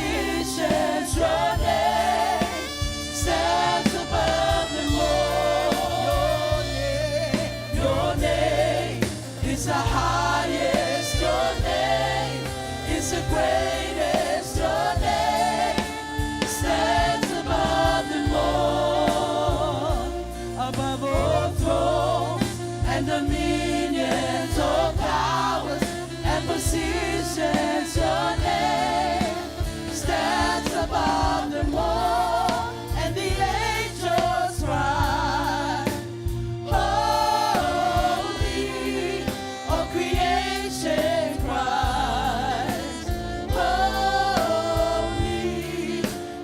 positions. Your name stands above them all. Your name is the highest. Your name is the greatest. Your name stands above them all. Above all thrones and dominions, all powers and positions. Your name stands above them all. And the angels cry, "Holy," all creation cries, "Holy,"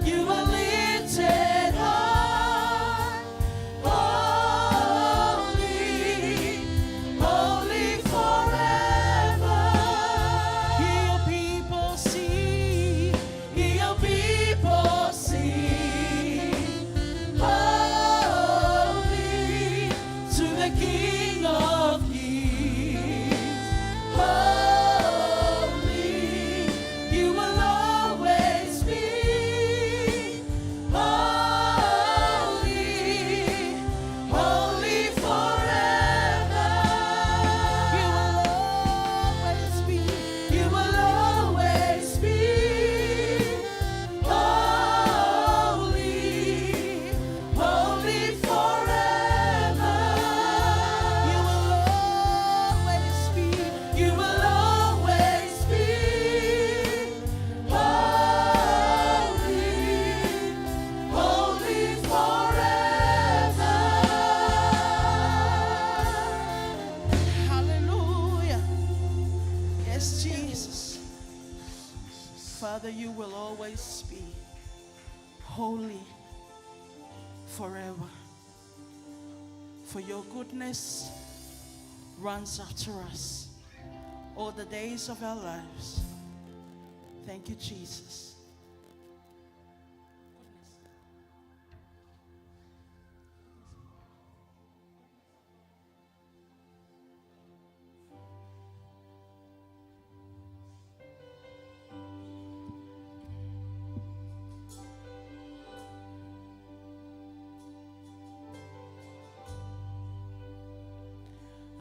you are lifted high. Holy, holy forever. Hear your people sing, hear your people sing. Holy to the King of Kings. Holy, you will always be. Holy, holy forever. You will always be, you will always be. Holy, holy forever. You will always be, you will always be. Holy, holy forever. Hallelujah. Yes, Jesus. Father, you will always be holy forever. For your goodness runs after us all the days of our lives. Thank you, Jesus. Goodness.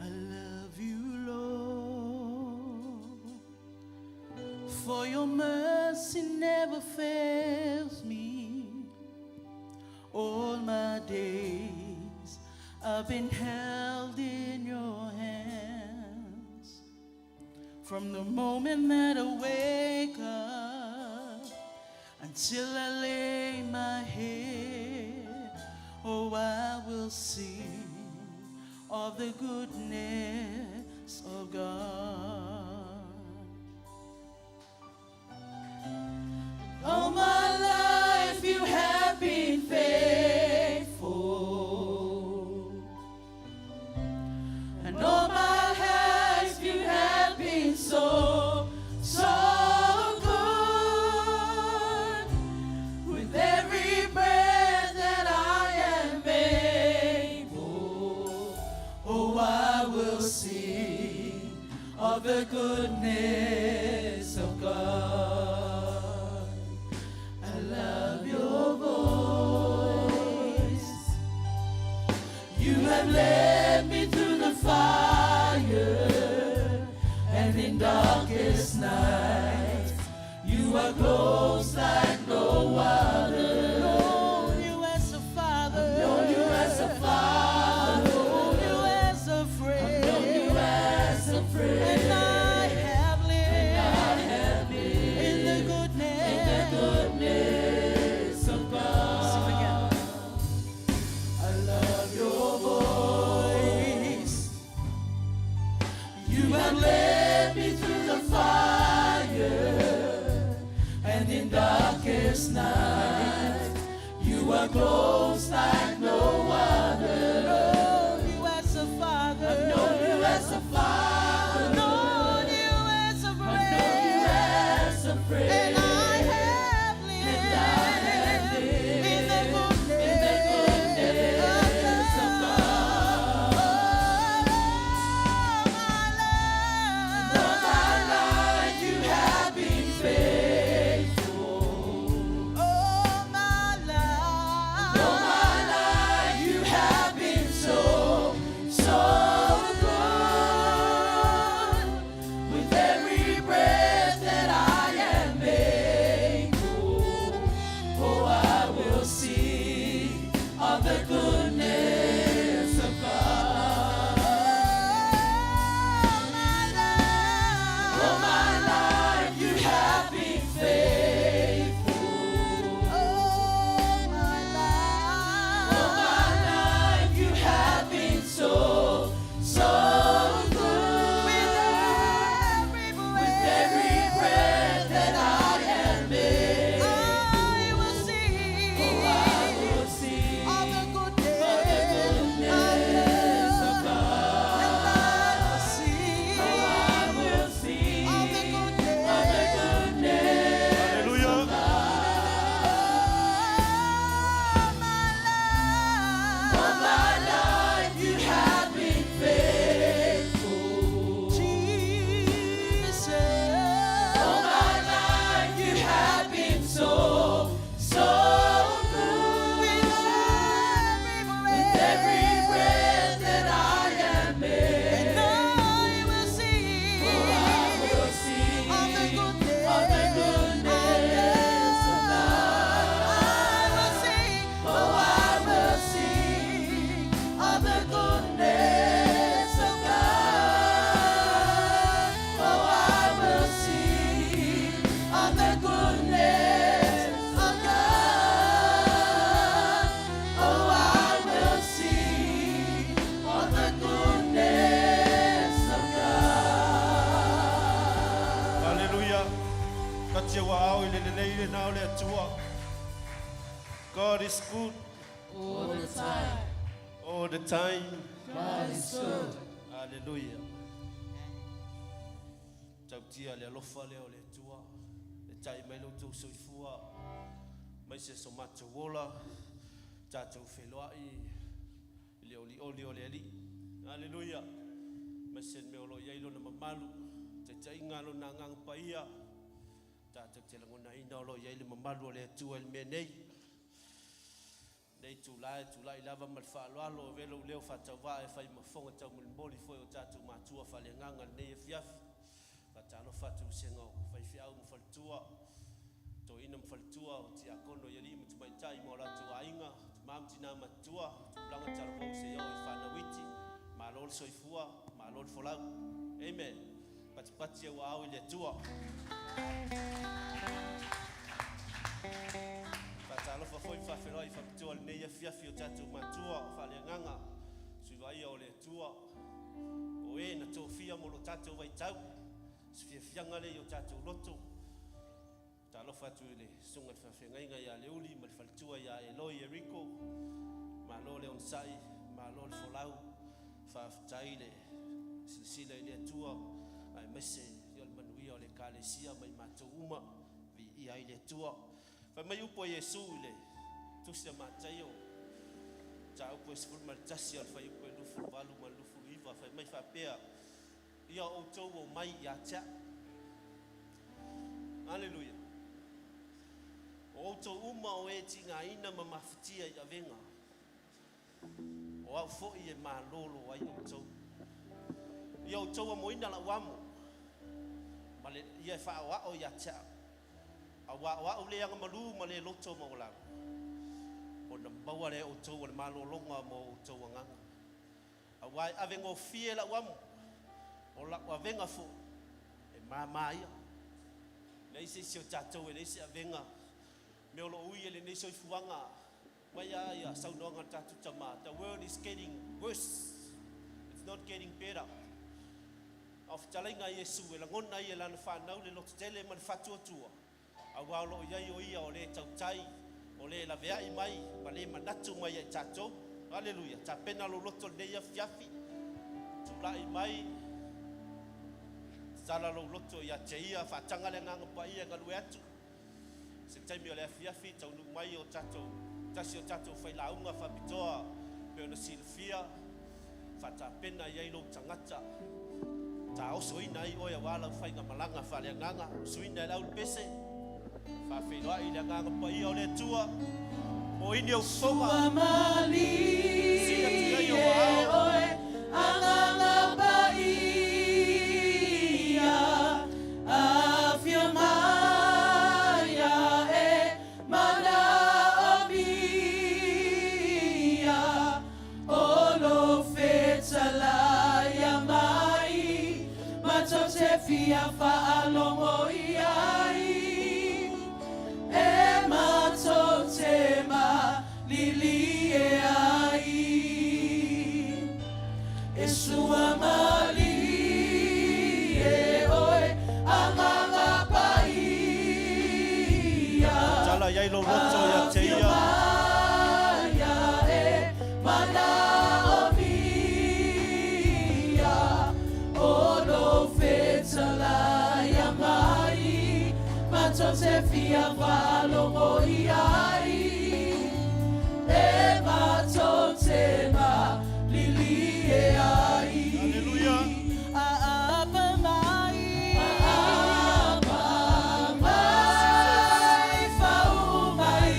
I love you, Lord, for your mercy never fails me. All my days I've been held in your hands. From the moment that I wake up until I lay my head, oh, I will sing of the goodness of God. All my life you have been faithful. And all my life you have been so, so good. With every breath that I am able, oh, I will sing of the goodness of God. I love your voice. You have led me through the fire and in darkest nights. You are close like no other. Known you as a father. I've known you as a father. Known you as a friend. I've known you as a friend. And I have lived. And I have lived in the goodness. In the goodness of God. Sing again. I love your voice. You have led me through the fire and in darkest night. You are close like no other. Known you as a father. I've known you as a father. Known you as a friend. I've known you as a friend. And I have lived, and I have lived in the goodness, in the goodness of God. Oh, my life, all my life you have been faithful. le Atua. God is good. All the time. All the time. God is good. Hallelujah. Tautia le alofa lea o le Atua. E tai mai lo outou soifua. Mai se so matou ola. Tatou feloai i le olioli o le Alii. Hallelujah. Mai se mea o lo o i ai lona mamalu. Taitaiga lona agaga paia. Tatou te lagonaina o lo o i ai le mamalu o le Atua i le mea nei. Nei tulai, tulai lava ma le faaaloalo, e velo leo faatauvaa e fai mafoga taumolimoli foi o tatou matua faaleagaga lenei afiafi. Faatalofa atu i vasega o faifeau ma faletua, toeaina ma faletua, o tiakono i alii ma tamaitai ma o latou aiga, tama ma tina matutua, tupulaga talavou seia oo i fanau iti, malo le soifua, malo le folau. Amen. Patipati e ua ao i le Atua. Faatalofa foi ma faafeiloai faapitoa lenei afiafi o tatou matua o faaleagaga, sui vaaia o le Atua, o e na tofia mo lo tatou vaitau, se fiafiaga lea i o tatou loto. Talofa atu i le susuga i le faafeagaiga ia Leuli ma le faletua ia Eloi Eriko. Malo le onosai, malo le folau, faafetai le silasila i le Atua, aemaise o le manuia o le Ekalesia ma i matou uma, viia ai le Atua. Fai mai upu a Iesu i le Tusi a Mataio, mataupu e 11 o le fuaiupu e 28 ma le 29, fai mai faapea, ia outou omai ia te a'u. Aleluia. O outou uma o e tigaina ma mafatia i avega, o au foi e malolo ai outou. Ia outou amoina la'u amo, ma le ia e faaoao ia te a'u, auā o a'u le agamalu ma le loto maualalo, ona maua lea e outou o le malologa mo outou agaga. Auā e avegofie la'u amo, o la'u avega foi e māmā ia. Leai se isi o tatou e leai se avega mea o loo ui e lenei soifuaga mai a ia saunoaga a le tatou Tama. The world is getting worse. It's not getting better. A o fetalaiga a Iesu e lagona ai e lana fanau le lototele ma le faatuatua, auā o loo i ai o ia o le tautai, o le laveai mai ma le manatu mai ia i tatou. Aleluia. Tapena lou loto lenei afiafi, tulai mai, tatala lou loto ia te ia, faataga le agaga paia e galue atu. Se taimi o le afiafi, taunuu mai o tatou, tasi o tatou failauga faapitoa pe ona silafia, faatapena i ai lou tagata, taosoina ai oe auā lau faigamalaga faaleagaga, usuina e le aulupese, faafeiloai le agaga paia o le Atua, moini ou fofoga, Sua malie sii atu i ai ou aao. oe agaga paia afio mai e manaomia o lo fetalaia mai matou te fia faalogo i ai e matou te malilie ai e sua malie oe agaga paia Tatala i ai lou loto ia te afio ia. mai e manaomia o lo fetalaia mai matou te fia faalogo i ai e matou te malilie ai. Aleluia. Aapa mai, aapa mai, fau mai.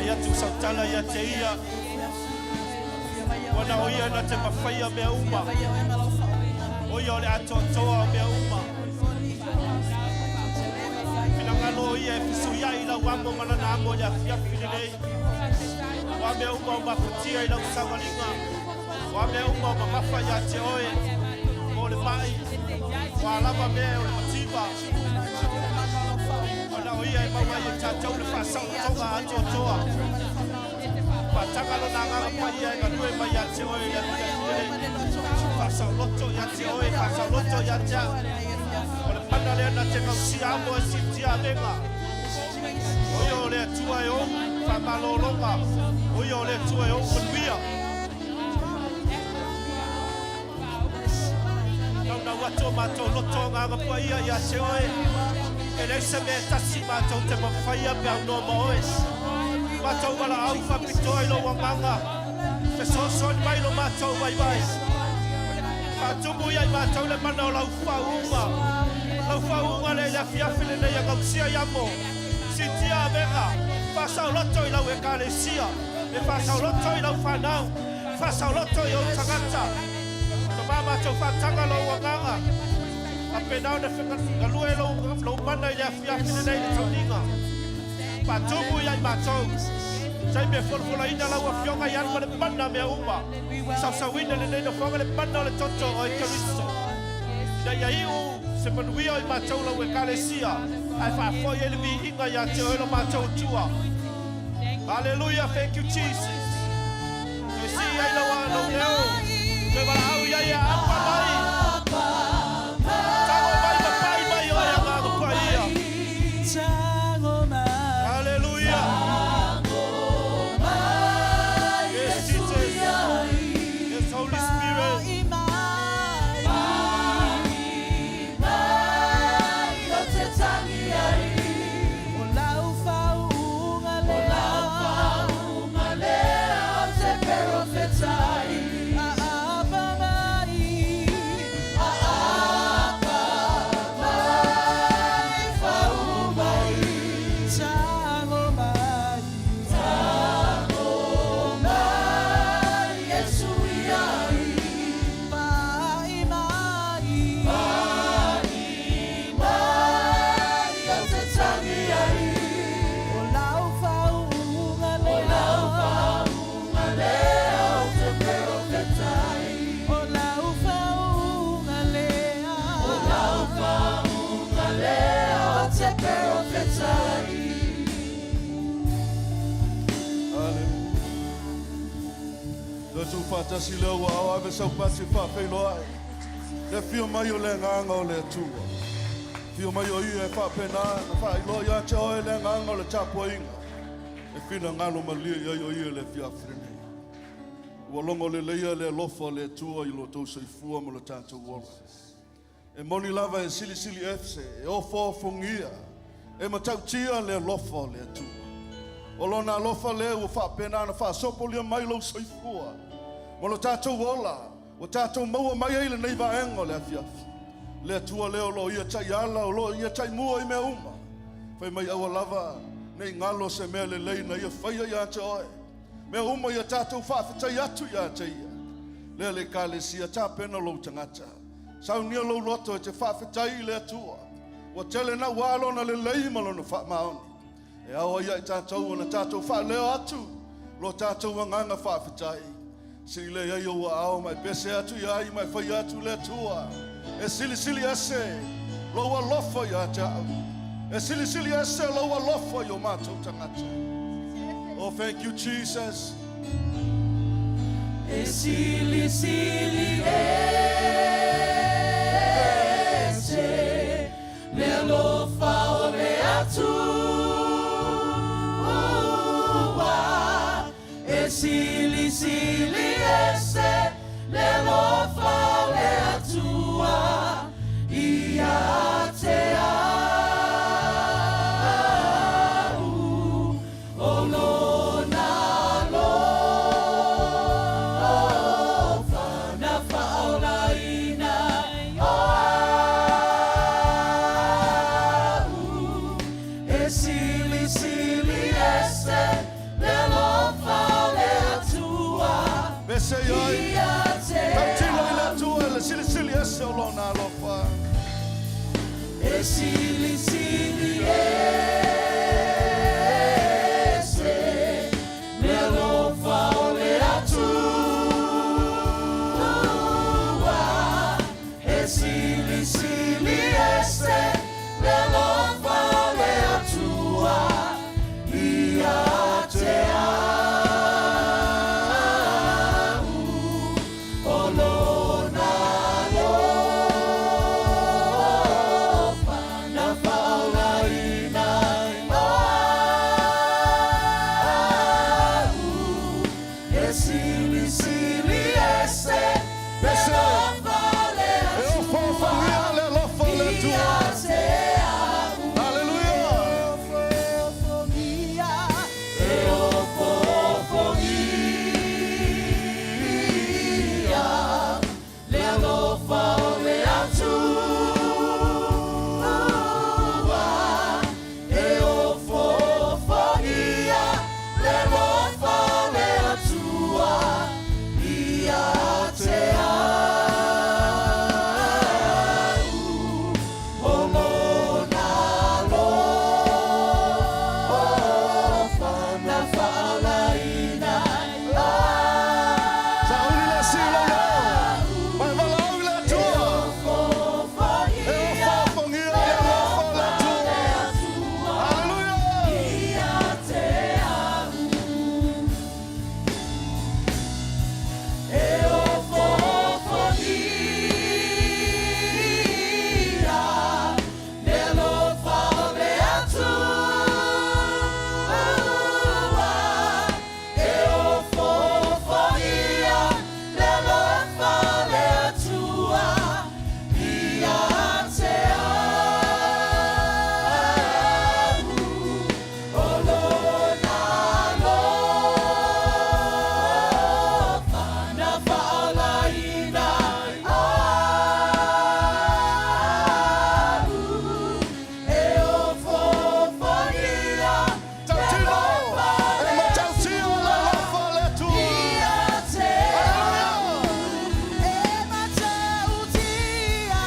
Fai atu sau tala ia te ia, ua na o ia na te mafaia mea uma. O ia o le atoatoa o mea uma. Finagalo o ia e fesuiai lau amo ma lana amo i le afiafi lenei. O a mea uma o mafatia i lau savaliga, o a mea uma o mamafa ia te oe, po o le mai, o a lava mea o le mativa, ua na o ia e maua ai e tatou le faasaolotoga atoatoa. Faataga lona Agaga Paia e galue mai ia te oe i le afiafi lenei. Faasaoloto ia te oe, faasaoloto ia te au. O le mana lea na te gausia amo e siitia avega. O ia o le Atua e ou faamalologa, o ia o le Atua e ou manuia. Naunau atu o matou loto agaga paia ia te oe. E leai se mea e tasi matou te mafaia pe aunoa ma oe. Matou valaau faapitoa i lou agaga, fesoasoani mai lo matou vaivai. Faatumu ia i matou le mana o lau faauuga. Lau faauuga lea i le afiafi lenei ia gausia i amo. Siitia avega, faasaoloto i lau Ekalesia, e faasaoloto i lau fanau, faasaoloto i ou tagata. Tama matou faataga lou agaga, faapena ona galue lou mana i le afiafi lenei i le tauniga. Faatumu ia i matou. Taimi e folafolaina lau Afioga i alu ma le mana mea uma. Sausauina lenei nofoaga le mana o le toto o Keriso. Ina ia iu se manuia o i matou lau Ekalesia, ae faafoi ai le viiga ia te oe lo matou Atua. Hallelujah, thank you Jesus. Toe sii ai lau lou leo. Toe valaau i ai e aapa mai. Tago mai ma pai mai oe Agaga Paia. Hallelujah. Yes, Jesus. Yes, Holy Spirit. Hallelujah. Le tu faatasi lea ua ao ave sau pasi faafeiloai. Le afio mai o le agaga o le Atua. Afio mai o ia e faapena na faailoa ia te oe le agaga o le tapuaiga. E finagalo malie i ai o ia le afiafi lenei. Ua logo leleia le alofa o le Atua i lo tou soifua ma lo tatou ola. E moni lava e silisili ese, e ofoofogia, e matautia le alofa o le Atua. O lona alofa lea ua faapena na faasopolia mai lou soifua. Ma lo tatou ola, ua tatou maua mai ai lenei vaega o le afiafi. Le Atua lea o lo o ia taiala, o lo o ia taimua i mea uma. Fai mai aua lava, nei galo se mea lelei na ia faia ia te oe. Mea uma ia tatou faafetai atu ia te ia. Lea le Ekalesia tapena lou tagata. Saunia lou loto e te faafetai i le Atua. Ua tele naua lona lelei ma lona faamaoni. E ao ai ia i tatou ona tatou faaleo atu lo tatou agaga faafetai. Sili lea ai ou aao ma e pese atu ia ai ma e fai atu le Atua. E silisili ese lou alofa ia te au. E silisili ese lou alofa i o matou tagata. Oh, thank you, Jesus. E silisili ese le alofa o le Atua. E silisili ese le alofa o le Atua ia te au. O lona alofa na faaolaina o au. E silisili ese le silisili ese le alofa o le Atua. E silisili ese le alofa o le Atua ia te au. O lona alofa na faaolaina ai au. E silisili ese le Ese. alofa o le E ofoofogia le alofa o le Atua Atua. ia te au. Aleluia. Ofoofogia, e ofoofogia le alofa o le Atua. E ofoofogia le alofa o le Atua ia te au. O lona alofa na faaolaina Sauli le siu lau leo. Mai valaau i le Atua. E ofoofogia le alofa o le Atua. Aleluia. Ia te au. E ofoofogia le alofa o le Atua. E ofoofogia le alofa o le Atua ia te au. O lona alofa na faaolaina au. E ofoofogia le Tautino. alofa o E le matautia le alofa o le Atua. Ia te au. Aleluia. E matautia,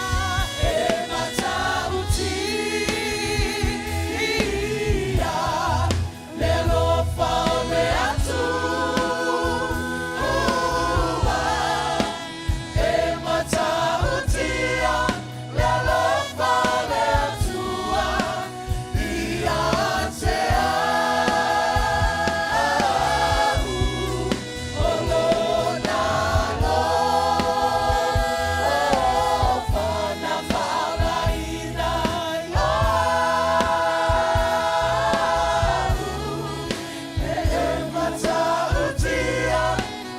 e matautia le alofa o le Atua. E matautia le alofa o le Atua ia te au. O lona alofa na faaolaina ai au. E matautia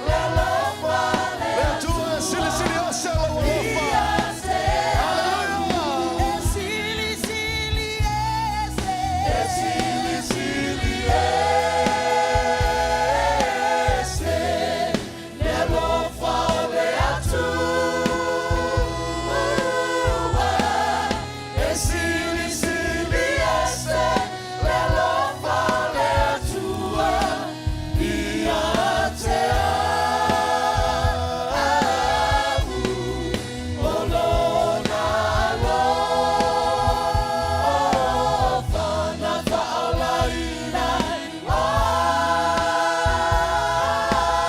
le alofa o le Le Atua e silisili ese lou alofa. Ia te au. Aleluia. E silisili ese. E silisili ese le alofa o le Atua. E silisili ese le alofa o le Atua ia te au. O lona alofa na faaolaina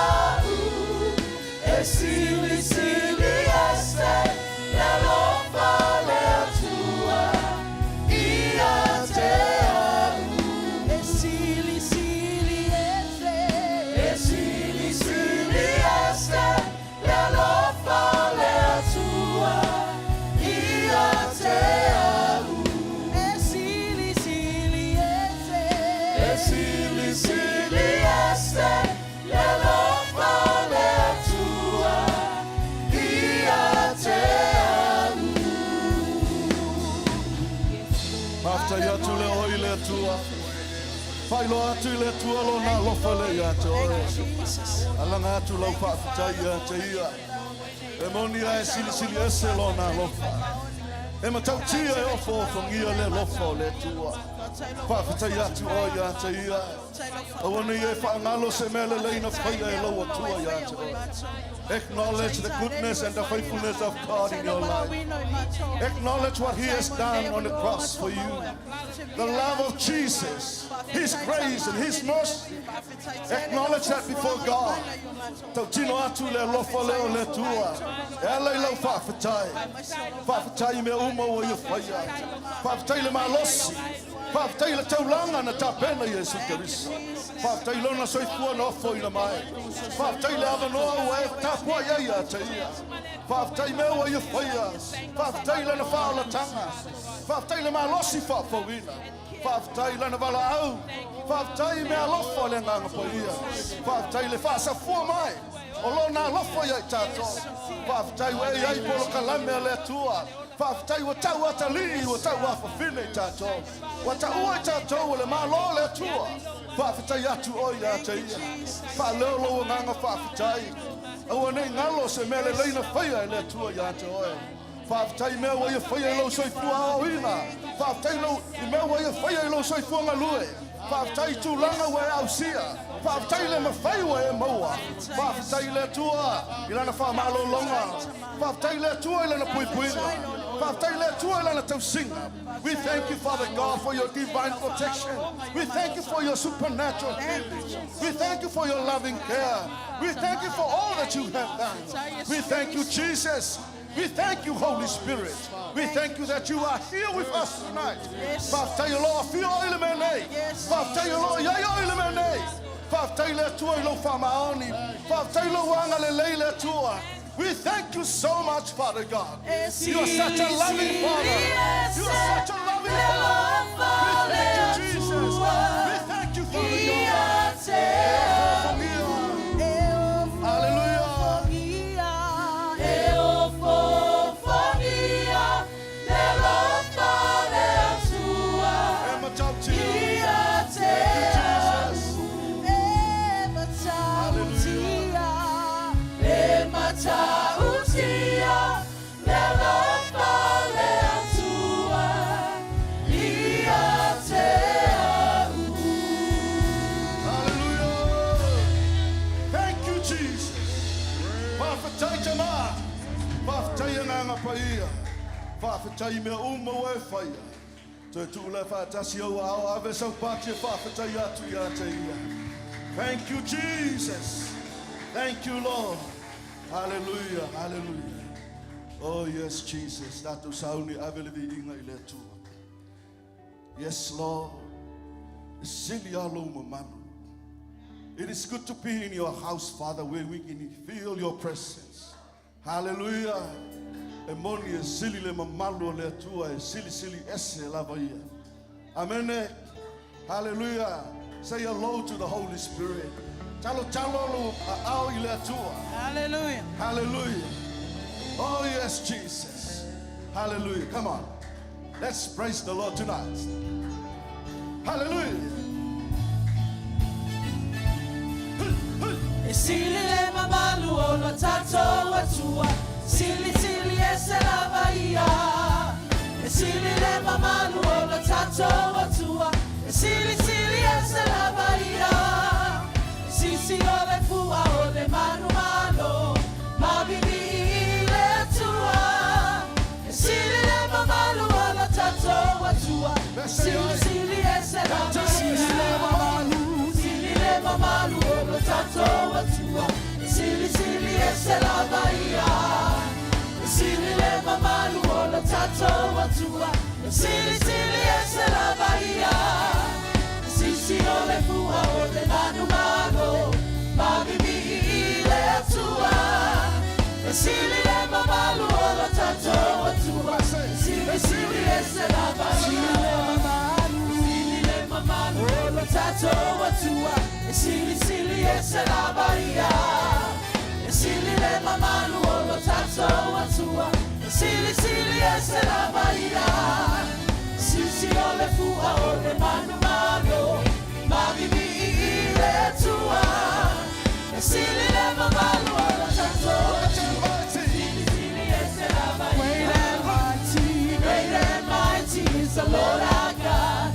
au. E silisili ese le alofa o le Atua ia te au. E silisili ese. E silisili ese le alofa o le Atua ia te au. E silisili ese. E silisili ese le alofa o le Atua ia te au. Faafetai atu le oi le Atua. Faailoa atu i le Atua lona alofa le ia te oe. Alaga atu lau faafetai ia te ia. E moni a e silisili ese lona alofa. E matautia e ofoofogia le alofa o le Atua. Faafetai atu oe ia te Ia. Aua ne i e faagalo se mea lelei na faia e lou Atua ia te oe. Acknowledge the goodness and the faithfulness of God in your life. Acknowledge what He has done on the cross for you. The love of Jesus, His grace and His mercy. Acknowledge that before God. Tautino atu le alofa lea o le Atua e ala i lau faafetai. Faafetai i mea uma ua Ia faia. Faafetai i le malosi. Faafetai i le taulaga na tapena i Iesu Keriso. Faafetai i Lona soifua na ofoina mai. Faafetai i le avanoa ua e tapuai ai ia te Ia. Faafetai i mea ua Ia faia. Faafetai i Lana faaolataga. Faafetai i le malosi faafouina. Faafetai i Lana valaau. Faafetai i meaalofa o le Agaga Paia. Faafetai i le faasafua mai o Lona alofa ia i tatou. Faafetai ua e i ai polokalame a le Atua. Faafetai ua tau atalii, ua tau afafine i tatou. Ua taua i tatou o le Malo o le Atua. Faafetai atu oe ia te Ia. Faaleo lou agaga faafetai. Aua ne i galo se mea lelei na faia e le Atua ia te oe. Faafetai i mea ua Ia faia i lou soifua aoaoina. Faafetai i mea ua Ia faia i lou soifua galue. Faafetai i tulaga ua e ausia. Faafetai i le mafai ua e maua. Faafetai i le Atua i Lana faamalologa. Faafetai i le Atua i Lana puipuiga. Faafetai i le Atua i Lana tausiga. We thank you, Father God, for your divine protection. We thank you for your supernatural healing. We thank you for your loving care. We thank you for all that you have done. We thank you, Jesus. We thank you, Holy Spirit. We thank you that you are here with us tonight. Faafetai o lo o afio oe i le mea nei. Faafetai o lo o i ai oe i le mea nei. Faafetai i le Atua i lou faamaoni. Faafetai i lou agalelei le Atua. We thank you so much, Father God. You are such a loving Father. You are such a loving Father. We thank you, Jesus. We thank you, Father God. Hallelujah. E matautia. Thank you, Jesus. Hallelujah. Thank you, Jesus. Faafetai tama. Faafetai Agaga Paia. Faafetai i mea uma ua e faia. Toe tuu lea faatasi ou aao ave sau pati e faafetai atu ia te Ia. Thank you, Jesus. Thank you, Lord. Hallelujah. Hallelujah. Oh, yes, Jesus. Tatou sauni ave le viiga i le Atua. Yes, Lord. E sili lava lou mamalu. It is good to be in your house, Father, where we can feel your presence. Hallelujah. E moni e sili le mamalu o le Atua e silisili ese lava ia. Amene. Hallelujah. Say hello to the Holy Spirit. Talo talo lou aao i le Atua. Hallelujah. Hallelujah. Oh, yes, Jesus. Hallelujah. Come on. Let's praise the Lord tonight. Hallelujah. E sili le mamalu o lo tatou Atua, silisili ese lava ia. E sili le mamalu o lo tatou Atua, e silisili ese lava ia. Sisi o le fua o le manumalo, mavivi i le Atua. E sili le mamalu o lo tatou Atua, silisili ese lava ia. Sili le mamalu o lo tatou Atua, silisili ese lava ia. Sili le mamalu o lo tatou Atua, silisili ese lava ia. Sisi o le fua o le manumalo, mavivi i le Atua. E sili le mamalu o lo tatou Atua, silisili ese lava ia. Sili le mamalu o lo tatou Atua, e silisili ese lava ia. E sili le mamalu o lo tatou Atua, e silisili ese lava ia. Sisi o le fua o le manumalo, mavivi i le Atua. E sili le mamalu o lo tatou Atua, silisili ese lava ia. Great and mighty, great and mighty is the Lord our God.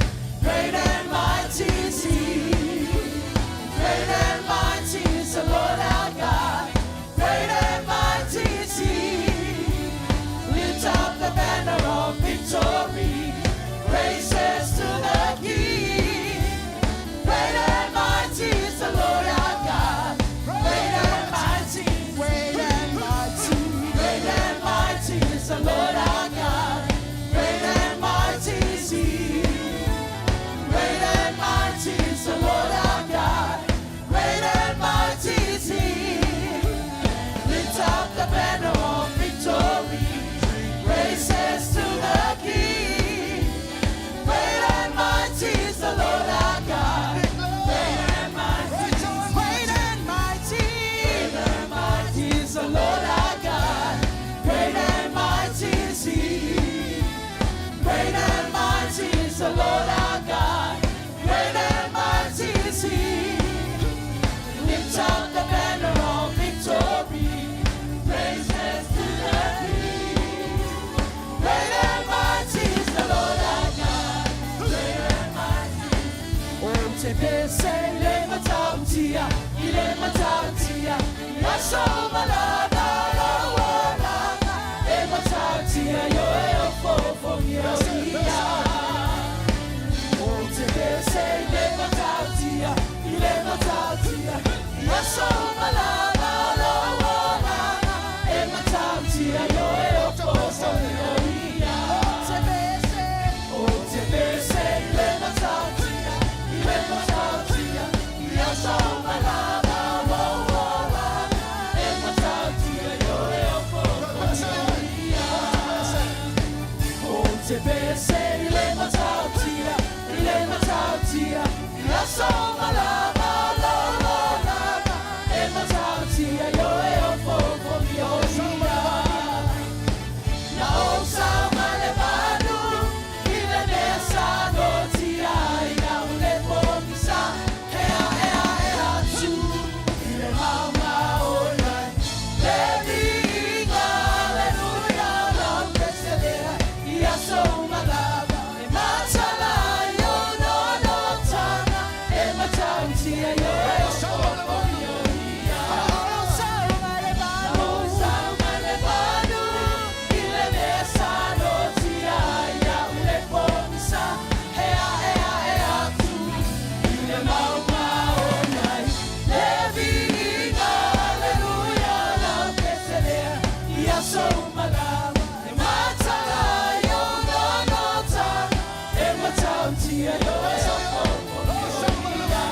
Matautia, i le Matautia, i aso malaga lou olaga. E matautia ioe o fofogia o ia. Ou te pese i le Matautia, i le Matautia, i aso malaga lou olaga. E matautia ioe o fofogia o ia. Ou te pese i le Matautia, i le Matautia, i aso malaga lou olaga. E matautia ioe o fofogia o ia. Ou te pese i le Matautia, i le Matautia, i aso malaga lou olaga. E matautia ioe o fofogia o ia. Na ou saumalemalu i le mea sa noatia ai na o le pogisa ea ea ea atu i le mauga o iai le viiga aleluia lau pese lea i aso uma lava e matala ai ou noanoataga e matautia ioe o fofogia o ia. Na ou saumalemalu i le mea sa noatia ai au le pogisa ea ea ea atu i le mauga o iai le viiga aleluia lau pese lea i aso uma lava e matala ai ou noanoataga e matautia ioe o fofogia o ia.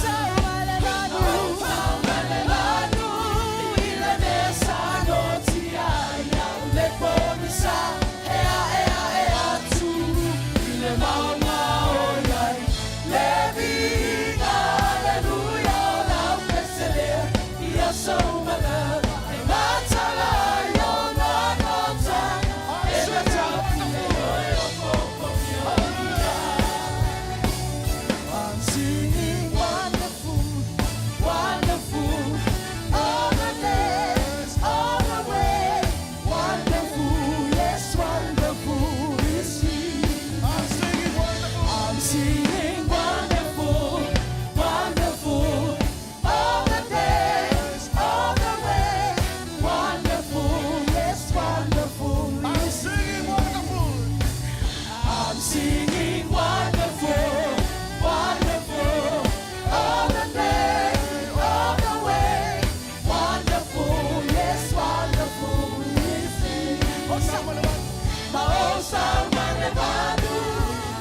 Saumalemalu i le mea sa noatia ai au le pogisa ea ea ea atu i le mauga o iai le viiga aleluia lau pese lea i aso uma lava e matala ai ou noanoataga e matautia ioe o fofogia o ia. I'm singing wonderful, wonderful, all the days, all the way. Wonderful, yes, wonderful is He. I'm singing wonderful. I'm singing wonderful, wonderful, all the days, all the way. Wonderful, yes, wonderful I'm is singing wonderful. I'm singing wonderful, wonderful, all the day, all the way. Wonderful, yes, wonderful is He. Maosamalemalu,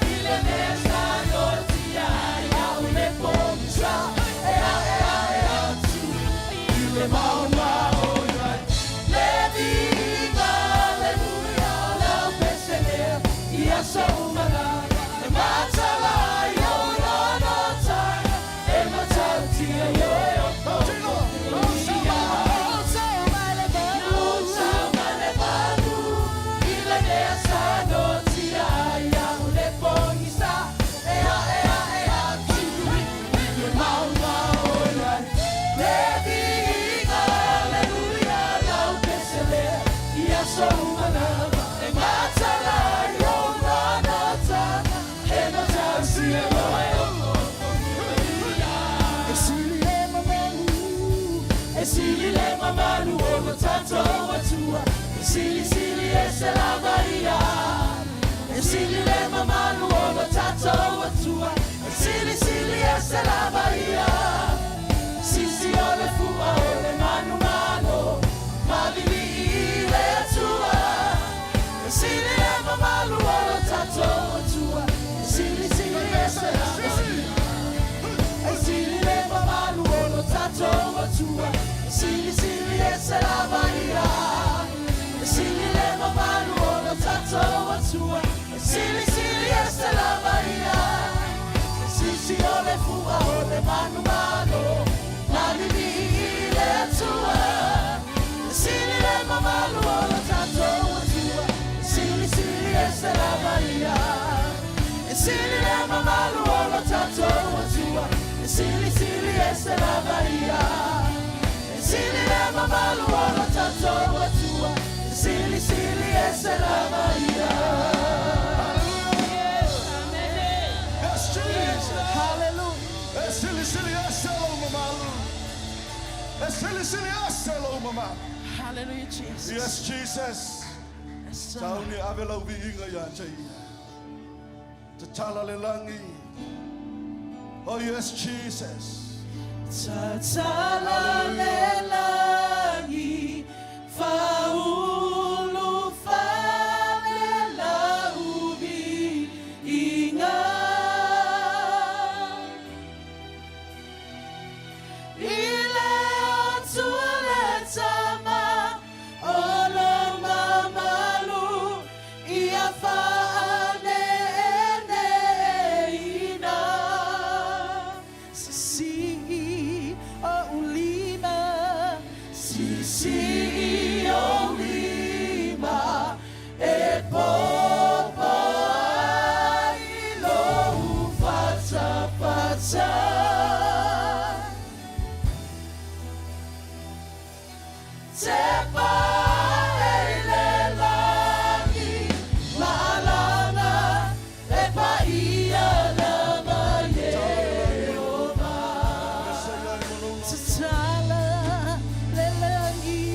i le mea sa noatia ai au le pogisa, ea, ea, ea atu, i le mauga o iai. Le viiga, aleluia, lau pese lea, i aso uma lava, e matala ai ou noanoataga, e matautia ioe o fofogia o ia. Saumalemalu, i le mea sa noatia ai au le pogisa, ea, ea, ea atu, i le mauga o iai. Le viiga, aleluia, lau pese lea, i aso uma lava, e matala ai ou noanoataga, e matautia ioe o fofogia o ia. E sili le mamalu, e sili le mamalu o lo tatou Atua, e silisili ese lava ia. E sili le mamalu o lo tatou Atua, e silisili ese lava ia. Sisi o le fua o le manumalo, mavilii le Atua. E sili le mamalu o lo tatou Atua, e silisili ese lava ia. E sili le mamalu o lo tatou Atua, e silisili ese lava ia. E sili le mamalu o lo tatou Atua, e silisili ese lava ia. E sisi o le fua o le manumalo, mavilii le Atua. E sili le mamalu o lo tatou Atua, e silisili ese lava ia. E sili le mamalu o lo tatou Atua, e silisili ese lava ia. E sili le mamalu o lo tatou Atua, e silisili ese lava ia. Yes, Jesus. Hallelujah. E silisili ese lou E silisili ese lou mamalu. Hallelujah, Jesus. Yes, Jesus. Yes, sir. Sauni e ave lau viiga ia te ia. Tatala le lagi. Oh yes, Jesus. Tatala le lagi, faaulu fale lau viiga. I le Atua le Tama o lo mamalu ia faaneeneeina. Sisii ou lima, sisii ou lima, e popo ai lou fatafata. Tepa e i le lagi, malaga le paia lava Ieova. Tatala le lagi,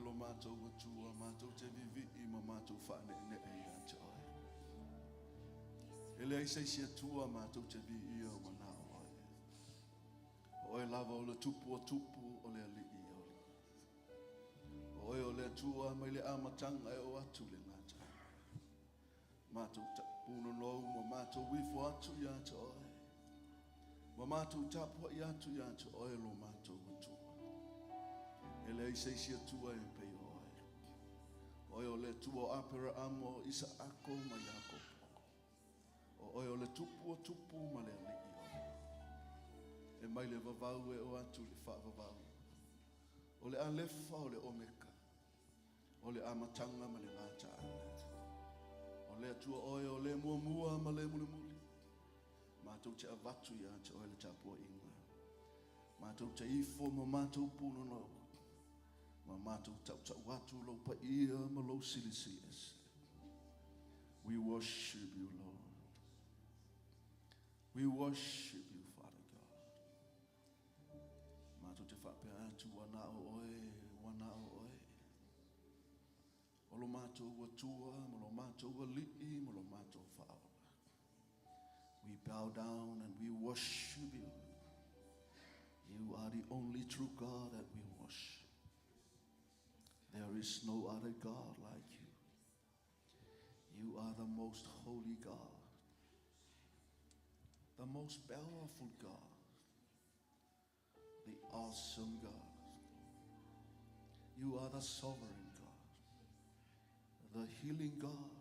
lo matou Atua, matou te vivii ma matou faaneenee ia te Oe. E leai se isi Atua matou te viia ua na o Oe. O Oe lava o le Tupu o tupu, o le Alii o alii. O Oe o le Atua mai le amataga e oo atu i le gataaga. Matou punonou ma matou ifo atu ia te Oe. Ma matou tapuai atu ia te Oe lo matou Atua. E leai se isi Atua e pei o Oe. O Oe o le Atua o Aperaamo, o Isaako ma Iakopo. O Oe o le Tupu o tupu ma le Alii o alii. E mai le vavau e oo atu i le faavavau. O le Alefa o le Omeka. O le amataga ma le gataaga. O le Atua Oe o le muamua ma le mulimuli. Matou te avatu ia te Oe le tapuaiga. Matou te ifo ma matou punonou. Ma matou tautau atu lou paia ma lou silisili ese. We worship you, Lord. We worship you, Father God. Matou te faapea atu ua na o Oe, ua na o Oe. O lo matou Atua, ma lo matou Alii, ma lo matou Faaola. We bow down and we worship you. You are the only true God that we worship. There is no other God like you. You are the most holy God, the most powerful God, the awesome God. You are the sovereign God, the healing God.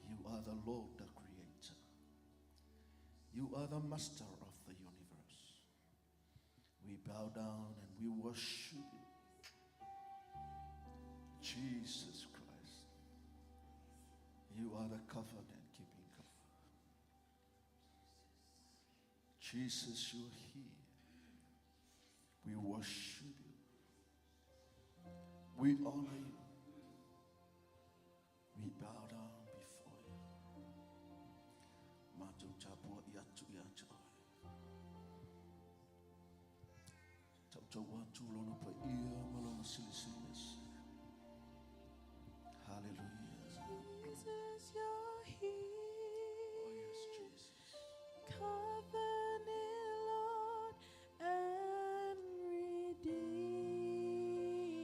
You are the Lord, the Creator. You are the master of the universe. We bow down and we worship you. Jesus Christ, you are the covenant keeping God. Jesus, you're here. We worship you. We honor you. We bow down before you. Matou tapuai atu ia te Oe. Tautau atu lona paia ma lona silisili ese. Hallelujah. Jesus, you're here. Oh yes, Jesus. Covenant Lord and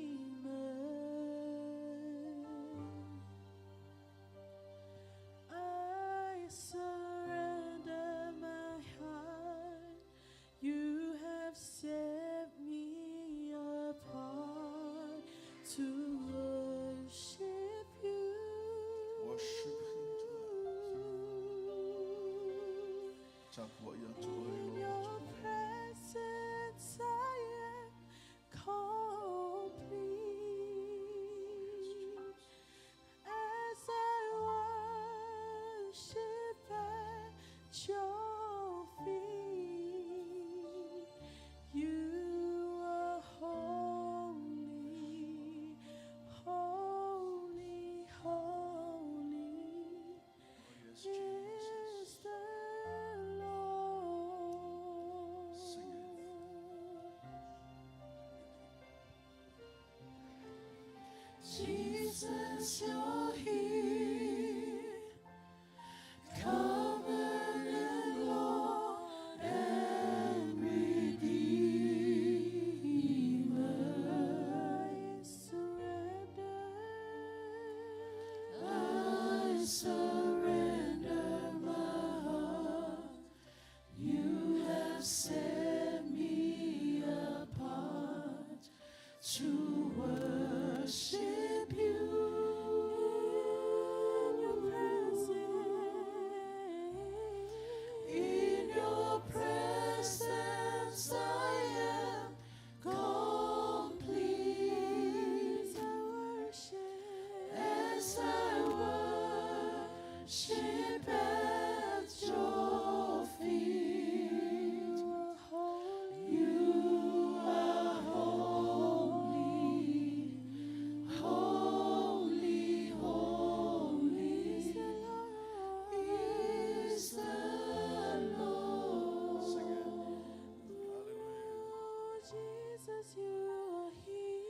Redeemer. I surrender my heart. You have set me apart to worship you. Worship him tonight. Tapuai atu Oe In lo your presence I am complete. As I worship at your feet, you are holy, holy, holy. Oh yes, Jesus. Is the Lord. Sing it. Jesus, you're here. Covenant Lord and Redeemer. I surrender. I surrender my heart. You have set me apart to worship you in your presence. In your presence I am complete. I worship as I worship at your feet. You are holy, holy, holy is the Lord. Sing it. Hallelujah. Oh, Jesus, you are here.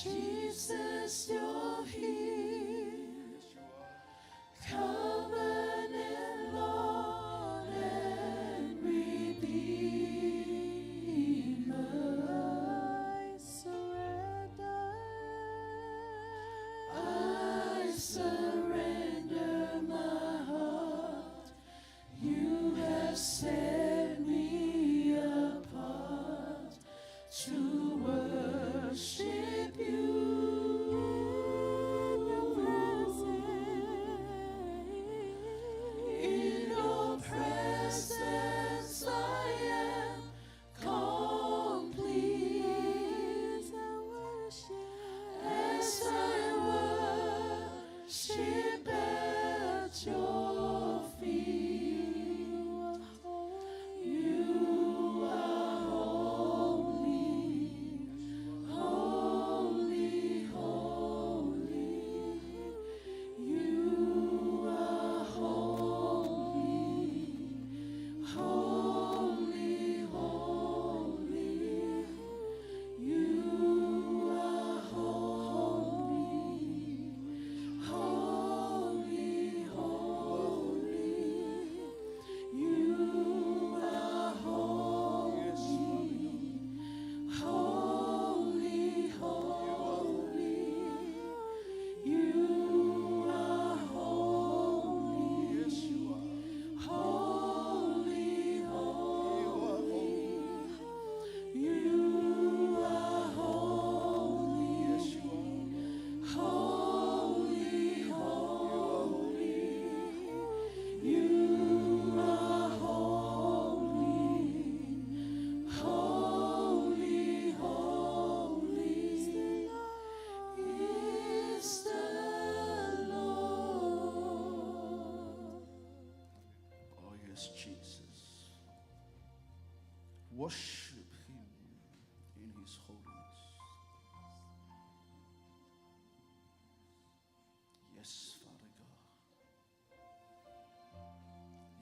Jesus, you're here. Covenant Lord and Redeemer. I surrender. I surrender my heart. You have set me apart to worship you. In your presence. In your presence I am complete. As I worship. As I worship at your feet, You are holy. you are holy, holy, holy. You are holy, holy, holy. You are holy, holy, holy. You are holy, holy, holy. You are holy, Yes, you are. holy, You are holy. holy. You are holy, Yes, you are. holy, holy. You are holy, holy, holy. Is the Lord. Oh, yes, Jesus. Worship him in his holiness. Yes, Father God.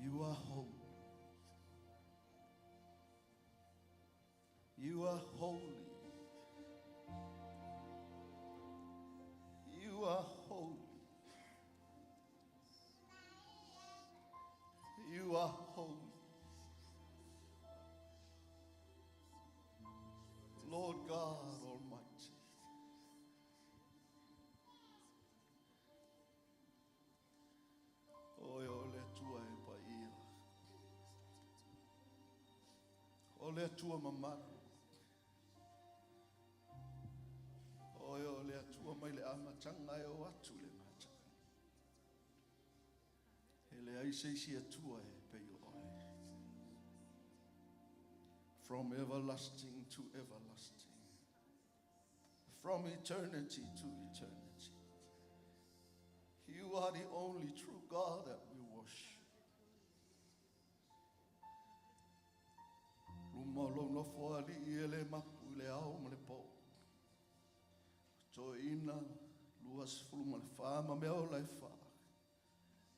You are holy. You are holy. You are holy. You are holy. Lord God Almighty. Oe o le Atua e paia. O le Atua mamalu. Oe o le Atua mai le amataga e oo atu i le mataga. E leai se isi Atua e pei o oe. From everlasting to everlasting. From eternity to eternity. You are the only true God that we worship. Luma o lou nofoalii e le mapu i le ao ma le po. Toeina 24 ma mea ola e fa.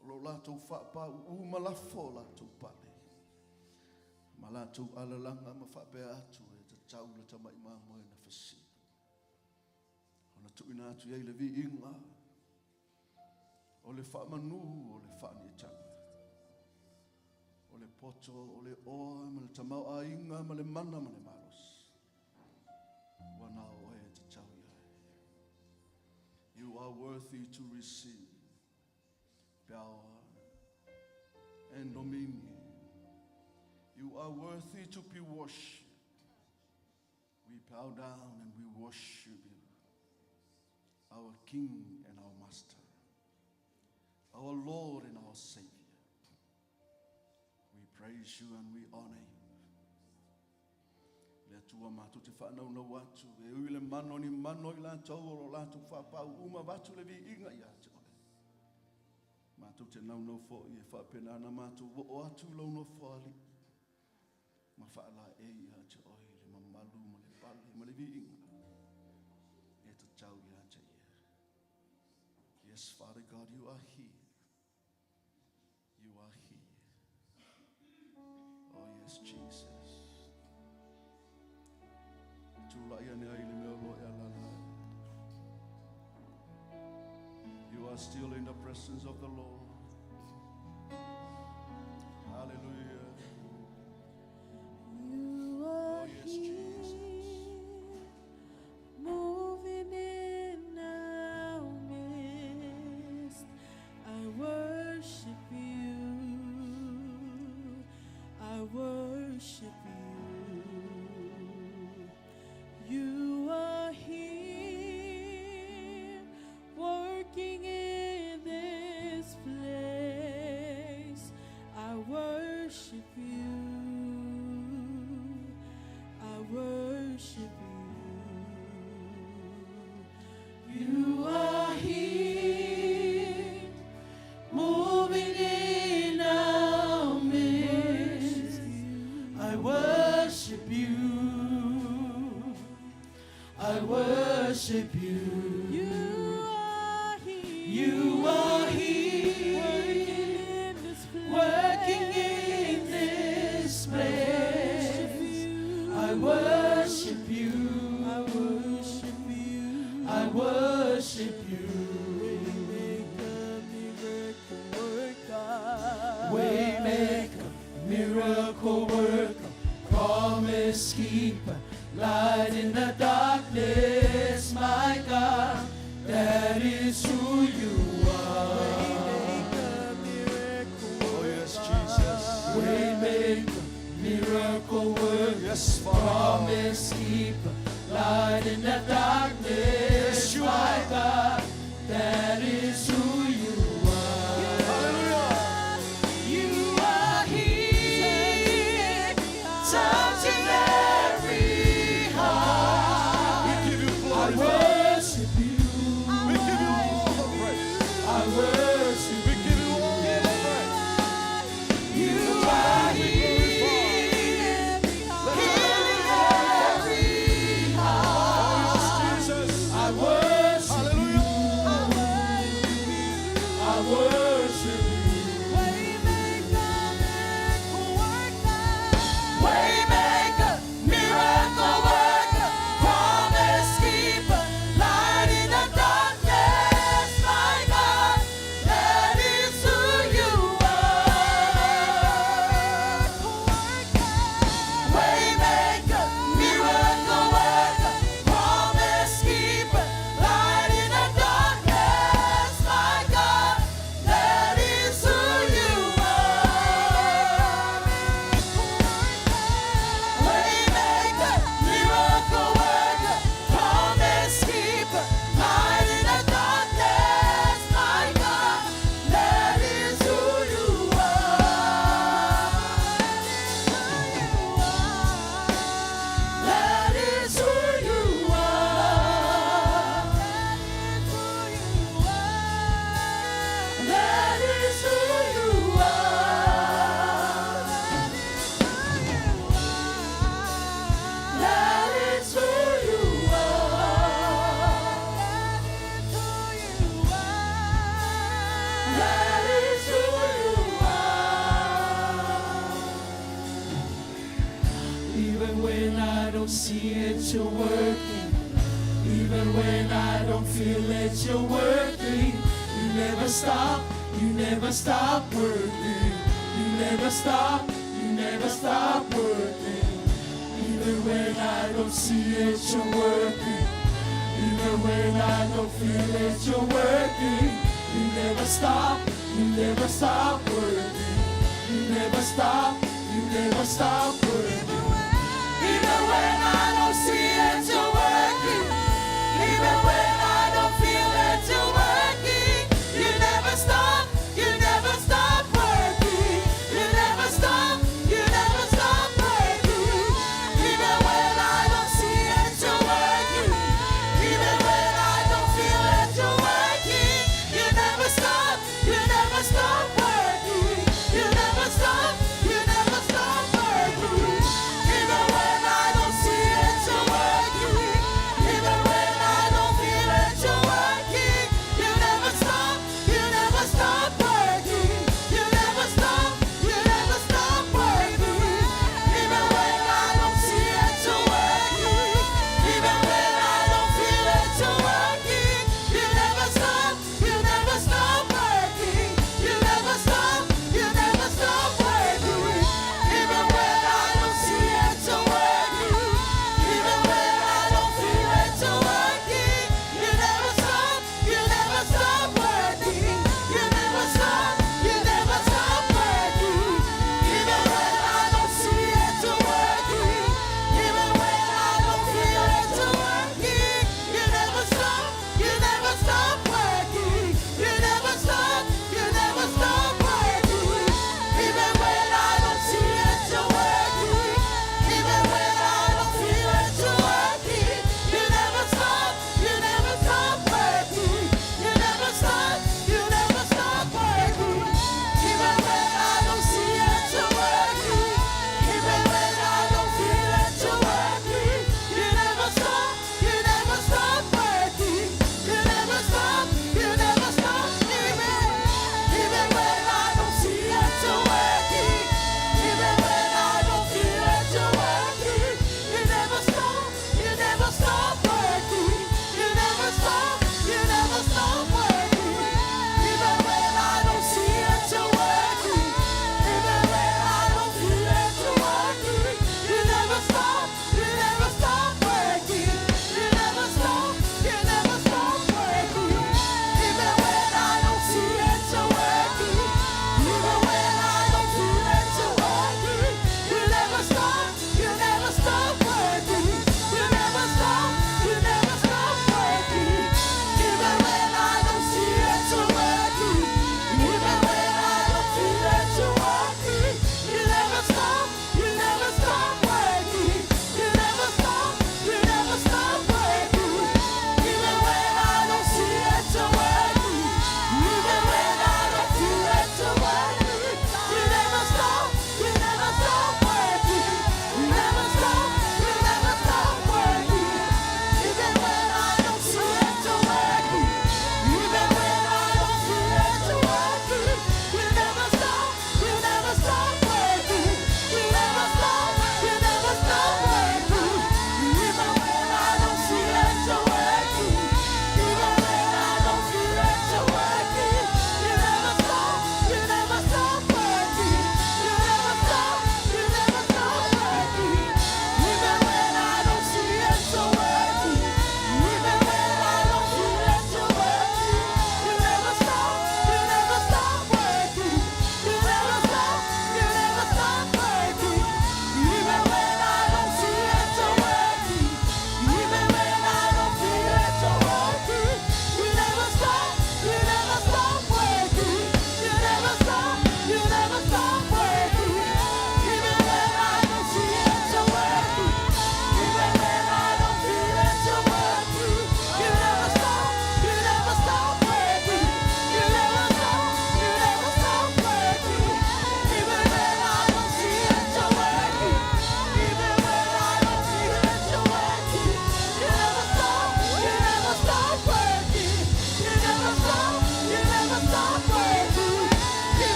O lo latou faapau'u ma lafo o latou pale. Ma latou alalaga ma faapea atu e tatau le tama'i mamoe na fesili. Ona tuuina atu i ai le viiga o le faamanu o le faanietaga. O le poto o le oa ma le tamaoaiga ma le mana ma le malosi. Ua na o oe e tatau i ai. You are worthy to receive power and dominion. You are worthy to be worshipped. We bow down and we worship you, our King and our Master, our Lord and our Savior. We praise you and we honor you. Le Atua matou te faanaunau atu, e ui le mano ni mano i latou o lo latou faapau'u ma avatu le viiga ia te oe. Matou te naunau foi e faapena ona matou oo atu i lou nofoalii ma faalaei ia te oe le mamalu ma le pale ma le viiga e tatau ia te ia. Yes, Father God, you are here. You are here. Oh, yes, Jesus. Tulai ane ai le mea o lo e alaala ai. are still in the presence of the Lord. Hallelujah. You are Oh, yes, Jesus. here, moving in our midst. I worship you. I worship you. You are here, working in this place. I worship you. I worship you. You are here, moving in our midst. I worship you. I worship you. You are here. You are here, Working in this place. working in this place. I worship you. I worship you. I worship you. Waymaker, miracle worker. Waymaker, miracle worker, promise keeper, light in the darkness, my God, that is who you are. Waymaker, miracle Oh, yes, Jesus. Waymaker, miracle worker, Yes, Father God. promise keeper, light in the darkness, Yes, you my are. God, that is who you are. Hallelujah. You are here, touching every heart. We give you I glory, Father. worship you. We give you all the praise. I worship We give you all the praise. you. Are here, healing every heart. Oh, yes, Jesus. I worship, Hallelujah. I worship you. Waymaker, miracle worker. Waymaker, miracle worker, promise keeper, light in the darkness, my God, that is who you are. Waymaker, miracle worker, promise keeper, light in the darkness, my God, that is who you are. Waymaker, miracle worker, promise keeper, light in the darkness, my God, that is who you are. That is who you are. That is who you are. That is who you are. That is who you are. Even when I don't see it, you're working. Even when I don't feel it, you're working. You never stop, you never stop working. You never stop, you never stop working. Even when I don't see it, you're working. Even when I don't feel it, you're working. You never stop, you never stop working. You never stop, you never stop working. Even when I don't see it, you're working. Even when I don't feel it, you're working. You never stop, you never stop working. You never stop, you never stop working. Even when I don't see it, you're working. Even when I don't feel it, you're working. You never stop, you never stop working. You never stop, you never stop working.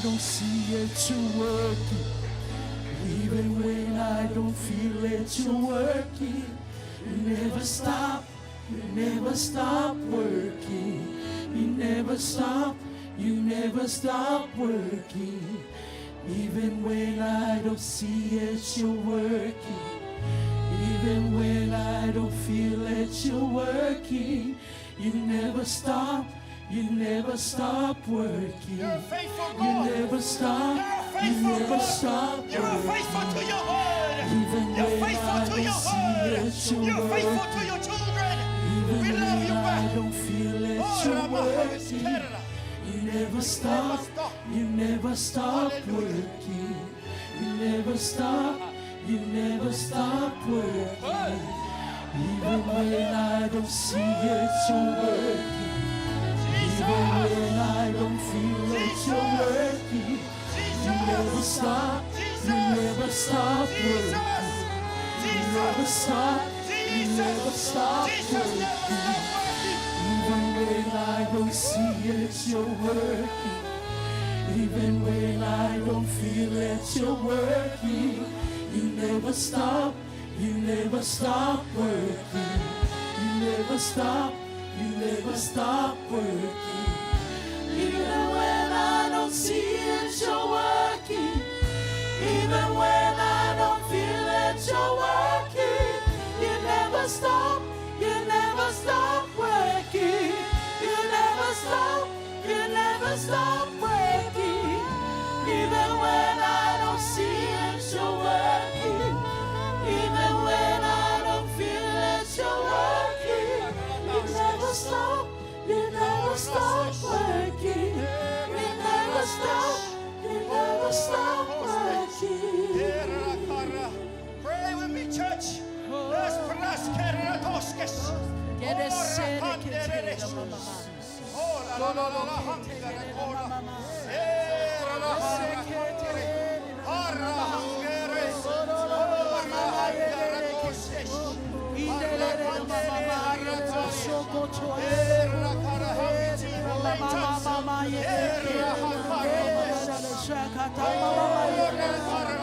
I don't see it, you're working. Even when I don't feel it, you're working. You never stop, you never stop working. You never stop, you never stop working. Even when I don't see it, you're working. Even when I don't feel it, you're working. You never stop, you never stop working. You're a faithful You God. never stop, You're a you faithful never God. stop You're working. faithful to your word. Even You're when faithful I to don't your see word. it, you're You're faithful working. to your children. Even We love when you I back. don't feel it, Oh, you're Rama, working. Kerala. You never stop, stop. you never stop Hallelujah. working. You never stop, you never stop working. Even when I don't see it, you're working. Even when I don't feel it, you're working. You never Jesus. stop, you never stop Jesus. working. You never Jesus. stop, you never Jesus. stop Jesus never working. stopped working. Even when I don't see it, you're working. Even when I don't feel it, you're working. You never stop, you never stop working. You never stop, you never stop working. Even when I don't see it, you're working. Even when I don't feel it, you're working. You never stop, you never stop working. You never stop, you never stop working. Even when I don't see it, you're working. Even when I don't feel it, you're working. You never stop, you never stop working. You never stop, you never stop working. Pray with me, church. Let's press keratoskes. Oh, la la la la hangara kola. Era la hara kore. Hara hangere. Hara hangara koskes. Hara kandere hara kore. Era kara hangiti leitas. Era hakara. Ora kara kara.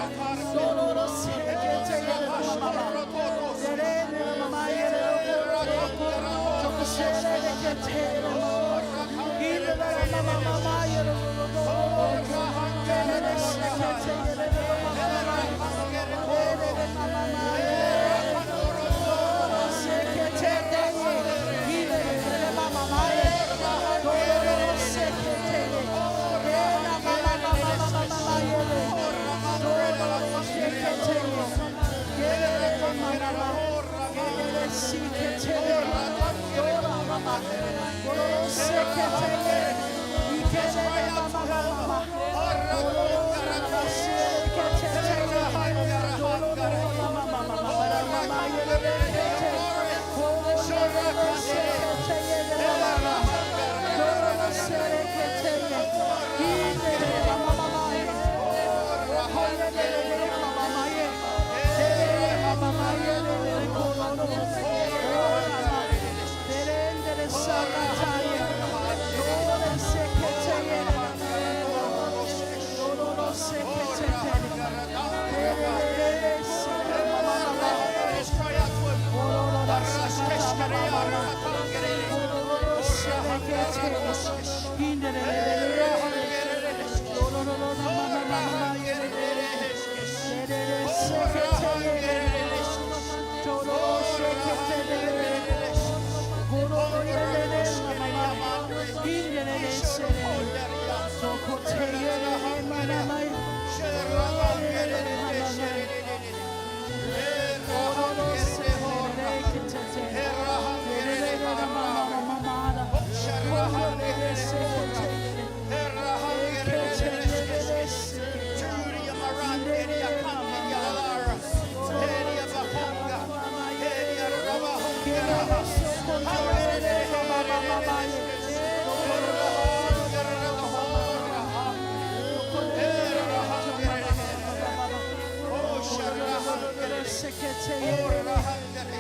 Let's cry out to him.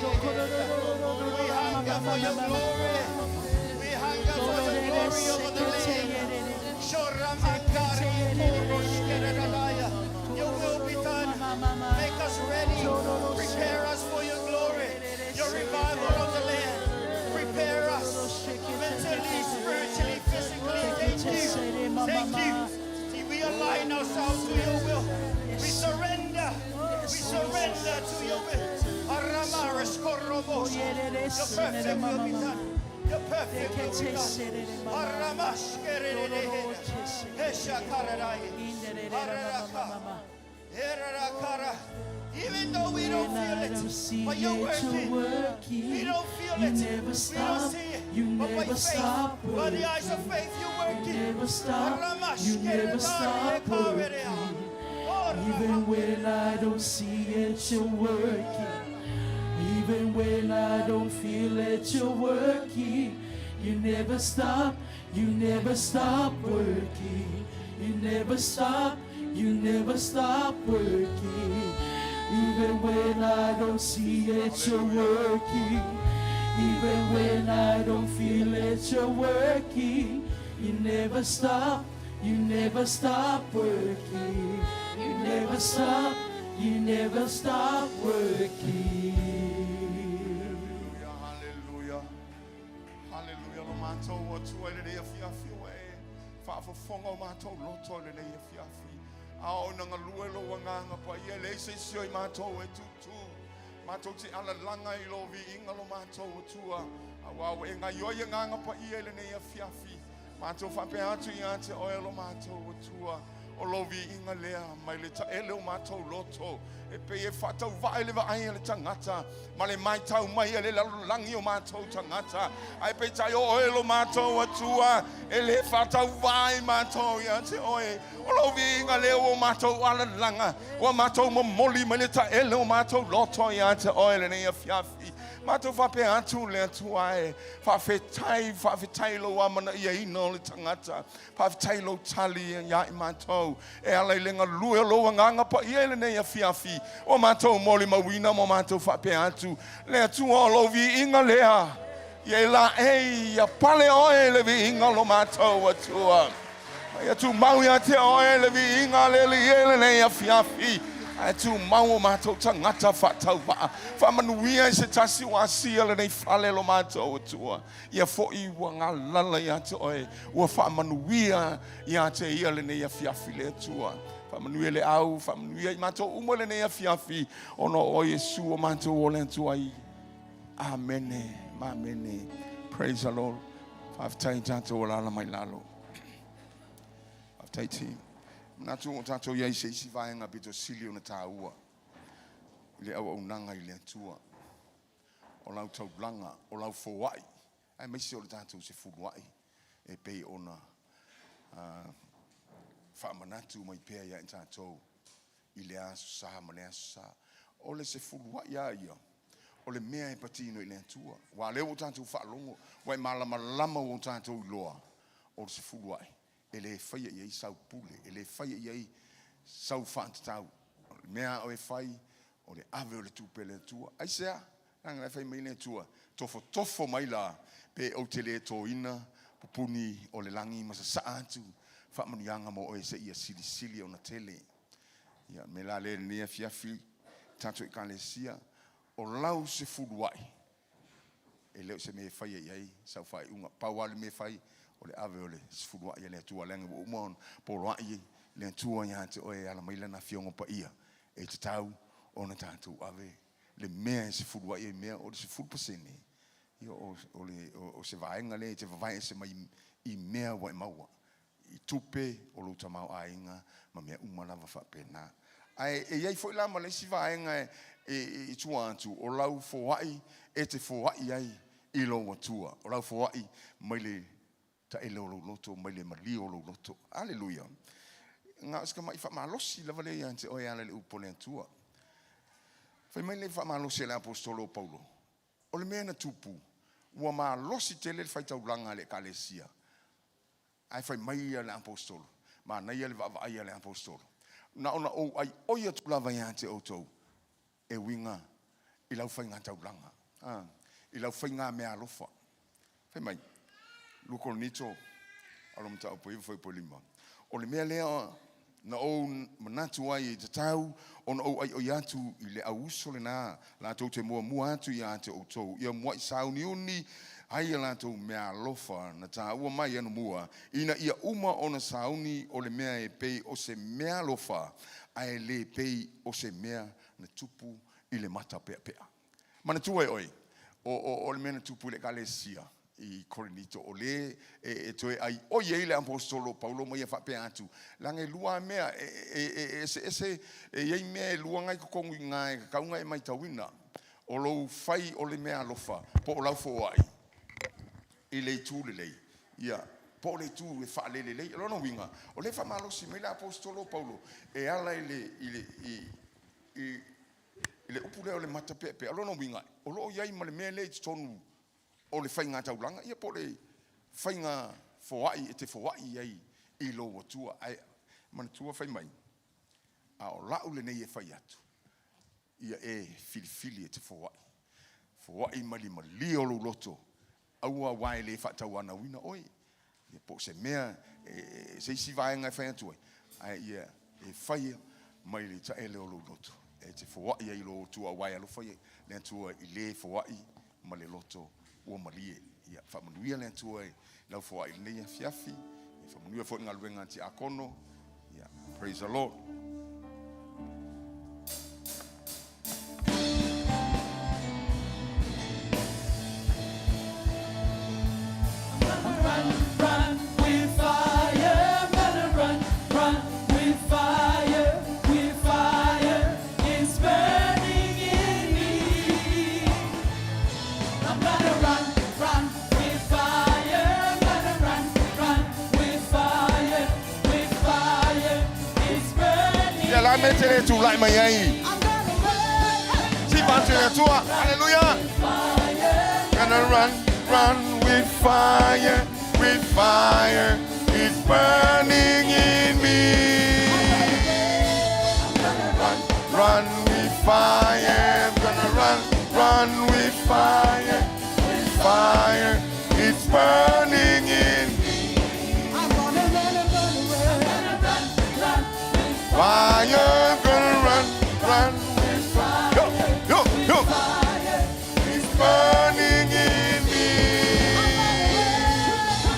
We hunger for your glory. We hunger for the glory of the land. most. Your perfect will be done. Your perfect will be done. Even though we don't When feel I don't it, see but you're it, working. you're working. We don't feel You it. never We don't stop. see it. You But by never faith, stop by the eyes of working. faith, you're You working. never stop. You never stop working. Even when I don't see it, you're working. Even when I don't feel it, you're working. You never stop, you never stop working. You never stop, you never stop working. Even when I don't see it, you're working. Even when I don't feel it, you're working. You never stop, you never stop working. You never stop, you never stop working. Haleluia, haleluia, haleluia lo matou Atua i lenei afiafi ua e faafofoga o matou loto i lenei afiafi. A o ina galue lou agaga paia, e leai se isi o i matou e tutū. Matou te alalaga i lou viiga lo matou Atua, aua ua e gaoioi agaga paia i lenei afiafi. Matou faapea atu ia te oe lo matou Atua, o lou viiga lea mai le taele o matou loto, e pei e faatauvaa i le vaai a le tagata ma le matau mai a le lalolagi o matou tagata. Ae peitai o oe lo matou Atua, e le faatauvaa ai matou ia te oe. O lou viiga lea ua matou alalaga, ua matou momoli mai le taele o matou loto ia te oe lenei afiafi. Matou faapea atu le Atua e, faafetai, faafetai i lou amanaiaina o le tagata. Faafetai i lou tali iā i matou e ala i le galue o lou agaga paia i lenei afiafi. Ua matou molimauina ma matou faapea atu, Le Atua o lou viiga lea, ia e laei, ia pale oe i le viiga o lo matou Atua. Ma ia tumau ia te oe le viiga a le Alii e i lenei afiafi. Ae tumau o matou tagata faatauvaa. Faamanuia i se tasi ua asia lenei fale lo matou Atua. Ia foi ua galala ia te oe, ua faamanuia ia te ia lenei afiafi le Atua. Faamanuia le au, faamanuia i matou uma lenei afiafi, ona o oe Iesu o matou ola atu ai. Amene, ma amene. Praise the Lord. Faafetai tatou alala mai lalo. Faafetai team. Manatu o tatou i ai se isi vaega pito sili ona tāua i le auaunaga i le Atua. O lau taulaga, o lau foai, aemaise o le tatou sefuluai e pei ona faamanatu mai pea ia i tatou i le Aso Sa ma le Aso Sa. O le sefuluai lava ia, o le mea e patino i le Atua. Aua o lea ua tatou faalogo, ua e malamalama ua tatou iloa, o le sefuluai, e le faia i ai sau pule, e le faia i ai sau faatatau. O le mea a oe e fai, o le ave o le tupe a le Atua. Aisea? Leaga la e fai mai le Atua, tofotofo mai la, pe ou te le toina pupuni o le lagi ma sasaa atu faamanuiaga mo oe seia silisili ona tele. Ia, me la lea i lenei afiafi, tatou Ekalesia, o lau sefuluai, e le o se mea e faia i ai sau faaiuga. Pau lava le mea e fai, o le ave o le sefuluai a le Atua, leaga ua uma ona poloai le Atua ia te oe e ala mai Lana Afioga Paia, e tatau ona tatou ave le mea e sefuluai ai mea, o le 10%, ia o, o, le, o, o se vaega lea e te vavae ese mai i mea ua e maua, i tupe o lou tamaoaiga ma mea uma lava faapena. Ae e i ai foi la ma le isi vaega e, e, i tua atu, o lau foai e te foai ai i lou Atua, o lau foai mai le taele o lou loto, mai le maliu o lou loto. Aleluia! Na o se tamai faamalosi lava lea ia te oe e ala i le upu a le Atua. Fai mai le faamalosi a le Aposetolo o Paulo, o le mea na tupu, ua malosi tele le faitaulaga a le Ekalesia, Ae fai mai ia le Aposetolo, manaia le vaavaai a le Aposetolo, na ona ou aioi atu lava ia te outou e uiga i lau faigataulaga, a, i lau faigameaalofa. Fai mai, 2 Korinito, alo mataupu 9 fuaiupu 5, o le mea lea na ou manatu ai e tatau ona ou aioi atu i le auuso lena latou te muamua atu ia te outou, ia muaʻi sauniuni ai a latou meaalofa na taua mai anamua, ina ia uma ona sauni o le mea e pei o se meaalofa, ae le pei o se mea na tupu i le mata peapea. Manatua e oe, O, o, o le mea na tupu i le Ekalesia i Korinito, o lē e, e toe aioi ai le Aposetolo o Paulo ma ia faapea atu, leaga e lua a mea, e, e, e, e eseese, e i ai mea e lua na i totonu i ina e tatau ona e maitauina, o lou fai o le mea alofa, po o lau foai i le itu lelei, ia, po o le itu e faalelelei. O lona uiga, o lea e faamalosi mai le Aposetolo o Paulo e ala i le, i le, i, i, I le upu lea o le mata peapea, o lona uiga, o lo o i ai ma le mea lea i totonu o le faiga taulaga, ia po o le faiga foai e te foai ai i lou Atua. Ae manatua fai mai, a o la'u lenei e fai atu, ia e filifili e te foai. Foai mai le malie o lou loto, aua aua e le faatauanauina oe, ia po o se mea, e, se isi vaega e fai atu ai, ae ia e faia mai le taele o lou loto, e te foai ai i lou Atua, aua e alofa ia le Atua i le foai ma le loto ua malie. Ia faamanuia le Atua i lau foai i lenei afiafi, ia faamanuia foi i le galuega a Tiakono. Ia, praise the Lord. Ia la mea te le tulai mai ai. Sifa atu i le Atua. Haleluia. Gonna run, run with fire, with fire. It's burning in me. Run, run with fire. I'm gonna run, run with fire, with fire. It's burning in me. Fire, I'm gonna run, run with fire. Yo, yo, yo. It's burning in me.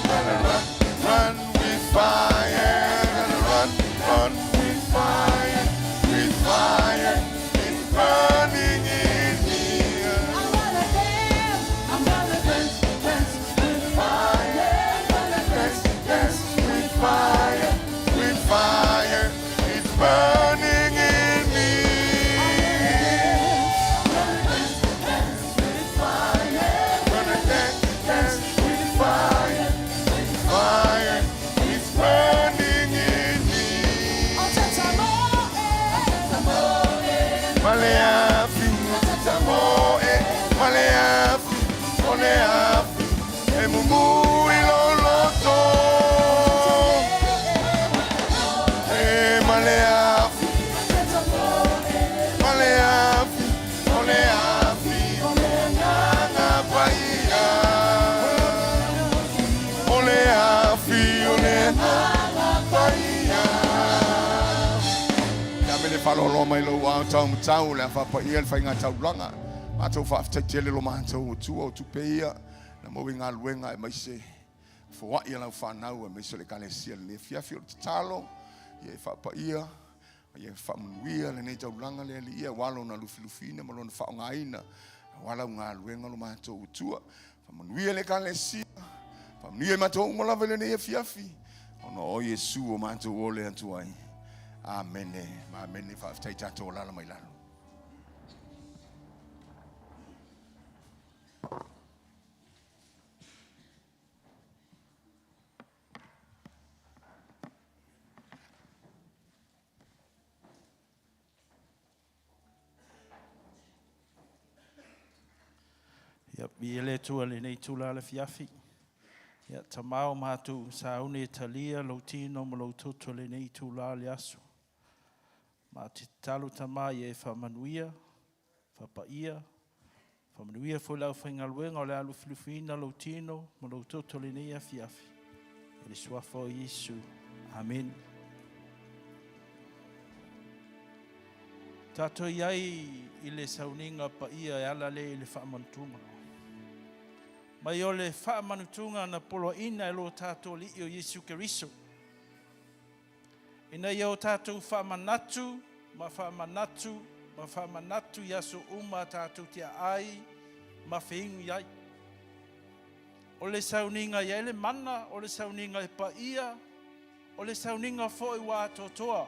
Gonna run, run with fire. Gonna run, run with fire, with fire. It's burning in me. Fire, dance, dance with fire, with fire. It's burning in me. Gonna dance, dance with fire, with fire. It's burning in me. Maleafi, tamoe, maleafi, oleafi, e mumu i lo loto. E maleafi, maleafi, oleafi, oleanga paia. Oleafi, oleanga paia. Ia me le faaaloalo mai lou ao taumatau le a faapaia le faiga taulaga. Matou faafetai tele lo matou Atua o tupe ia na maua i galuega aemaise foai a lau fanau aemaise o le Ekalesia i lenei afiafi. O le tatalo ia e faapaia ia e faamanuia lenei taulaga le Alii aua lona lufilufiina ma lona faaaogaina aua lau galuega lo matou Atua. Faamanuia le Ekalesia, faamanuia i matou uma lava i lenei afiafi, ona o Iesu o matou ole atu ai. Amene, ma amene. Faafetai tatou alala mai lalo. Ia, viia le Atua i lenei itula le afiafi. Ia, Tama o matou sauni e talia lou tino ma lou toto i lenei itula le aso. Ma te tatalo Tama ia e faamanuia, faapaia, faamanuia foi le aufaigaluega o le a lufilufiina lou tino ma lou toto i lenei afiafi. I le suafa o Iesu. Amene. Tatou i ai i le sauniga paia e ala lea i le faamanutuga. Mai o le faamanutuga na poloaina e lo tatou Alii o Iesu Keriso, ina ia o tatou faamanatu ma faamanatu ma faamanatu i aso uma tatou te aai ma feinu i ai. O le sauniga e i ai le mana, o le sauniga e paia, o le sauniga foi ua atoatoa,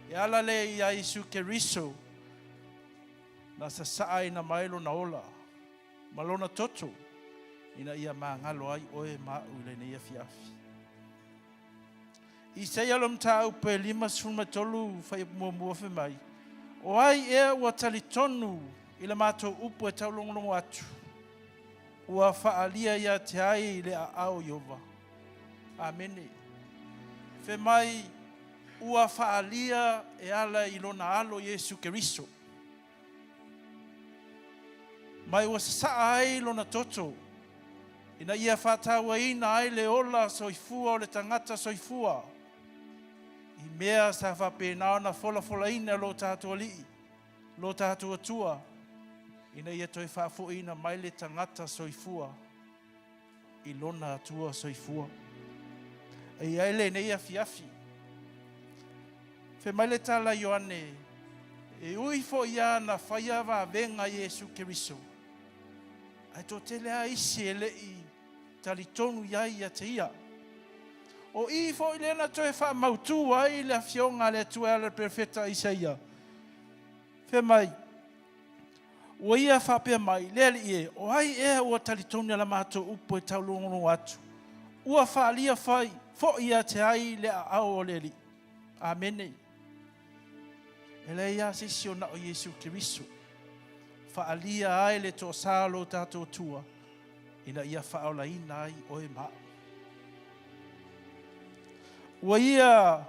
e ala lea ia Iesu Keriso na sasaaina mai lona ola ma lona toto ina ia magalo ai oe ma a'u i lenei afiafi. Isaia lo mataupu e 53 fuaiupu muamua fai mai, O ai ea ua talitonu i la matou upu e taulogologo atu, ua faaalia ia te ai le aao o Ieova? Amene. Fai mai, ua faaalia e ala i lona Alo Iesu Keriso. Mai ua sasaa ai lona toto, ina ia faatauaina ai le ola soifua o le tagata soifua, i mea sa faapena ona folafolaina e lo tatou Alii, lo tatou Atua, ina ia toe faafoiina mai le tagata soifua i lona Atua soifua. E i ai lenei afiafi. Fai mai le tala a Ioane, E ui foi lava na faia vavega Iesu Keriso, ae toatele lava isi e le i talitonu i ai ia te ia. O i foi lea na toe faamautu ai le Afioga a le Atua e ala i le perofeta Isaia, fai mai, Ua ia faapea mai, Le Alii e, o ai ea ua talitonu i la matou upu e taulogologo atu? Ua faaalia fai foi ia te ai le aao o le Alii. Amene. E leai lava se isi o na o Iesu Keriso. Faaalia ai le toasa o lo tatou Atua ina ia faaolaina ai oe ma a'u. Ua ia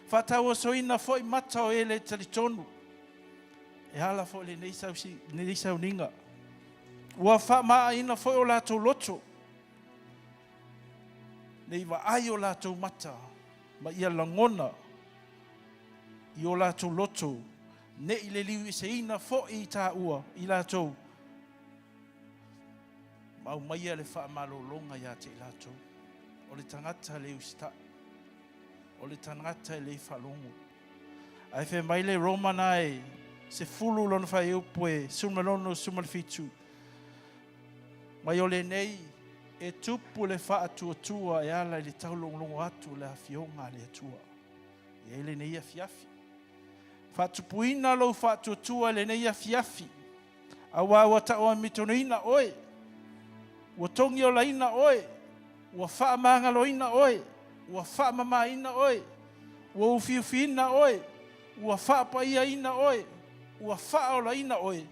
faatauosoina foi mata o e le talitonu. E ala foi lenei, sausi, lenei sauniga. Ua faamaaina foi o latou loto, nei vaai o latou mata ma ia lagona i o latou loto, ne i le liueseina foi i taua i latou, ma aumaia le faamalologa ia te i latou. O le tagata le usitai, o le tagata e le faalogo. Ae fai mai le Roma na e 10 lona fuaiupu e 16 17, mai o lenei e tupu le faatuatua e ala i le taulogologo atu o le Afioga a le Atua. E i ai lenei afiafi. Faatupuina lou faatuatua i lenei afiafi, aua ua tauamitonuina oe, ua togiolaina oe, ua faamagaloina oe, ua faamamaina oe, ua ufiufiina oe, ua faapaiaina oe, ua faaolaina oe,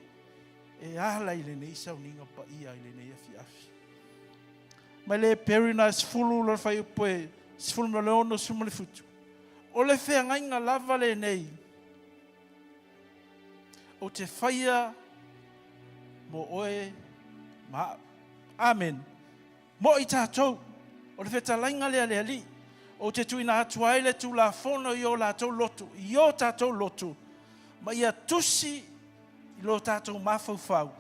e ala i lenei sauniga paia i lenei afiafi. Mai le Heperu na e 10 lona fuaiupu e 16 17, o le feagaiga lava lenei ou te faia mo oe ma a'u. Amen. Mo i tatou, o le fetalaiga lea a le Alii, ou te tuuina atu ai le Tulafono i o latou loto, i o tatou loto, ma ia tusi i lo tatou mafaufau,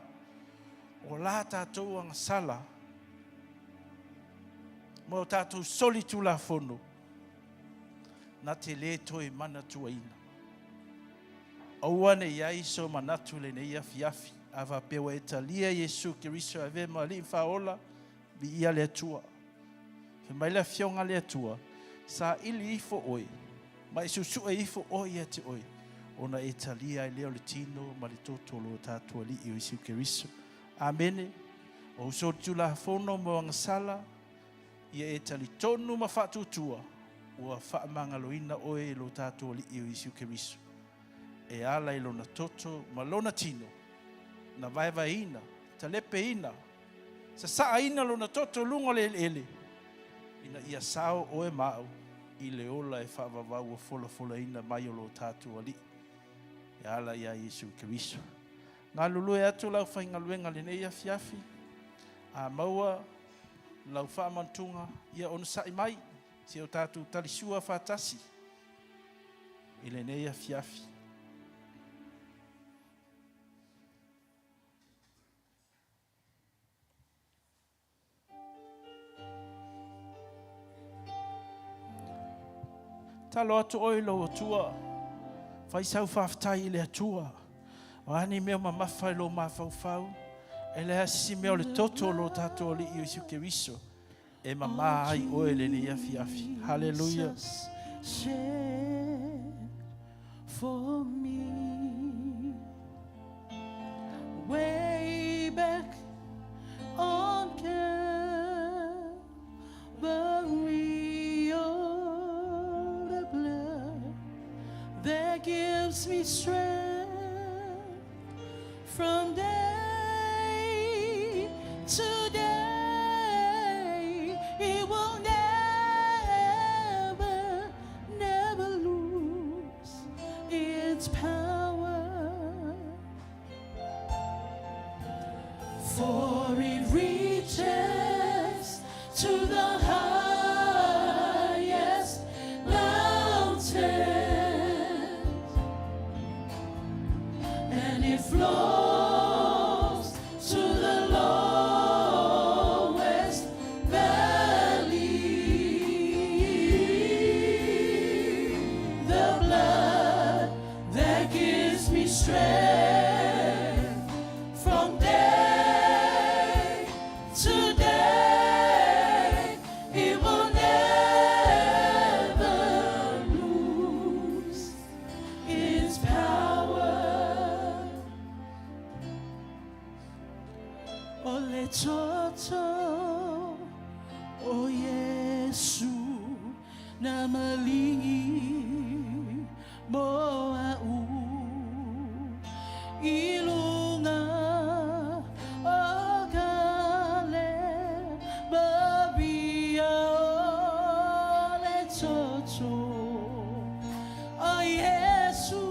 o la tatou agasala ma o tatou soli Tulafono, na te lē toe manatuaina. Aua ne i ai so manatu i lenei afiafi, a faapea ua e talia Iesu Keriso e avea ma Alii ma Faaola, viia le Atua. Fai mai le Afioga a le Atua, Saili ifo oe, ma e suesue ifo oe ia te oe, ona e talia ai lea o le tino ma le toto o lo tatou Alii o Iesu Keriso. Amene. O ou solitulafono ma ou agasala, Ia e talitonu ma faatuatua ua faamagaloina oe e lo tatou Alii o Iesu Keriso, e ala i Lona toto ma Lona tino, na vaevaeina, talepeina, sasaaina Lona toto i luga o le eleele, ina ia sao oe ma au i le ola e faavavau ua folafolaina mai o lo tatou Alii, e ala iā Iesu Keriso. Galulue atu lau faigaluega lenei afiafi, a maua lau faamantuga, ia onosai mai se o tatou talisua faatasi i lenei afiafi. Talo atu oe i lou Atua, fai sau faafetai i le Atua. O a ni mea mamafa i lou mafaufau, E leai se isi mea o le toto o lo tatou Alii o Iesu Keriso e mamā ai oe i lenei afiafi. Haleluia. For me way back on Calvary, oh, the blood that gives me strength from day to day. It will never, never lose its power. For it reaches to the highest mountain and it flows to the lowest valley. The blood that gives me strength from day to day, it will never lose its power. O le toto o Iesu na maligi mo a'u i luga o Kalevaria o le toto o Iesu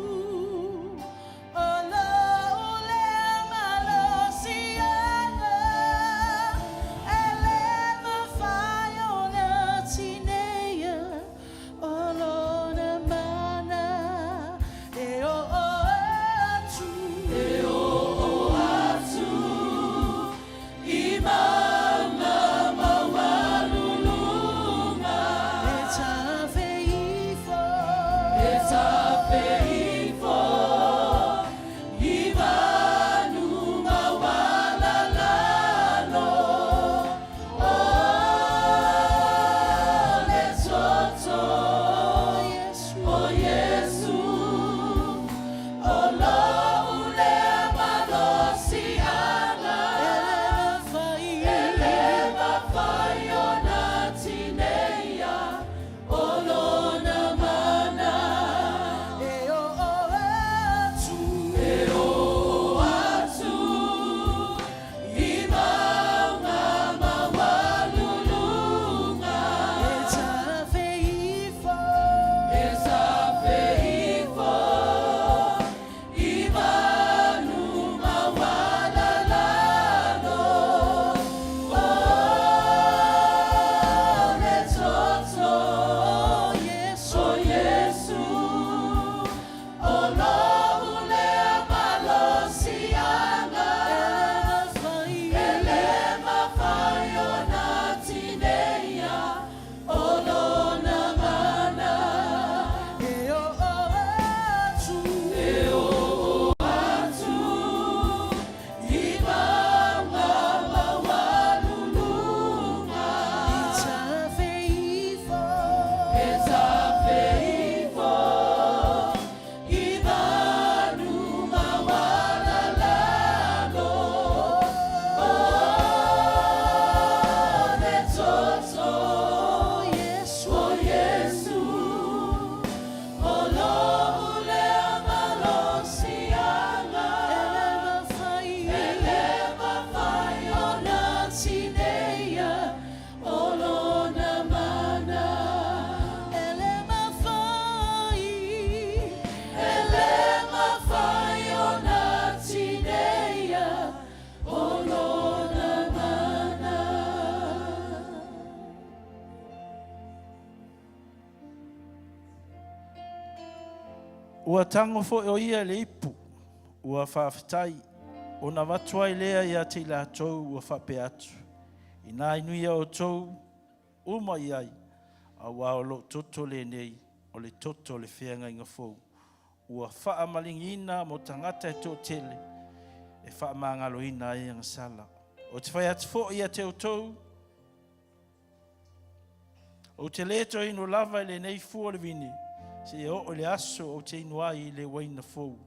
o lo'u lea malosiaga e le mafai ona tineia o lona mana e oo atu e oo atu i mauga maualuluga e tafe ifo e tafe ifo i vanu maualalalo o le toto o Iesu o lo'u lea malosiaga e le mafai ona tineia o lona mana e oo atu e oo atu i mauga maualuluga e tafe ifo e tafe ifo i vanu maualalalo o le toto o Iesu o lo'u lea malosiaga e le mafai ona tineia o lona mana e oo atu e oo atu i mauga maualuluga e tafe ifo e tafe ifo i vanu maualalalo o le toto o Iesu o lo'u lea malosiaga e le mafai ona tineia o lona mana e le mafai e le mafai ona tineia o lona mana. Ua tago foi o ia i le ipu, ua faafetai, ona avatu ai lea ia te i latou ua faapea atu, Inā inu ia outou uma i ai, auā o lou toto lenei, o le toto o le feagaiga fou, ua faamalieina mo tagata e toatele. e faamagaloina ai agasala. Ou te fai atu foi ia te outou, ou te le toe inu lava i lenei fua o le vini, seia oo i le aso ou te inu ai i le uaina fou,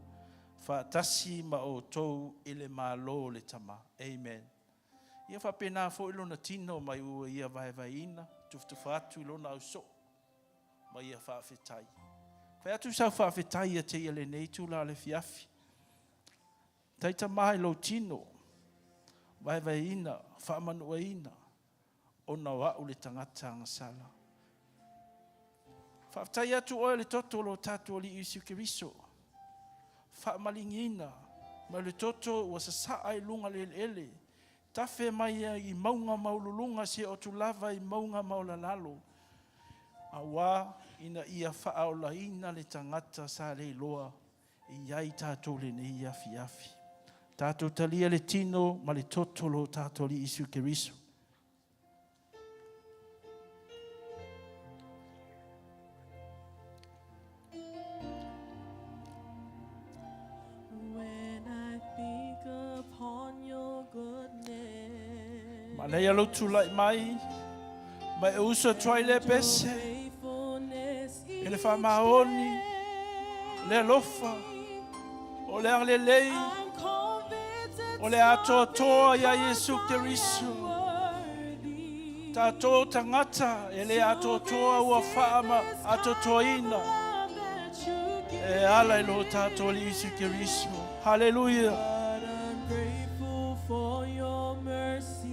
faatasi ma outou i le Malo o le Tama. Amen. Ia faapena foi lona tino mai ua ia vaevaeina, tufatufa atu i lona ausoo ma ia faafetai. Fai atu sau faafetai ia te ia lenei itula o le afiafi. Taitama i lou tino, vaevaeina, faamanuaina, ona o au le tagata agasala. Faafetai atu oe le toto o lo tatou Alii Iesu Keriso, faamaligiina mai le toto ua sasaa i luga le eleele, tafe mai ai i mauga maualuluga seia oo atu lava i mauga maualalalo, aua ina ia faaolaina le tagata sa le iloa e i ai tatou lenei afiafi. Tatou talia le tino ma le toto o lo tatou Alii Iesu Keriso. When I think upon your goodness, Manaia lou tulai mai, ma e uso atu ai le pese, faithfulness i le faamaoni, le alofa, o le agalelei, I'm convinced o le atoatoa iā Iesu Keriso. worthy Tatou tagata e le atoatoa ua faama atoatoaina that you give. e ala i lo tatou Alii Iesu Keriso. Haleluia. But I'm grateful for your mercy.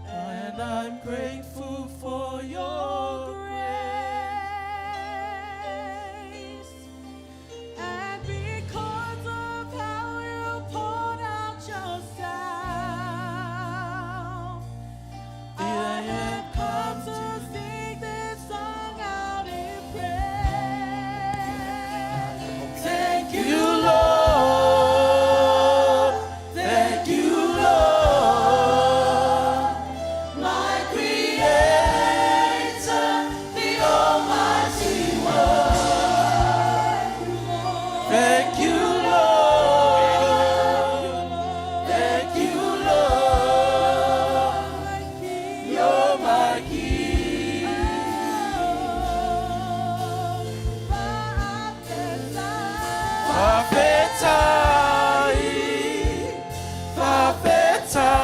And I'm grateful for your grace. And because of how you poured out yourself, I have come to sing this song out in prayer. Thank you, Lord. Thank you, Lord. My Creator, the Almighty One. Thank you, Lord. Thank you, Lord. You're my King. Fa'afetai, fa'afetai,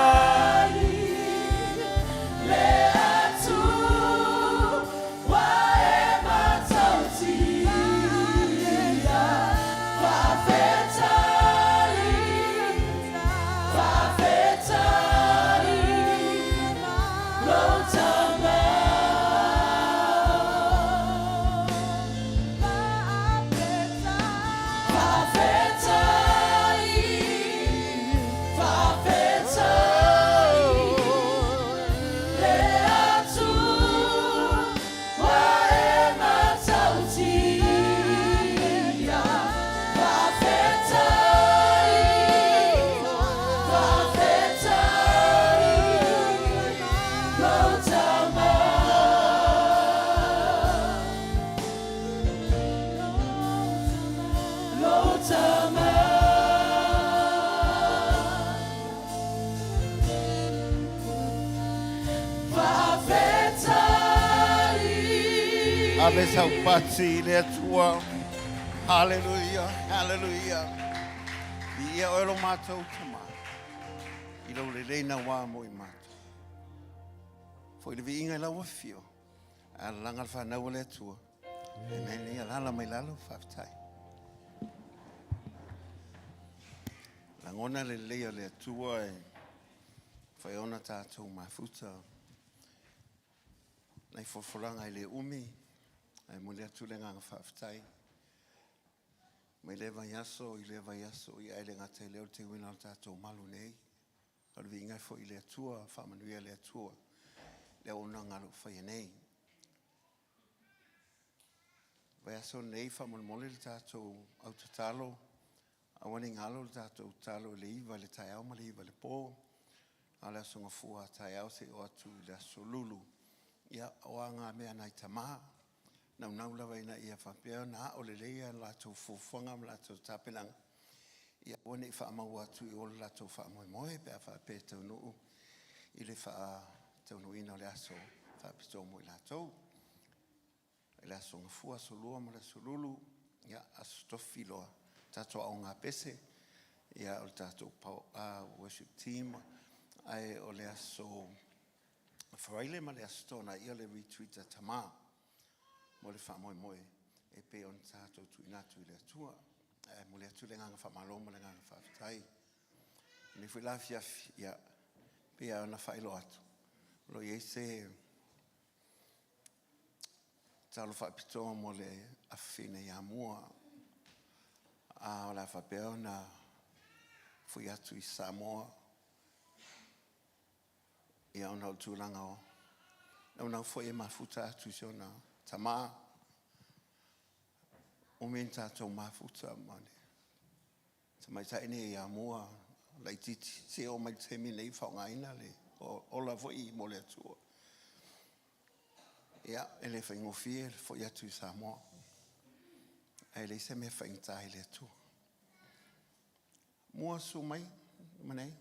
Le Atua e matautia. Fa'afetai, fa'afetai, lou Tama. Fa'afetai, fa'afetai, le Atua e matautia. Fa'afetai, fa'afetai, lou Tama. Lou Tama. Fa'afetai. Ave sau pasi i le Atua. Haleluia, haleluia. Viia oe lo matou Tama i lou lelei nauā mo i matou. Foi le viiga i lau afio, a lalaga le fanau a le Atua. Amen. Ia alaala mai lalo, faafetai. Lagona le lelei o le Atua e fai ona tatou mafuta. Nai folafolaga e le umi, ae momoli atu le agaga faafetai. Mai lea vaiaso i lea vaiaso, ia ae le gata i lea o le teuina o le tatou malu nei. O le viiga e foi i le Atua, faamanuia le Atua le auaunaga o lo o faia nei. Vaiaso nei faamolemole le tatou au tatalo, aua ne i galo le tatou tatalo i le 9 i le taeao ma le 9 i le po. A o le aso Gafua taeao seia oo atu i le aso Lulu. Ia, o a ngā mea nai tamā. naunau lava ina ia faapea ona ao lelei a latou fuafuaga ma latou tapenaga, ia aua ne i faamaua atu i o le latou faamoemoe pe a faapea e taunuu i le faataunuuina o le aso faapitoa mo i latou. I le aso Gafua, aso Lua ma le aso Lulu, ia, aso Tofi loa, tatou aoga pese, ia, o le tatou worship team, ae o le aso Faraile ma le aso Toonai, o le retreat a Tamā mo le faamoemoe e pei ona tatou tuuina atu i le Atua. Ae momoli atu le agaga faamalo ma le agaga faafetai. I lenei foi la afiafi, ia, pei lava ona faailoa atu, o lo o i ai se tatalo faapitoa mo le afafine ia Mua, a o le a faapea ona foi atu i Samoa, ia ona o le tulaga o naunau foi e mafuta atu i si ona tamā. Umi ona tatou mafuta ma le tamaitai nei ia Mua laitiiti, seia oo mai i le taimi nei o faaaogaina le ola foi mo le Atua. Ia, e le faigofie le foi atu i Samoa, ae leai se mea e faigata i le Atua. Mua, susu mai ma nei.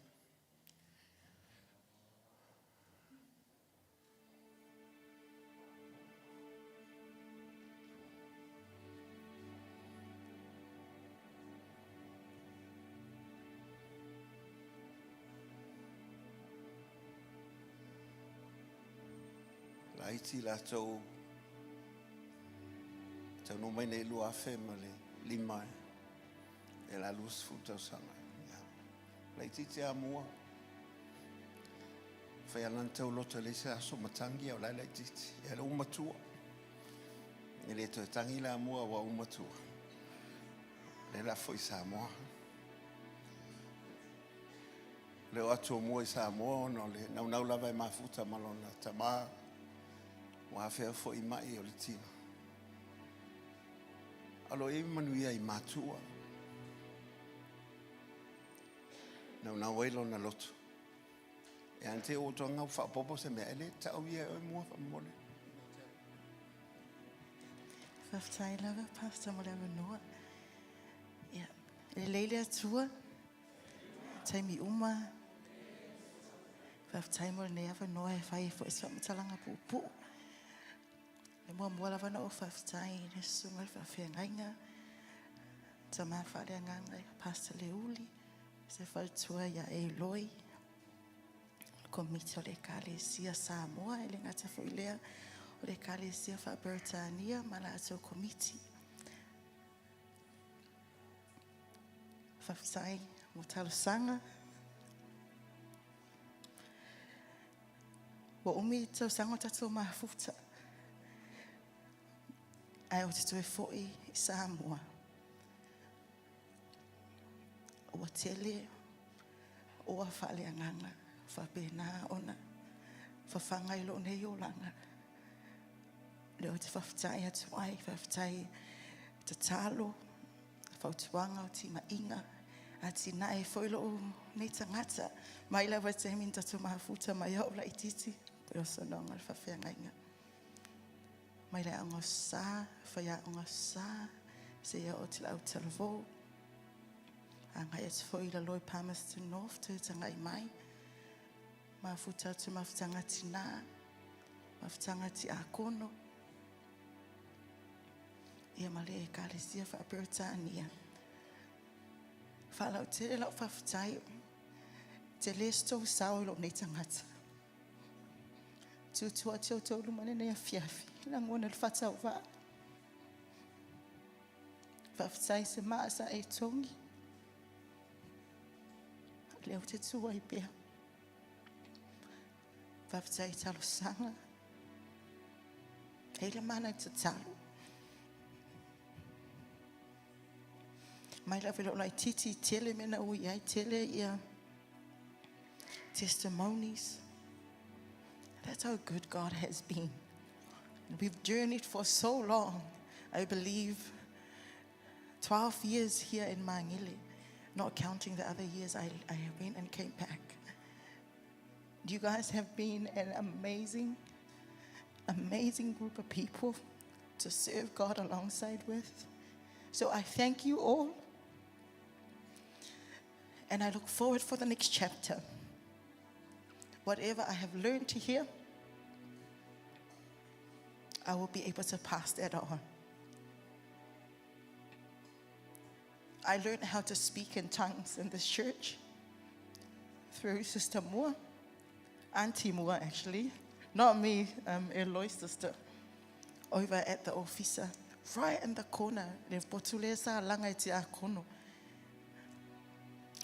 Laiti latou taunuu mai nei i le 2005, e la 20 tausaga. Ia, laitiiti lava Mua. Fai lava lana tauloto e leai se aso matagi a o la e laitiiti. Ia lea ua matua. E le toe tagi la Mua ua ou matua. Lea la foi i Samoa. Le o atu o Mua i Samoa ona o le naunau lava e mafuta ma lona tamā ua afea foi mai o le tino. A o lo o i ai manuia i matua. Naunau ai lona loto. E ana te o toga faaopoopo se mea, e le tau ia e oe Mua faamolemole. Faafetai lava, Pastor, mo le avanoa. Ia, e lelei le Atua, taimi uma. Faafetai mo lenei avanoa e fai ai foi se faamatalaga puupuu. E muamua lava ona ou faafetai i le susuga i le faafeagaiga, tama faaleagaga ia Pastor Leuli, se faletua ia Eloi, le Komiti o le Ekalesia Samoa, e le gata foi i lea, o le Ekalesia Faa-Peretania ma latou Komiti. Faafetai mo talosaga. Ua umi tausaga o tatou mafuta, ae ou te toe foi i Samoa. Ua tele oa faaleagaga faapena ona fafaga i lou nei olaga. Lea ou te faafetai atu ai, faafetai tatalo, fautuaga o timaiga, atinae foi lou nei tagata. Mai lava i le taimi na tatou mafuta mai au laitiiti, pei o saunoaga a le faafeagaiga. Mai le aoga o Sa, faiaoga Sa, seia oo atu i le autalavou. Agai atu foi i lalo i Palmerston North, toe tagai mai. Mafuta atu mafutaga tinā, mafutaga tiakono, ia ma le Ekalesia Faa-Peretania. Faalautele lau faafetai, tele se tou sao i lou nei tagata. Tutu atu i outou luma lenei afiafi, lagona le faatauvaa. Faafetai se maa sa e togi, lea ou te tu ai pea. Faafetai i talosaga. E i ai le mana i tatalo. Mai lava i lou laitiiti, tele mea na ui ai, tele ia testimonies. That's how good God has been. And we've journeyed for so long. I believe 12 years here in Magele, not counting the other years I went and came back. You guys have been an amazing, amazing group of people. to serve God alongside with. So I thank you all. And I look forward for the next chapter. Whatever I have learned here, I will be able to pass that on. I learned how to speak in tongues in this church through Sister Moore, Auntie Moore actually, not me, um, Eloy's sister, over at the office, right in the corner.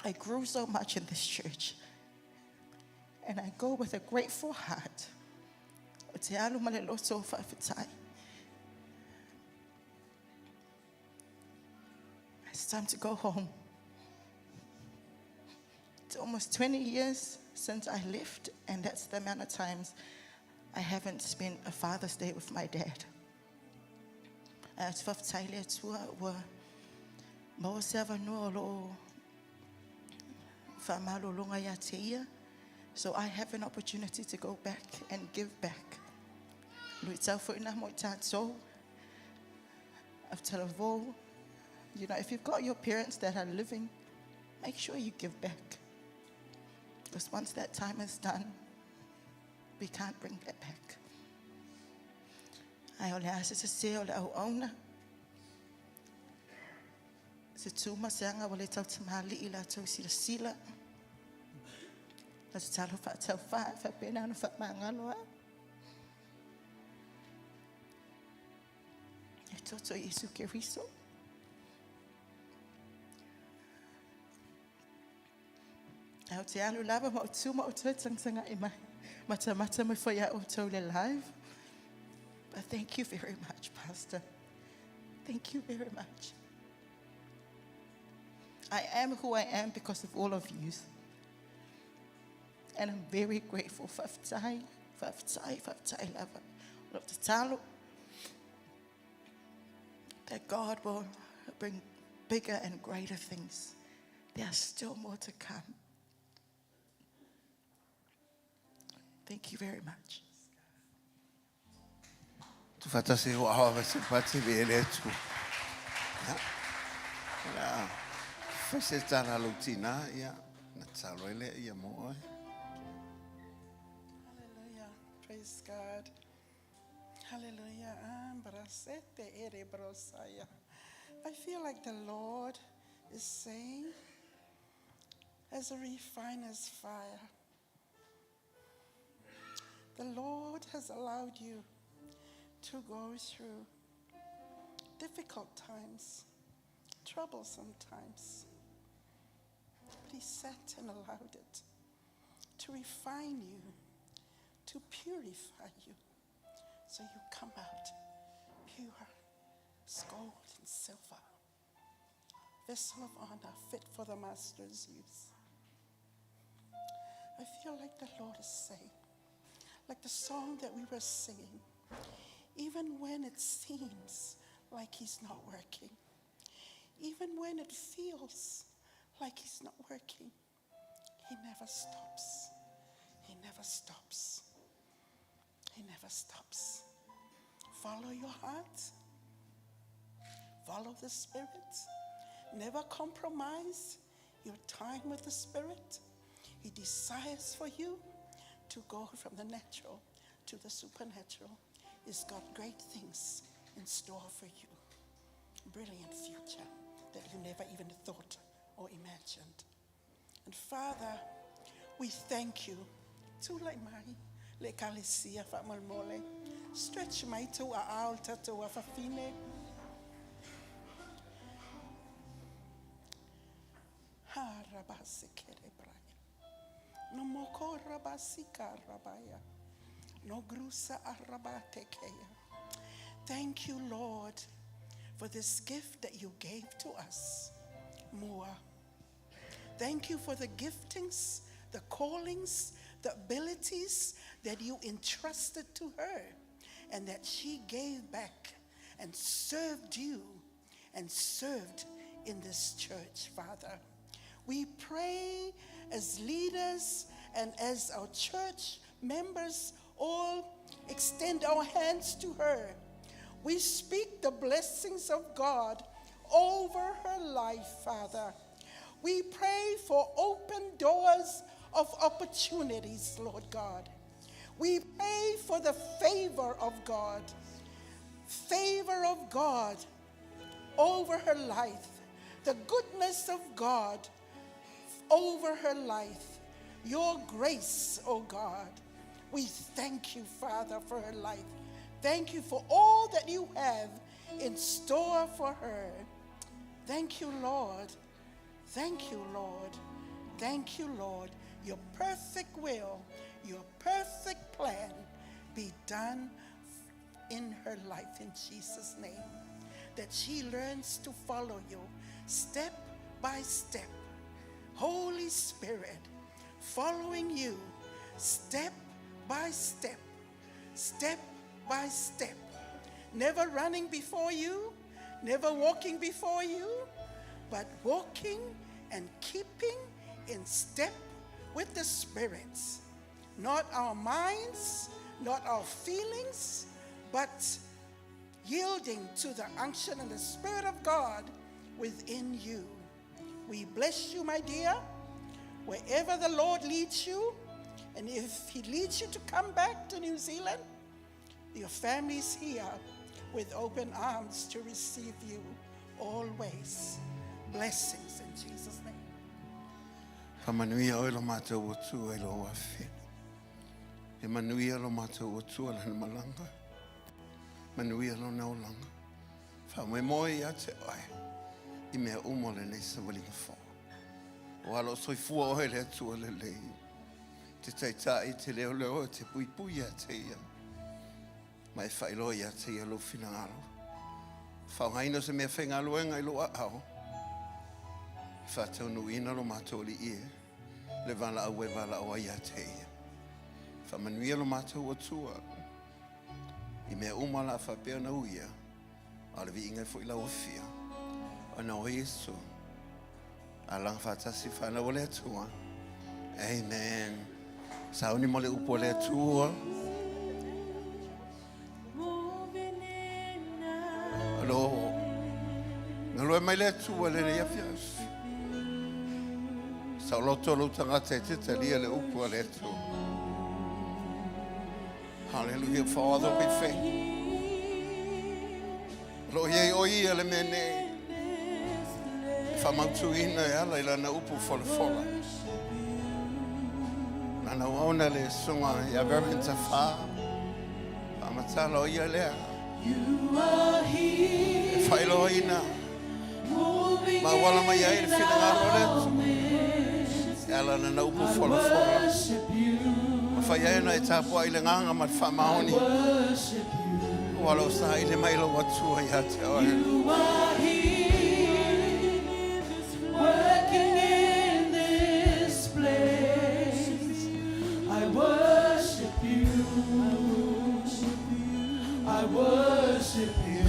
I grew so much in this church. And I go with a grateful heart. O te alu ma le loto o faafetai. It's time to go home. It's almost 20 years since I left, and that's the amount of times I haven't spent a Father's Day with my dad. Ae ou te faafetai i le Atua ua maua se avanoa o lo o faamalologa ia te ia. So I have an opportunity to go back and give back. Luitau foi nā mo i tātou of Talavou. You know, if you've got your parents that are living, make sure you give back. Because once that time is done, we can't bring that back. Ae o le a se sese o le auauna. Se tū ma se aga ua le tautamalii la tou silasila. La tatalo faataufā faapena ona faamagalo au. E toto i Iesu Keriso. Ae o te alu lava ma o tū ma o toe tangatanga i mai. Matamata mai foi a outou le live. But thank you very much, Pastor. Thank you very much. I am who I am because of all of you. And I'm very grateful. Faafetai, faafetai, faafetai lava. O lau tatalo that God will bring bigger and greater things. There are still more to come. Thank you very much. Tufatasi o awa vese pati le ele atu. Ia. Ia. Fai se tala lou tina, ia. Na talo ele ia mo oe. Hallelujah. Praise God. Hallelujah. Ambrasete ere brosaya. I feel like the Lord is saying, as a refiner's fire, the Lord has allowed you to go through difficult times, troublesome times. But He sat and allowed it to refine you, to purify you, so you come out pure as gold and silver, vessel of honor fit for the master's use. I feel like the Lord is saying, like the song that we were singing, even when it seems like He's not working, even when it feels like He's not working, He never stops. He never stops. He never stops. Follow your heart. Follow the Spirit. Never compromise your time with the Spirit. He desires for you to go from the natural to the supernatural. He's got great things in store for you. Brilliant future that you never even thought or imagined. And Father, we thank you. Tulai mai le ekalesia faamolemole. Stretch mai tou aao le tatou afafine. Ha rabasekere braya. No moko rabasika rabaya. No grusa arabatekeya. Thank you, Lord, for this gift that you gave to us, Mua. Thank you for the giftings, the callings, the abilities that you entrusted to her and that she gave back and served you and served in this church, Father. We pray as leaders and as our church members all extend our hands to her. We speak the blessings of God over her life, Father. We pray for open doors of opportunities, Lord God. We pray for the favor of God, favor of God over her life, the goodness of God over her life, your grace, oh God. We thank you, Father, for her life. Thank you for all that you have in store for her. Thank you, Lord. Thank you, Lord. Thank you, Lord. Your perfect will, your perfect plan be done in her life in Jesus' name. That she learns to follow you step by step. Holy Spirit, following you step by step, step by step. Never running before you, never walking before you, but walking and keeping in step with the spirits. Not our minds, not our feelings, but yielding to the unction and the Spirit of God within you. We bless you, my dear, wherever the Lord leads you. And if He leads you to come back to New Zealand, your family's here with open arms to receive you always. Blessings in Jesus' name. Faamanuia oe lo matou Atua i lou afena. E manuia lo matou Atua lana malaga. Manuia lona olaga. Faamoemoe ia te oe i mea uma o lenei savaliga fou. Ua lo o soifua oe le Atua lelei. Te taitai, te leoleo, te puipui ia te ia. Ma e faailoa ia te ia lou finagalo. Faaaogaina se mea faigaluega i lou aao. E faataunuuina lo matou Alii e, le valaau e valaau ai ia te ia. Faamanuia lo matou Atua i mea uma o le a faapea ona uia, a o le viiga e foi i lau Afio, ona o Iesu. Alaga faatasi fanau a le Atua. Amen. Sauni mo le upu a le Atua. Alo. Galue mai le Atua lenei afiafi. Saoloto lou tagata e te talia le upu a le Atua. Hallelujah, Father, we thank you. O lo o i ai o ia le mea nei. E faamautuina e ala i lana upu folafola. Lana auauna le susuga ia Reverend Tafā. Faamatala o ia lea. E faailoaina ma auala mai ai le finagalo o le Atua. E ala lana upu folafola. Ma fai ai ona e tapuai i le agaga ma le faamaoni. Ua lo saili mai lou Atua ia te oe. You are here, working in this place. I worship you. I worship you.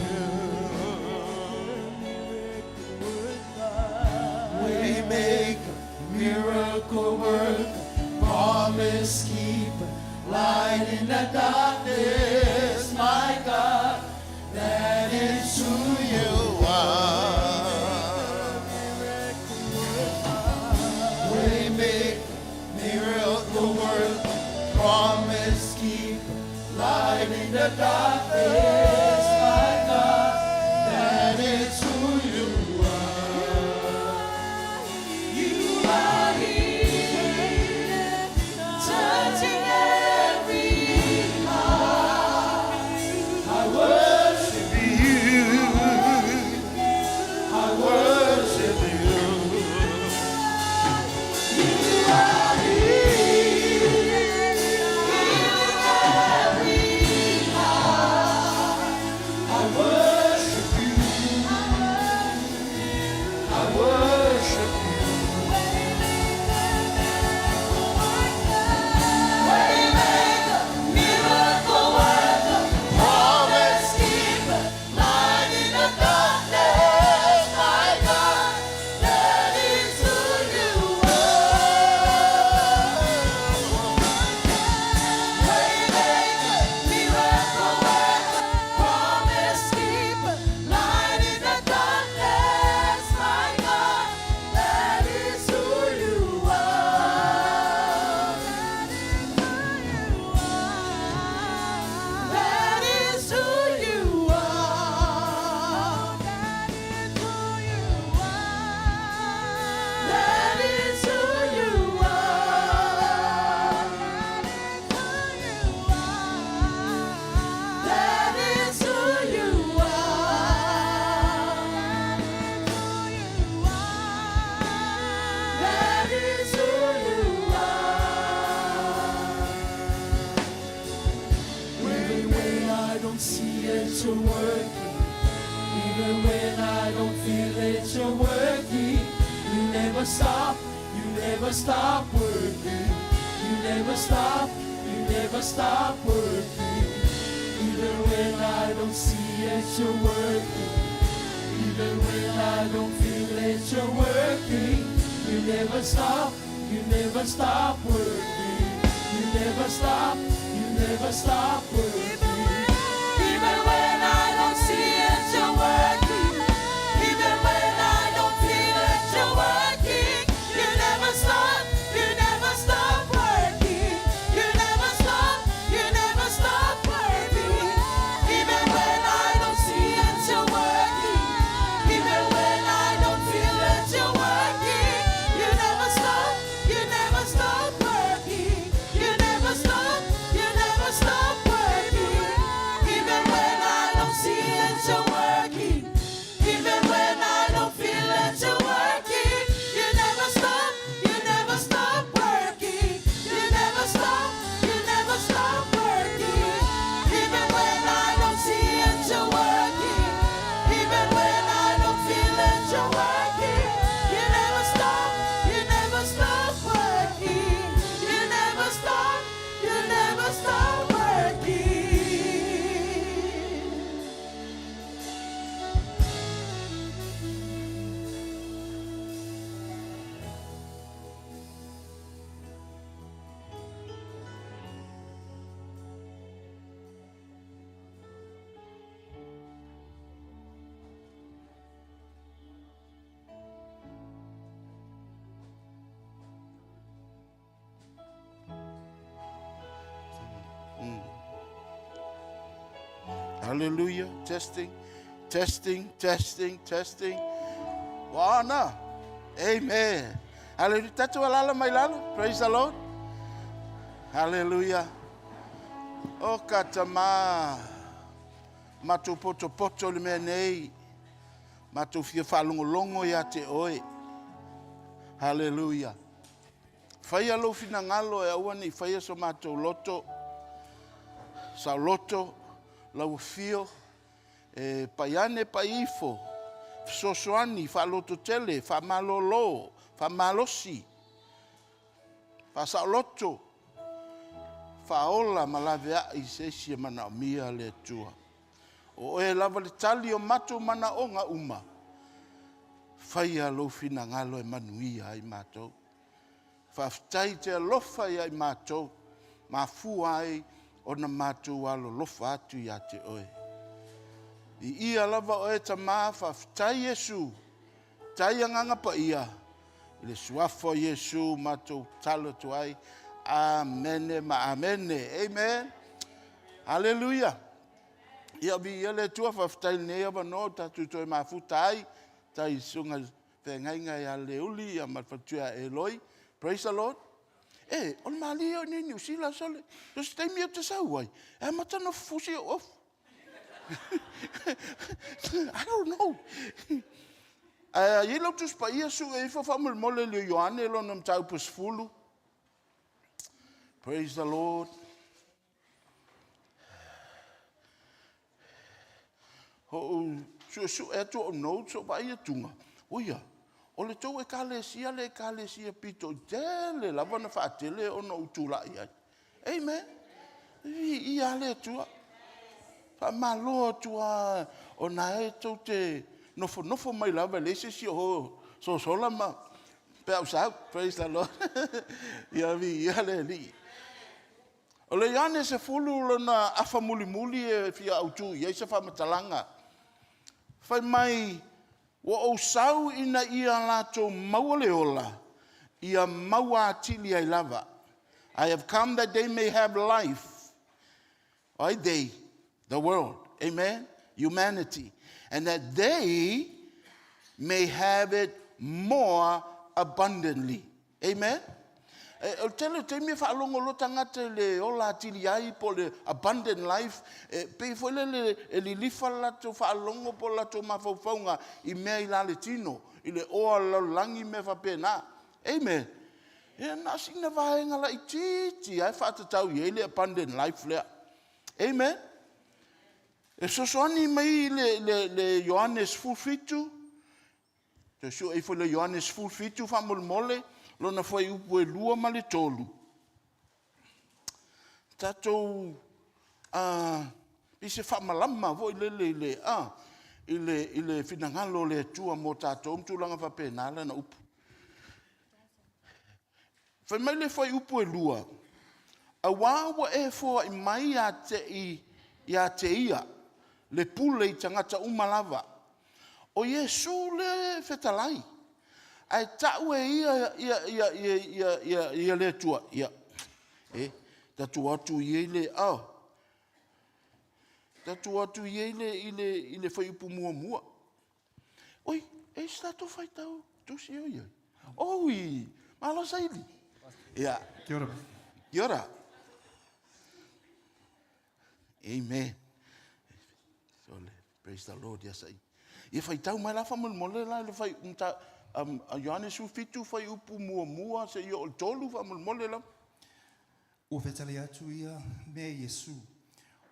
Waymaker, miracle worker, promise keeper, light in the darkness, my God, that is who you are. Waymaker, miracle worker, promise keeper, light in the darkness, my God, that is who you are. You are here, touching every heart. I worship you. I worship you. You are here, healing every heart. it, you're working. Even when I don't feel it, you're working. You never stop, you never stop working. You never stop, you never stop working. Even when I don't see it, you're working. Even when I don't feel it, you're working. You never stop, you never stop working. You never stop, you never stop working. Even when I don't see it, you're working. Even when I don't feel it, you're working. You never stop, you never stop working. You never stop, you never stop working. Even when I don't see it, you're working. Even when I don't feel it, you're working. You never stop, you never stop working. You never stop, you never stop working. Even when I don't see it, you're working. Even when I don't feel it, you're working. You never stop, you never stop working. You never stop, you never stop working. Even when I don't see it, you're working. Even when I don't feel it, you're working. You never stop, you never stop working. You never stop, you never stop working. Hallelujah. Testing, testing, testing, testing. Wana. Amen. Hallelujah. Tatou alala mai lalo. Praise the Lord. Hallelujah. O ka tama. Matou poto poto le mea nei. Matou fia faalogologo ia te oe. Hallelujah. Faia lou finagalo e aua nei faia so matou loto. Saoloto, lau afio, e paiane paifo, fesoasoani, faalototele, faamalolo, faamalosi, faasaoloto, faaola ma laveai se isi e manaomia le Atua. O oe lava le tali o matou manaoga uma, faia lou finagalo e manuia ai matou. Faafetai te alofa ia i matou, mafua ai ona matou alolofa atu ia te oe. I ia lava oe Tamā, faafetai Iesu, tai agaga paia, i le suafa o Iesu matou talo atu ai. Amene ma amene. Amen. Hallelujah. Ia viia le Atua, faafetai i lenei avanoa ua tatou toe mafuta ai. Tai susuga feagaiga ia Leuli ia ma le faletua ia Eloi. Praise the Lord. E, o le malie o nei Niu Sila sole. So se taimi ou te sau ai, e amata ona fusi ou ofu. I don't know. Ae i ai lau Tusi Paia sue ifo faamolemole i le Ioane lona mataupu 10. Praise the Lord. Ho'u suesue atu o'u notes o'u vaai atuga, oia, o le tou ekalesia le ekalesia pito i tele lava na faatele ona ou tulai ai. Amen. Viia le Atua. Faamalo atu lava ona e tou te nofonofo mai lava e leai se isi o sosola ma pe au sau. Praise the Lord. Ia viia le Alii. O le Ioane 10 lona afa mulimuli e fia autu i ai se faamatalaga. Fai mai, ua ou sau ina ia latou maua le ola, ia maua atili ai lava. I have come that they may have life. I they, the world. Amen. Humanity. And that they may have it more abundantly. Amen. E, o le tele o taimi e faalogo loa tagata i le ola atili ai po o le abundant life, e pei foi lele e lilifa le latou faalogo po o le latou mafaufauga i mea i la le tino, i le oa o le lalolagi ma mea faapena. Amen. E na o sina vaega laitiiti lava e faatatau i ai le abundant life lea. Amen. E fesoasoani mai le, le, le Ioane 17, toe sue ifo le Ioane 17 faamolemole, lona fuaiupu e 2 ma le 3. Tatou uh, i se faamalama foi lele i le, ah, i le, i le finagalo o le Atua mo tatou ma tulaga faapena lana upu. Fai mai le fuaiupu e 2, Auā ua e foai mai ia te, i, ia te ia le pule i tagata uma lava. O Iesu lea e fetalai, ae ta'u e ia ia ia ia ia ia, ia le Atua, ia, e, tatou o atu i ai le, oh, tatou o atu i ai le, i le, i le fuaiupu muamua. Oi, e se tatou faitau tusi o ia. Oi, malo saili. Ia. Kia ora. Kia ora. Amen. Praise the Lord, ia saili. Ia faitau mai la faamolemole la le fai mta um, Ioane 17 fuaiupu muamua seia oo i le 3 faamolemole lava. Ua fetalai atu ia mea i Iesu,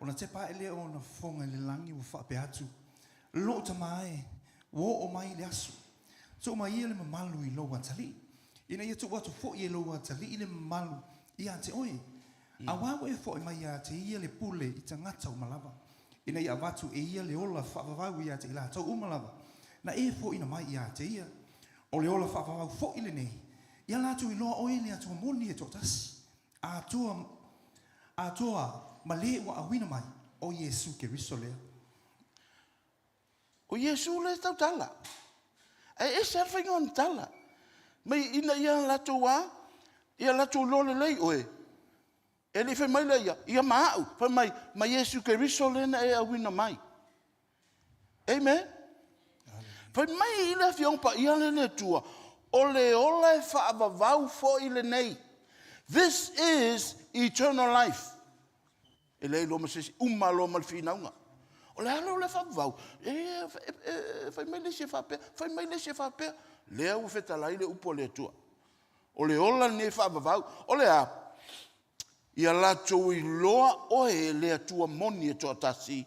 ona tepa ae lea o ona fofoga i le lagi ua faapea atu, Lou tama e, ua oo mai le aso. Tuu mai ia le mamalu i lou atalii, ina ia tuu atu foi e lou atalii le mamalu ia te oe. Auā ua e fo'i mai ia te ia le pule i tagata uma lava, ina ia avatu e ia le ola faavavau ia te i latou uma lava na e fo'ina mai ia te ia. O le ola faavavau fo'i lenei, ia latou iloa oe le Atua moni e toatasi, Atua, Atoa ma le ua auina mai, o Iesu Keriso lea. O Iesu lea e tautala. Ae ese lava le faiga o ana tala. Mai ina ia latou a, ia latou iloa lelei oe. E le i fai mai lea ia, ia ma au, fai mai, ma Iesu Keriso lea na e auina mai. Amen. Fai mai i le Afioga Paia lea le Atua, o le ola e faavavau foi lenei. This is eternal life. E leai loa ma se isi, uma loa ma le finauga. O le a le ola e faavavau? E, e, e, fai mai le isi e faapea, fai mai le isi e faapea. Lea ua fetalai le upu a le Atua. O le ola lenei e faavavau. O le a? Ia latou iloa oe le Atua moni e toatasi,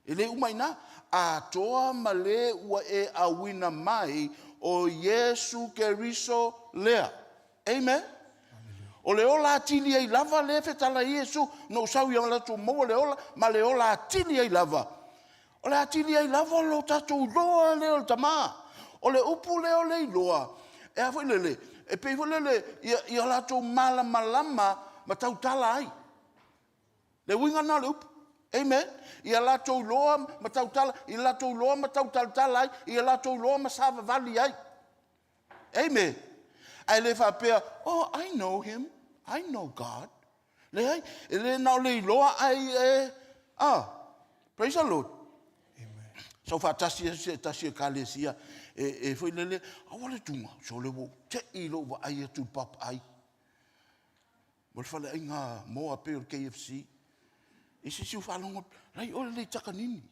e le uma i ina, atoa ma le ua e auina mai, o Iesu Keriso lea. Amen. O le ola atili ai lava lea e fetalai Iesu, na ou sau ia latou maua le ola, ma le ola atili ai lava. O le atili ai lava o lo tatou iloa lea o le Tama. O le upu lea o le iloa, e a foi lele, e pei foi lele ia, ia latou malamalama ma tautala ai. Le uiga lena o le upu. Amen. Ia latou iloa ma tautala, ia latou iloa ma tautalatala ai, ia latou iloa ma savavali ai. Amen. Ae le faapea, oh, I know him, I know God. Leai, e le na o le iloa ae e, ah, praise the Lord. Amen. Sau faatasi se tasi e kalesia, e, e foi lele, aua le tunga, so le ua te i lou vaai atu i papaai. Mo le faleaiga moa pei o le KFC. I se si u faalogo, lai oe le takanini.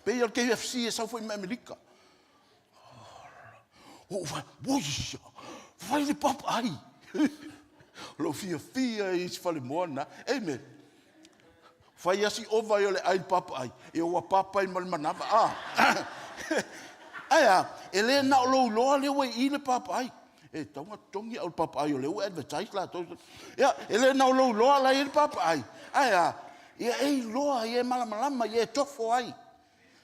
Pei o le KFC e sau foi mai Amerika. Ou fai, oi, fai le papaai. O lou fiafia i isi falemoa na. Amen. Fai asi ova i o le ai le papaai. E ua papai ma le manava. Ah. Ae a, e le na o lou iloa lea ua i i le papaai. E tatau ona totogi au i le papaai o lea ua advertise latou. Ia, e le na o lou iloa la e i ai le papaai, ae a, ia e iloa, ia e malamalama, ia e tofo ai.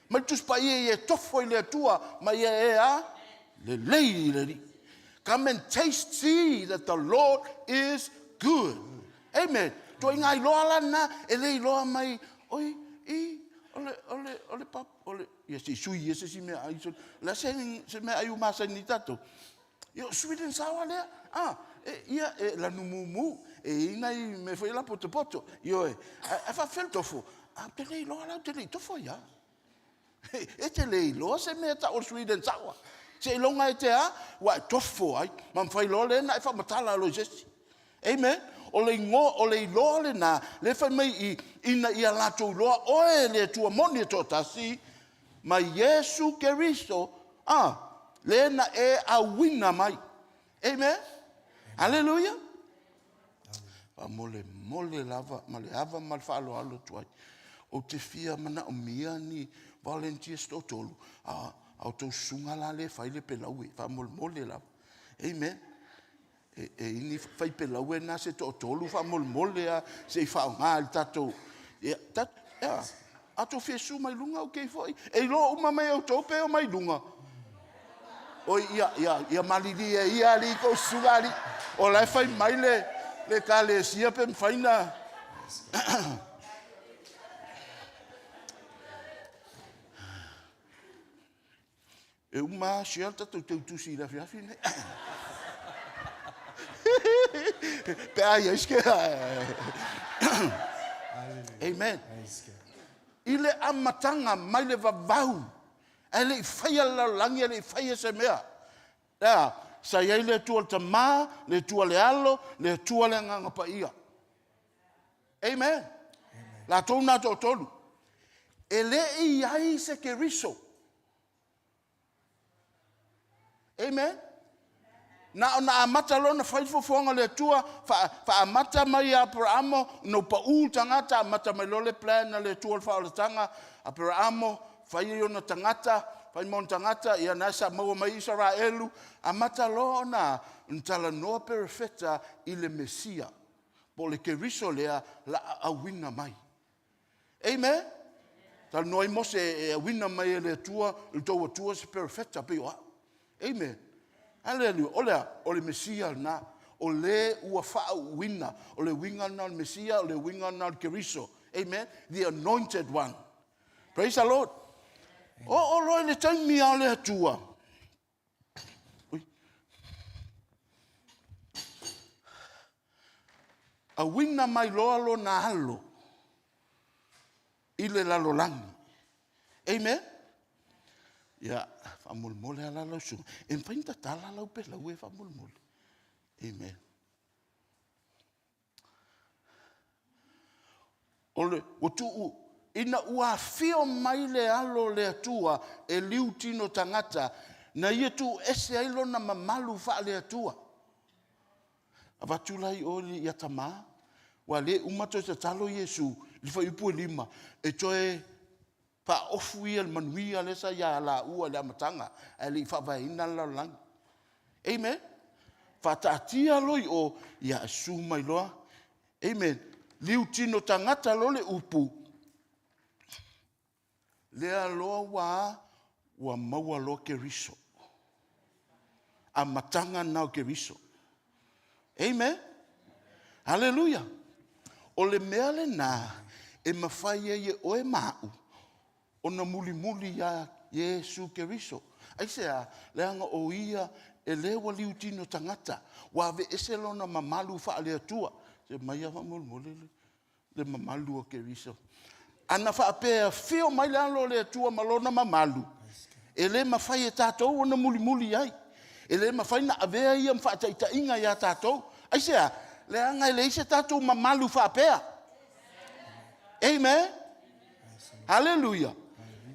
Mai le Tusi Paia, ia e tofo i le Atua, ma ia e a, lelei i le Alii. Come and taste, see that the Lord is good. Amen. Tuaiga iloa la lena, e le iloa mai, oi, i, o le, o le, o le pap, o le, ia se i sui ia se isi meaai, o le a se, se meaai ua masani ai tatou? Ia o sweet and sour lea, a, e, ia, e lanu mumu, e i ai nai mea foi la potopoto, ioe, ae faapefea le tofo? A, ou te le iloa la, ou te le i tofo ai lava. E te le iloa se mea e tau o le sweet and sour. Seiloga e te a, ua e tofo ai, ma mafai loa lea ona e faamatala loa i se isi. Amen. O le igoa, o le iloa lena, lea e fai mai i, ina ia latou iloa oe le Atua moni e toatasi, ma Iesu Keriso, a, lea na e auina mai. Amen. Aleluia. Faamolemole lava ma le ava ma le faaaloalo atu ai, ou te fia manaomia ni volunteers se toatolu, a outou susuga la lea e fai le peleue, faamolemole lava. Amen. E, e i ai ni faipelaue na se toatolu faamolemole lava se i faaaoga i le tatou... Ia, ta, ia, a outou fia susu mai luga, okay foi. E iloa uma mai e outou pe omai i luga. Oi, ia, ia, ia malilie ia alii tou susuga alii. O la e fai mai le, le ekalesia pe mafai na... E uma lava share le tatou teutusi i le afiafi lenei. Pe a i ai se... Amen. I le amataga mai le vavau, ae le i faia le lalolagi, ae le i faia se mea. Lea, sa i ai le Atua le Tama, le Atua le Alo, le Atua le Agaga Paia. Amen. Amen. Latou na toatolu. E le i i ai se Keriso. Amen. Na ona amata loa ona fai le fuafuaga a le Atua, faaamata mai ia Aperaamo, ona ua pau le tagata, amata mai loa le plan a le Atua o le faaolataga, Aperaamo, fai ai ona tagata, fai ma ona tagata, ia na sa maua mai Isaraelu, amata loa ona talanoa perofeta i le Mesia, po o le Keriso lea la a auina mai. Amen. Talanoa ai Mose e auina mai e le Atua, le tou Atua se perofeta pei o au. Amen. Aleluia. O le a? O le Mesia lena. O le ua faauuina. O le uiga lena o le Mesia, o le uiga lena o le Keriso. Amen. The anointed one. Praise the Lord. Oo loa i le taimi a le Atua. Auina mai loa lona alo i le lalolagi. Amen. Ia, faamolemole lava la lau susuga. E mafai ona tatala lau pelaue faamolemole. Amen. O le, ua tuu, ina ua afio mai le Alo o le Atua e liu tino tagata, na ia tuu ese ai lona mamalu faale-Atua. Avatu la i o ia Tamā, ua le uma toe tatalo Iesu i le fuaiupu e 5, e toe faaofu ia le manuia lea sa ia laua i le amataga, ae le i faavaeina le lalolagi. Amen. Faataatia loa i o, ia susu mai loa. Amen. Liu tino tagata loa le upu, lea loa ua, ua maua loa Keriso. Amataga na o Keriso. Amen. Haleluia. O le mea lena e mafai ai e oe ma au ona mulimuli iā Iesu Keriso. Aisea? Leaga o Ia e le ua liutino tagata, ua aveese lona mamalu faale-Atua. Se mai lava faamolemole le, le mamalu o Keriso. Ana faapea e afio mai le Alo o le Atua ma lona mamalu, e le mafai e tatou ona mulimuli i ai. E le mafai ona avea ia ma faataitaiga ia tatou. Aisea? Leaga e leai se tatou mamalu faapea. Amen. Haleluia.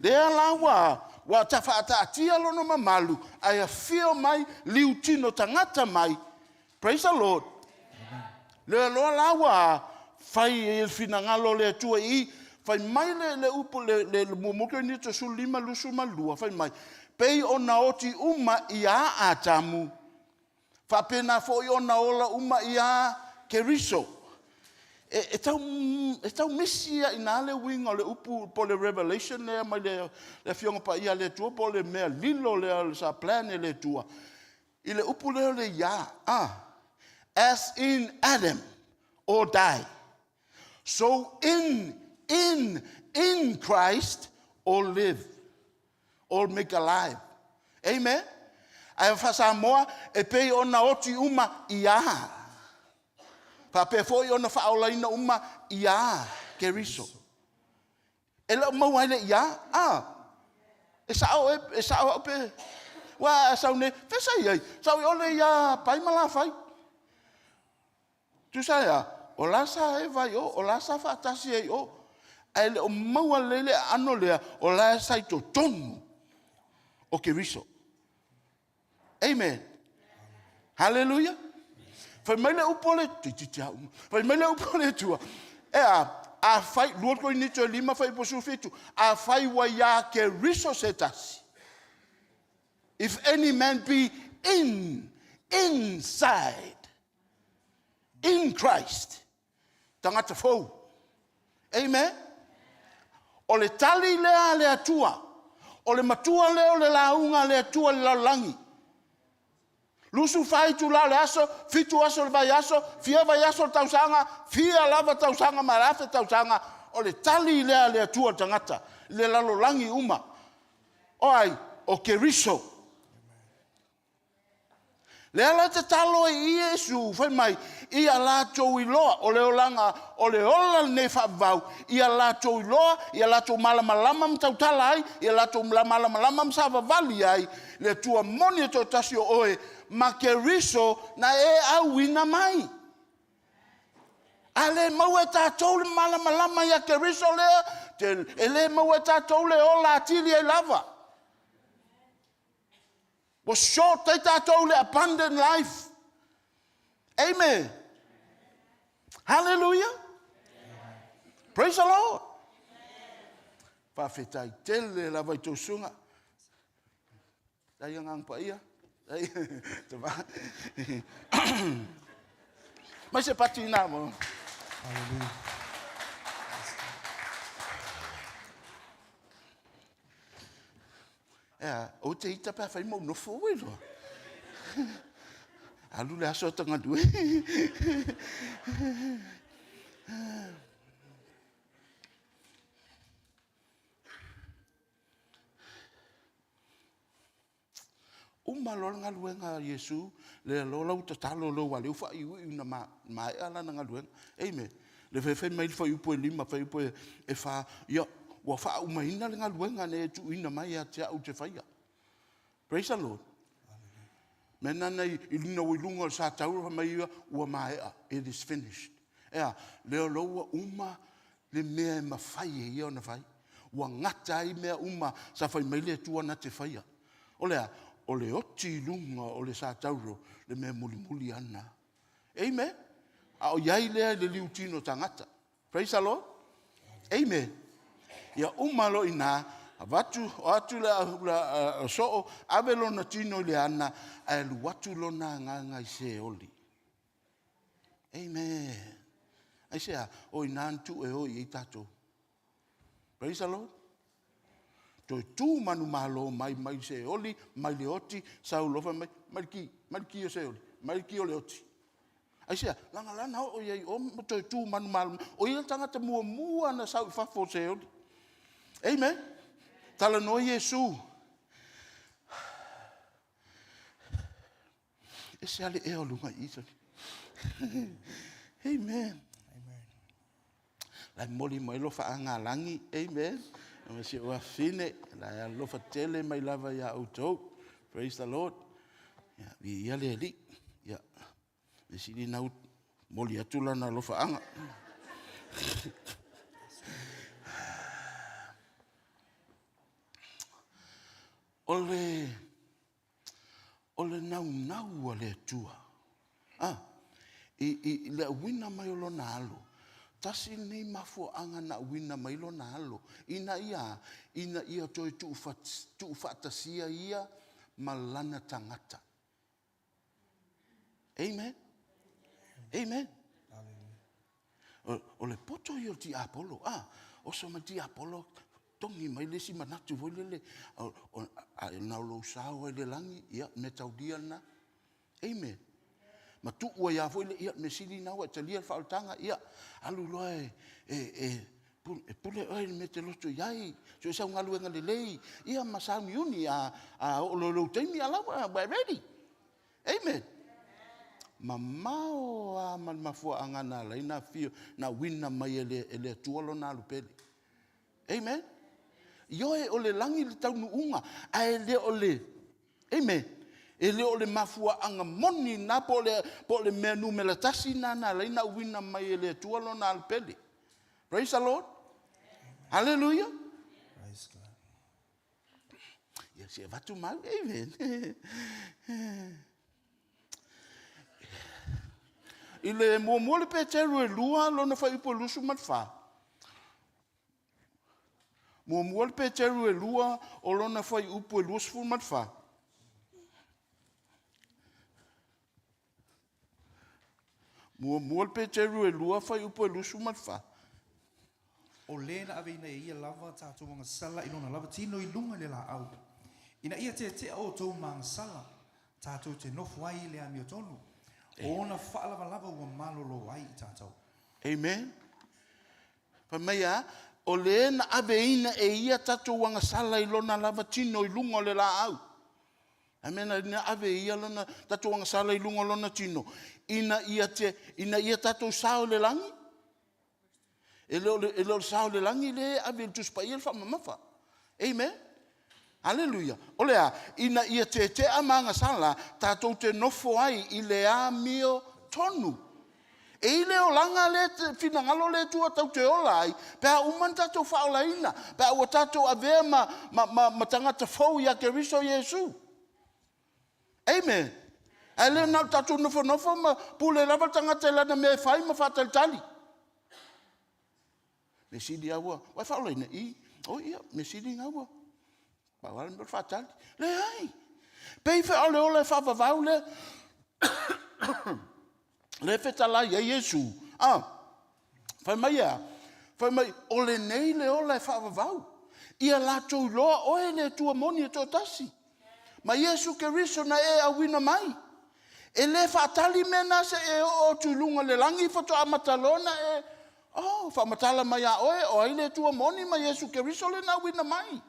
Lea la ua ua ta faataatia lona mamalu ae afio mai liutino tagata mai. Praise the Lord. Lea loa la ua fai i le finagalo o le Atua i fai mai le, le upu le, le, le muamua Korinito 15 22 fai mai pei ona oti uma iā Atamu Faapena foi ona ola uma iā Keriso. E, e, tau, e tau misi ia ina le uiga o le upu po le revelation lea mai le, le Afioga Paia a le Atua po o le mea lilo lea sa plan e le Atua. I le upu lea o le iā, ah, as in Adam or die. So in, in, in Christ or live. All make alive. Amen. Ae faa-Samoa, e pei ona oti uma iā. Faapea foi ona faaolaina uma iā Keriso. E le o maua ai le iā? A. E sao e, e sao au pe... Ua a sau nei, fea sa i ai? Sau i ole iā Pai ma Lafai. Tusa ai a, o la sa Eva i o, o la sa faatasi ai i o. Ae le o maua lelei le aano lea, o la sa i totonu o Keriso. Amen. Haleluia. Fai mai le upu a le toeitiiti lava uma. Fai mai le upu a le Atua, e a, afai, 2 Korinito e 5 fuaiupu 17, afai ua ia Keriso se tasi, if any man be in, inside, in Christ, tagata fou. Amen. O le tali lea a le Atua, o le matua lea o le lauga a le Atua i le lalolagi. 24 itula o le aso, 7 aso o le vaiaso, fia vaiaso o le tausaga, fia lava tausaga ma le afe tausaga, o le tali lea a le Atua i le tagata, i le lalolagi uma. O ai? O Keriso. Lea la e tatalo ai Iesu, fai mai, ia latou iloa, o le olaga, o le ola lenei faavavau, ia latou iloa, ia latou malamalama ma tautala ai, ia latou malamalama ma savavali ai, le Atua moni e toatasi o oe, ma Keriso na e auina mai. A le maua e tatou le malamalama ia Keriso lea, e le maua e tatou le ola atili ai lava. Ua short ai tatou i le abundant life. Amen. Hallelujah. Praise the Lord. Faafetai tele lava i tou susuga. Tai agaga paia. Tai Mai se pati ina mo. Hallelujah. Ea, ou te ita pe a fai mau nofo ua iloa. Alu le aso ta galue. Uma loa le galuega a Iesu, lea loa lau tatalo loa aua o lea ua faaiuiu ina maea lana galuega. Amen. Le fai fai mai le fuaiupu e 5, fuaiupu e 4, ia, ua faaumaina le galuega na e tuuina mai ia te au ou te faia. Praise the Lord. Mea na i luga i luga o le satauro fai mai ia, ua maea. It is finished. Ea, lea loa ua uma le mea e mafai e ia ona fai. Ua gata ai mea uma sa fai mai le Atua na te faia. O le a? O le oti i luga o le satauro le mea mulimuli lava lena. Amen. A o i ai lea i le liutino tagata. Praise the Lord. Amen. Ia uma loa i ina, avatu, o atu le, le, soo, ave lona tino i le ana, ae alu atu lona agaga i Seoli. Amen. Aisea? O i ina na tuu e o i ai tatou. Praise the Lord. Toe tu manumalo mai mai Seoli, mai le oti, sau loa fai mai, mai le ki, mai le ki o Seoli, mai le ki o le oti. Aisea? Leaga la na oo i ai i o ma toe tu manumalo. O ia le tagata muamua na sau i fafo o Seoli. Amen. Talanoa Iesu. Ese lava le ea o luga i i. Amen. La e momoli mai lo faagalagi. Amen. Ma si ou afafine, la e alofa tele mai lava ia outou. Praise the Lord. Ia, viia le Alii. Ia, me sili na momoli atu lana alofaaga. O le o le naunau a le Atua a, i, i, i le auina mai o lona alo, tasi lenei mafuaaga na auina mai lona alo, ina ia, ina ia toe tuufaatasia ia ma lana tagata. Amen. Amen. O, o le poto ia o le tiapolo, a, oso mai le tiapolo, togi mai le isi manatu foi lele, o, o, a na o lou sao ai le lagi, ia, mea taulia lena. Amen. Ma tuu ai lava foi le, ia, mea sili na ua e talia le faaolataga, ia, alu loa e, e, e, e pule oe i le mea e te loto i ai, so e sau galuega lelei, ia ma sauniuni, a, a oo loa i lou taimi, a la ua e ready. Amen. Mamao lava ma le mafuaaga na ala ai ona afio, na auina mai e le, e le Atua lona alu pele. Amen. Ioe, o le lagi le taunuuga, ae le o le, amen, e le o le mafuaaga moni lena po o le, po o le mea numera tasi lena na ala ai ona auina mai e le Atua lona alu pele. Praise the Lord. Hallelujah. Praise God. Ia se avatu mau. Amen. I le muamua le Peteru e lua lona fuaiupu e 24. Muamua le Peteru e lua o lona fuaiupu e 24. Muamua le Peteru e lua fuaiupu e 24. O le na aveina e ia lava tatou agasala i lona lava tino i luga i le laau, ina ia tetea outou ma agasala, tatou te nofo ai i le amiotonu, o ona faalavalava ua malolo ai i tatou. Amen. Fai mai a, o le na aveina e ia tatou agasala i lona lava tino i luga o le laau. Amen. Na ave e ia lona tatou agasala i luga o lona tino, ina ia, te, ina ia tatou sao i le lagi. E le o le, e le, o le sao i le lagi le ave i le Tusi Paia le faamamafa. Amen. Aleluia. O le a? Ina ia tetea ma agasala, tatou te nofo ai i le amio tonu. E i le olaga le finagalo le Atua tatou te ola ai, pe a uma ona tatou faaolaina, pe a ua tatou avea ma, ma, ma, ma tagata fou ia Keriso Iesu. Amen. Ae le na o tatou nofonofo ma pule lava le tagata i lana mea e fai ma faatalitali. Mea sili lava ua, ua e faaolaina i, o ia, mea sili na ua, pau lava le mea o le faatali. Leai, pei foi o le ola e faavavau lea, lea e fetalai ai Iesu, a, fai mai e a? Fai mai, o lenei le ola e faavavau, ia latou iloa oe le Atua moni e toatasi, ma Iesu Keriso na e auina mai. E le faatali mea na se i e oo atu i luga o le lagi faatoa amata loa ona e oh, faamatala mai a oe o ai le Atua moni ma Iesu Keriso le na auina mai.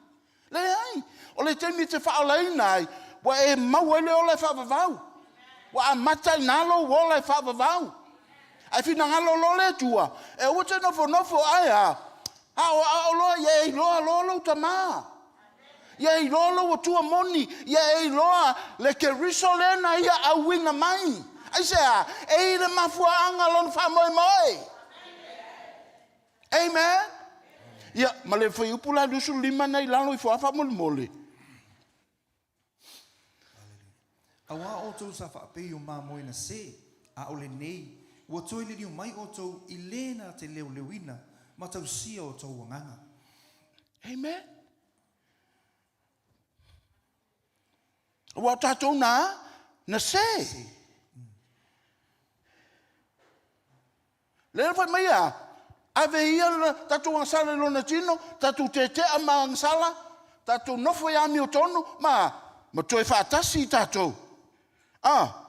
Leai, o le taimi e te faaolaina ai, ua e maua ai le ola e faavavau. Ua amata i ina lou ola e faavavau. Ae finagalo loa le Atua, e aua te nofonofo ae a, aoao loa ia e iloa loa lou tama. Ia e iloa lou Atua moni, ia e iloa le Keriso lea na ia auina mai. Aisea? E i le mafuaaga lona faamoemoe. Amen. Ia, ma le fuaiupu la 25 na i lalo ifo lava faamolemole. Auā outou sa faapei o mamoe na se, a o lenei, ua toe liliu mai outou i le na te leoleuina ma tausia outou agaga. Amen. Aua o tatou na, na se. Lea na fai mai a, ave ia le tatou agasala i lona tino, tatou tetea ma agasala, tatou nofo i amiotonu ma, ma toe faatasi i tatou. Ah.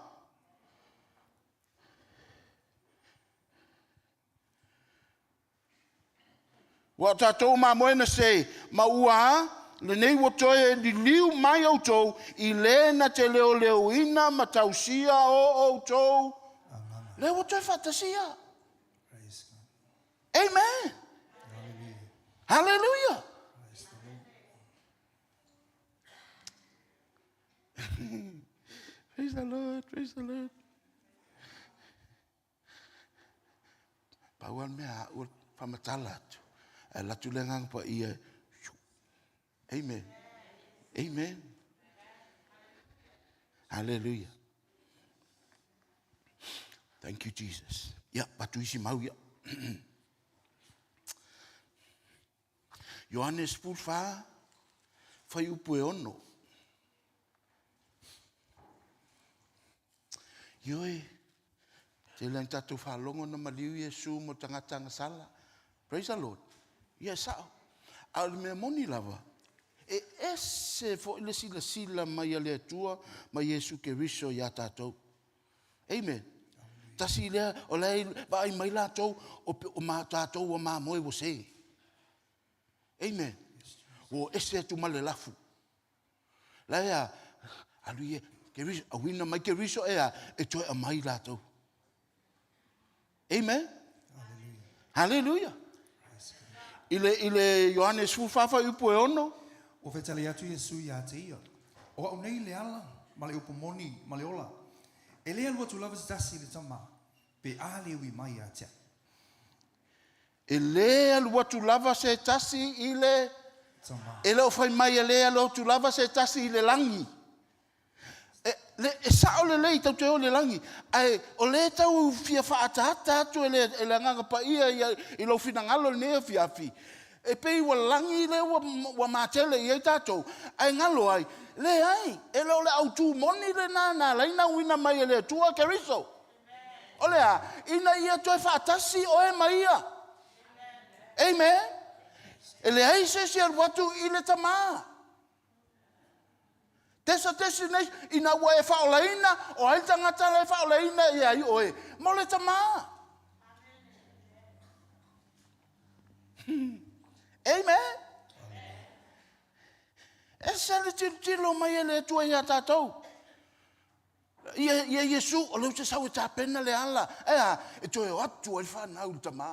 Ua o tatou mamoe na se, ma ua lenei ua toe liliu mai outou i le na te leoleoina ma tausia o outou. Lea ua toe faatasia. Amen. Hallelujah. Praise the Lord, praise the Lord. Pau lava le mea a au e faamatala atu, ae alu atu le Agaga Paia, Amen. Amen. Hallelujah. Thank you, Jesus. Ia, patu isi mau ia. Ioane 14, fuaiupu e ono. Ioe, tele ang tatou faalogo na maliu Iesu mo tagata agasala. Praise the Lord. Ia e sao. A o le mea moni lava, e ese foi le silasila mai a le Atua ma Iesu Keriso iā tatou. Amen. Tasi lea, o la e vaai mai latou, o, o ma tatou ua mamoe ua se. Amen. Ua ese atu ma le lafu. La e a, alu ia, Keriso, auina mai Keriso e a, e toe aumai latou. Amen. Hallelujah. I le, i le Ioane 14 fuaiupu e ono. Ua fetalai atu Iesu iā te ia, O au nei le ala, ma le upu moni, ma le ola. E le alu atu lava se tasi i le Tama, pe a le ui mai ia te au. E le alu atu lava se tasi i le Tama. E le o fai mai e le alu atu lava se tasi i le lagi. E, Le, e sa'o lelei tatou te o i le lagi, ae o lea e tau fia faaataata atu e le, e le Agaga Paia ia, i lou finagalo i lenei afiafi, e pei ua lagi lea ua, ua matele i ai tatou, ae galo ai, leai, e le o le autū moni lena na ala ai ona auina mai e le Atua Keriso. O le a? Ina ia toe faatasi oe ma Ia. Amen. E leai se isi e alu atu i le Tamā. There's a destination. Ina ua e faaolaina, o ai le tagata la e faaolaina ia ai oe? Mo le Tamā. Amen. Ese le tilotilo mai e le Atua iā tatou. Ia, ia Iesu, o lea ou te sau e tapena le ala. E a, e toe o atu ai le fanau i le Tamā.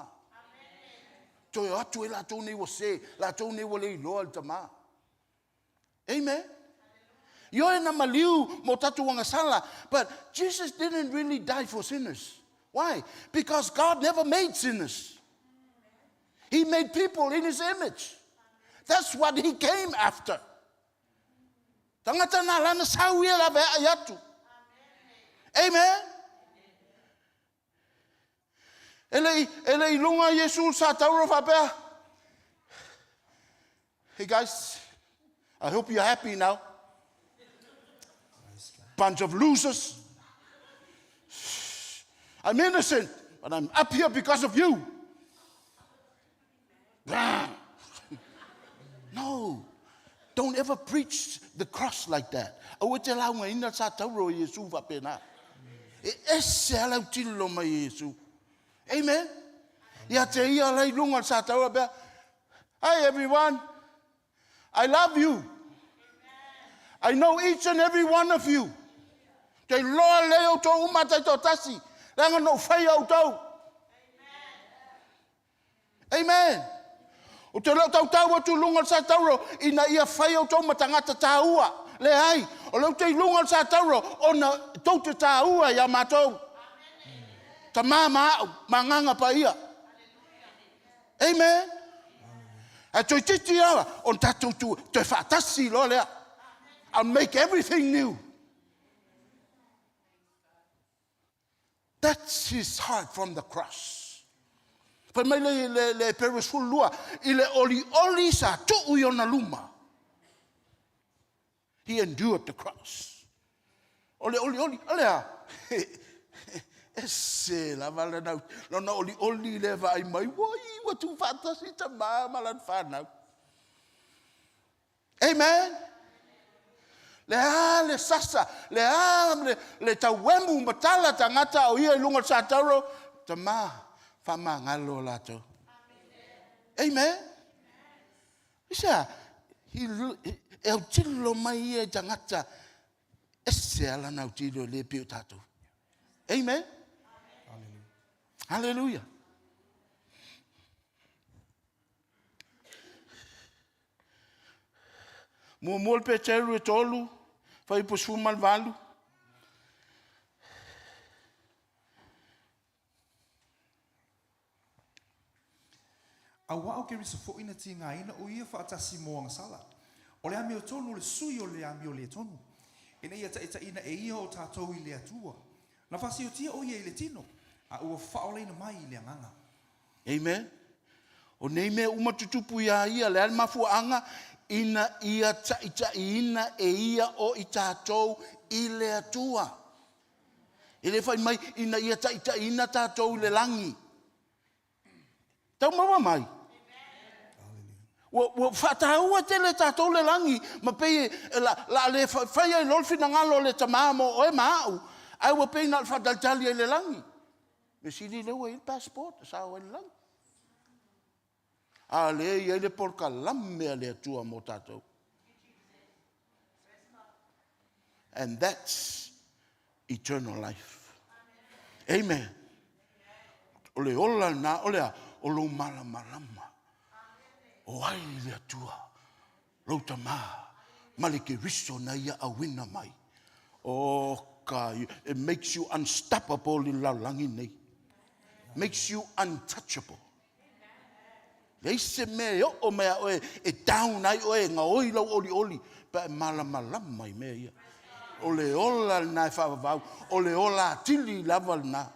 Toe o atu ai latou nei ua se, latou nei ua le iloa i le Tamā. Amen. Ioe na maliu mo tatou agasala, but Jesus didn't really die for sinners. Why? Because God never made sinners. He made people in his image. That's what he came after. Tagata na lana sau ia la vea atu. Amen. E le e le i luga Iesu sa tauro faapea. Hey guys, I hope you're happy now. Bunch of losers. I'm innocent, but I'm up here because of you. No. Don't ever preach the cross like that. Aua te laugaina sa tauro i Iesu faapena. E ese a le autilo mai e Iesu. Amen. Ia te ia la i lunga o le sa tauro pea. Hi everyone. I love you. I know each and every one of you. Te iloa lelei outou uma taitoatasi. Leaga na ou faia outou. Amen. Ou te le o tautau atu i luga o le satauro ina ia fai outou ma tagata tāua. Leai, o lea ou te i luga o le satauro ona tou te tāua iā matou. Tamā ma au, ma Agaga Paia. Amen. Ae toeitiiti lava ona tatou tu, toe faatasi loa lea. I'll make everything new. That's his heart from the cross. Fai mai le, le, le Eperu 12, i le olioli sa tuu i ona luma. He endured the cross. O le olioli, o le a? Ese lava lana, lona olioli le vaai mai, ua i, ua tu faatasi tamā ma lana whanau. Amen. Le a le sasa, le a le, le tauemu matala tagata o ia i luga o le satauro, tamā, faamagalo latou. Amen. Aisea? E autilo mai ia i tagata, ese lava lana autilo e le pei o tatou. Amen. Hallelujah. Muamua le Peteru e 3, fuaiupu 18. Aua o Keriso foi na tigaina o ia faatasi mo agasala. O le amiotonu o le sui o le amio le tonu, ina ia taitaiina e ia o tatou i le Atua. Na faasiotia o ia i le tino, a ua faaolaina mai i le agaga. Amen. O nei mea uma tutupu iā ia, le a le mafuaaga? Ina ia taitaiina e ia o i tatou i le Atua. E le fai mai ina ia taitaiina tatou i le lagi. Tau maua mai? Ua, ua faataua tele e tatou le lagi, ma pei e, la, la le fai ai loa le finagalo o le Tamā mo oe ma au, ae ua pei na o le faatalitali ai i le lagi. Mea sili lea ua i ai le passport e sao ai i le lagi. A o lea e i ai le polokalame a le Atua mo tatou. And that's eternal life. Amen. O le ola lena, o le a? O lou malamalama. O ai le Atua, lou Tamā, ma le Keriso na ia auina mai. Oh, ka, it makes you unstoppable i le lalolagi nei. Makes you untouchable. Leai se mea e oo mai a oe e down ai oe, e gaoi lau olioli, pe a e malamalama i mea ia. O le ola lena e faavavau, o le ola atili lava lena.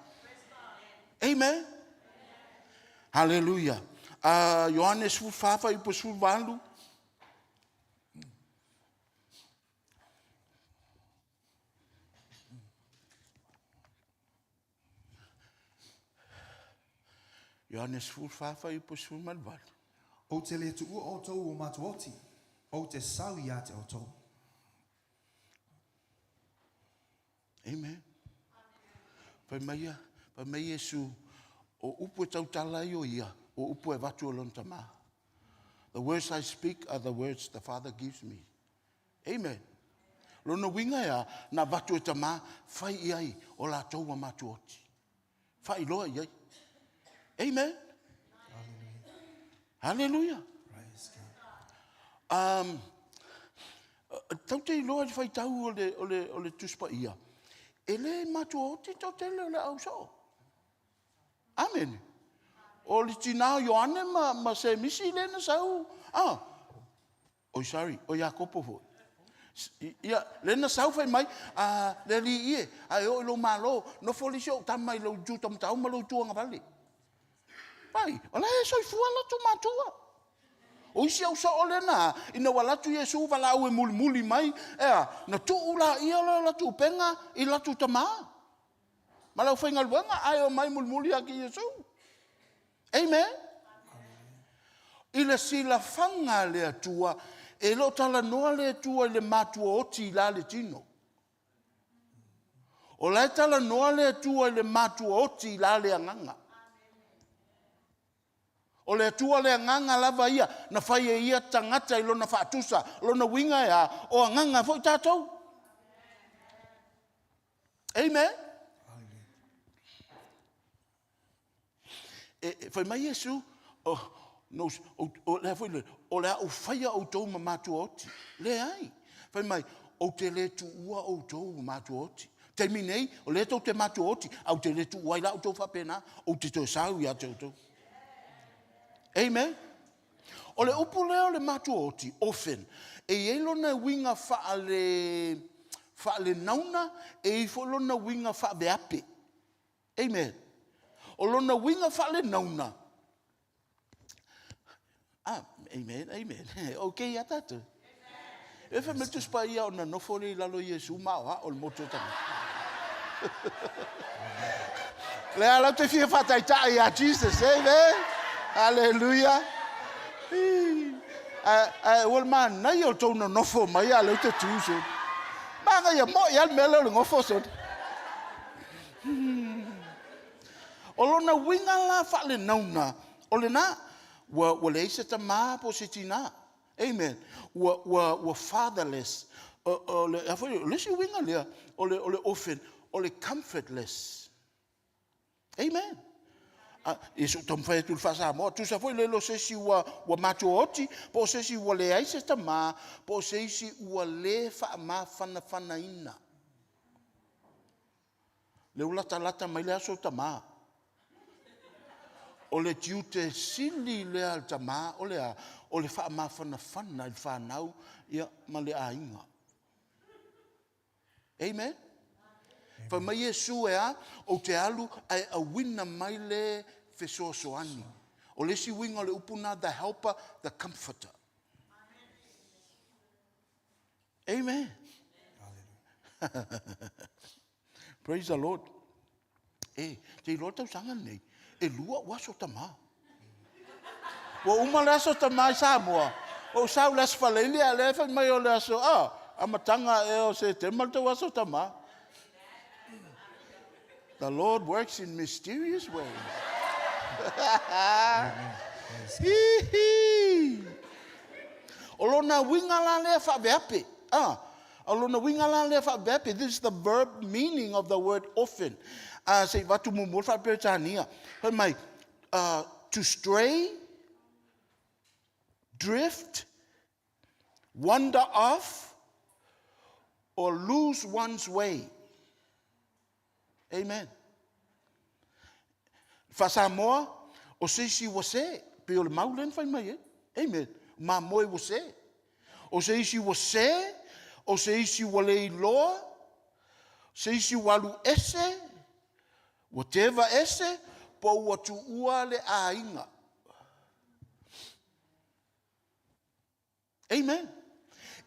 Amen. Haleluia. Ioane 14 fuaiupu 18. Ioane 14 fuaiupu 18. Ou te le tuua outou o matuaoti, ou te sau ia te outou. Amen. Fai mai ia, fai mai Iesu, o upu e tautala ai o ia, o upu e avatu e lona Tama. The words I speak are the words the Father gives me. Amen. Lona uiga e a, na avatu e Tama, fai i ai o latou ua matuoti. Faailoa i ai. Amen. Hallelujah. Um, tau te iloa i le faitau o le, o le, o le Tusi Paia, e le matuaoti toatele o le au soo. Amene. O le tinā o Ioane ma, ma Semisi lea na sau, ah, Oi sorry, o Iakopo foi. Ia, lea na sau fai mai, a, le alii e, a e oo i lou malo, nofo le isi ou tama i lou itu taumatau ma lou itu agavale. Vai, o la e soifua latou matua. O isi au soo lea na, ina ua alu atu Iesu valaau e mulimuli mai, ea, na tuu laia lea o latou upega i latou tama. Ma le aufaigaluega, ae omai mulimuli ia ki Iesu. Amen. I le silafaga a le Atua, e le o talanoa le Atua i le matuaoti i la le tino. O la e talanoa le Atua i le matuaoti i la le agaga. O le Atua le agaga lava ia, na fai e ia tagata i lona faatusa, lona uiga e a, o agaga foi tatou. Amen. E, e, fai mai Iesu, oh, no, o, o, lea foi le, o le a ou faia outou ma matuaoti. Leai. Fai mai, ou te le tuua outou ma matuaoti. Taimi nei, o lea tou te matuaoti, a ou te le tuua ai la outou faapena, ou te toe sau ia te outou. Amen. O le upu lea o le matuaoti, orphan, e i ai lona uiga faale, faalenauna, e i ai foi lona uiga faaveape. Amen. O lona uiga faalenauna, ah, amen, amen. Okay ia tātou. E fai mai le Tusi Paia ona nofo lea i lalo o Iesu ma aoao le motu o tagata. Lea lau te fia faataitai ia Jesus, amen. Hallelujah. Ae ua le manaia o tou nonofo mai a leu te tu soni. Manaia moi a le mea lea o le nofo soni. O lona uiga la faalenauna, o lena, ua, ua leai se tamā po o se tinā. Amen. Ua, ua, ua fatherless. O, o, le, a foi, o le isi uiga lea, o le, o le orphan, o le comfortless. Amen. A, ia se i ou taumafai atu i le faa-Samoa, tusa foi le o se isi ua, ua matuaoti, po o se isi ua leai se tamā, po o se isi ua le faamafanafanaina. Lea ua latalata mai le aso tamā. O le tiute sili lea a le tamā o le a? O le faamafanafana i le fanau ia, ma le aiga. Amen? Fai mai Iesu e a? Ou te alu ae auina mai le fesoasoani. O le isi uiga o le upu na, the helper, the comforter. Amen. Praise the Lord. E, te iloa le tausaga lenei, e lua ou aso tamā. Ua uma le aso tamā i Samoa, ua ou sau i le aso Faraile, a o lea e fai mai o le aso, ah, amataga ea o Setema le tou aso tamā. The Lord works in mysterious ways. O lona uiga la lea faaveape. Ah, o lona uiga la lea faaveape. This is the verb meaning of the word orphan. Ah, se i avatu muamua le faa-Peretania. Fai mai, to stray, drift, wander off, or lose one's way. Amen. Faa-Samoa, o se isi ua se, pei o le mau lea na fai mai ai. Amen. Mamoe ua se. O se isi ua se, o se isi ua le iloa. Se isi ua alu ese, ua teva ese, po ua tuua le aiga. Amen.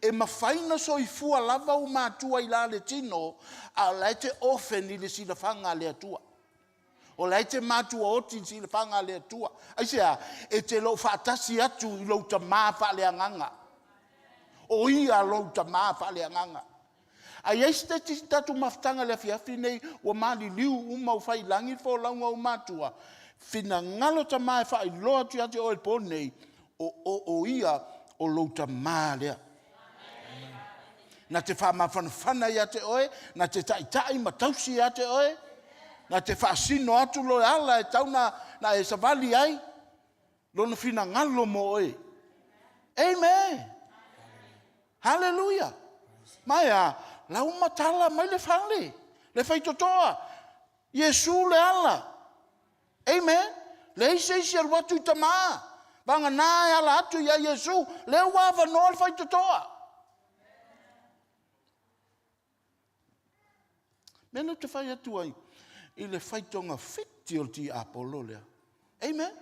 E mafai na soifua lava ou matua i la le tino, a o la e te orphan i le silafaga a le Atua. O la e te matua oti i le silafaga a le Atua. Aisea? E te le o faatasi atu i lou tama faaleagaga. O ia lou tama faaleagaga. A i ai se tasi tatou mafutaga i le afiafi lenei ua maliliu uma ua fai i lagi le folauga a ou matua, finagalo Tama e faailoa atu ia te oe i le po lenei, o, o, o ia o lou Tama lea. Na te faamafanafana ia te oe, na te taitai ma tausi ia te oe, na te faasino atu le ala e tau na, na e savali ai, lona finagalo mo oe. Amen. Haleluia! Ma e a? La ua matala mai le fale, le faitotoa, Iesu le ala. Amen. Leai se isi e alu atu i Tama, vagana e ala atu ia Iesu, lea ua avanoa le faitotoa. Mea lea ou te fai atu ai i le fai togafiti o le tiapolo lea. Amen.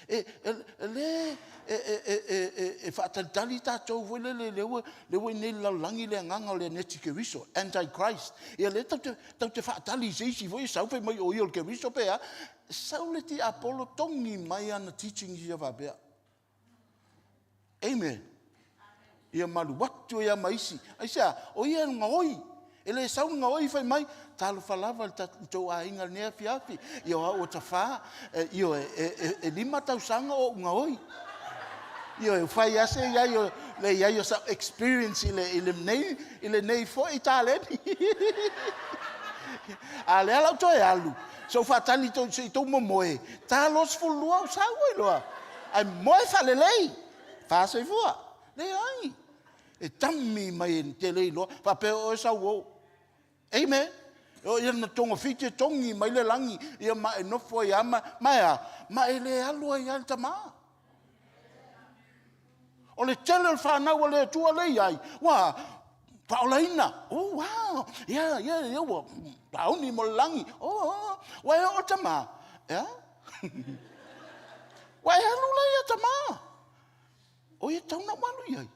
E, e, e le e, e, e, e, e, e faatalitali tatou foi lele lea ua lea ua inei le lalolagi le agaga o le antikeriso, antichrist. Ia lea tatou te, tatou te faatali i se isi foi e sau fai mai o ia o le keriso pe a. Sau le tiapolo togi mai ana teachings ia faapea. Amen. Ia malu atu ia ma isi. Aisea, o ia e gaoi. E le sau le gaoi fai mai, talofa lava i le tou aiga i lenei afiafi. Ia o au o Tafā, e, ioe, e, e, e lima tausaga o ou gaoi. Ioe, fai lava se i ai o, le i ai o sau experience i le, i le nei, i lenei foi taleni. A lea la ou toe alu, se i faatali se i tou momoe, ta 22 ou sau ai loa. Ae moe faalelei, faasoifua. Leai, e tami mai e te le iloa, faapea o oe sau o. Amen. O ia na togafiti e togi mai le lagi, ia ma e nofo ai lava ma, ma e a? Ma e le alu ai lava i le tama. O le tele o le fanau a le Atua lea e i ai, ua faaolaina. Oh, wow. Ia, ia, ia, ua taoni mo le lagi. Oh, oh. Ua e oo tama. Ea? Ua e alu la ia tama. O ia tau na ua alu i ai.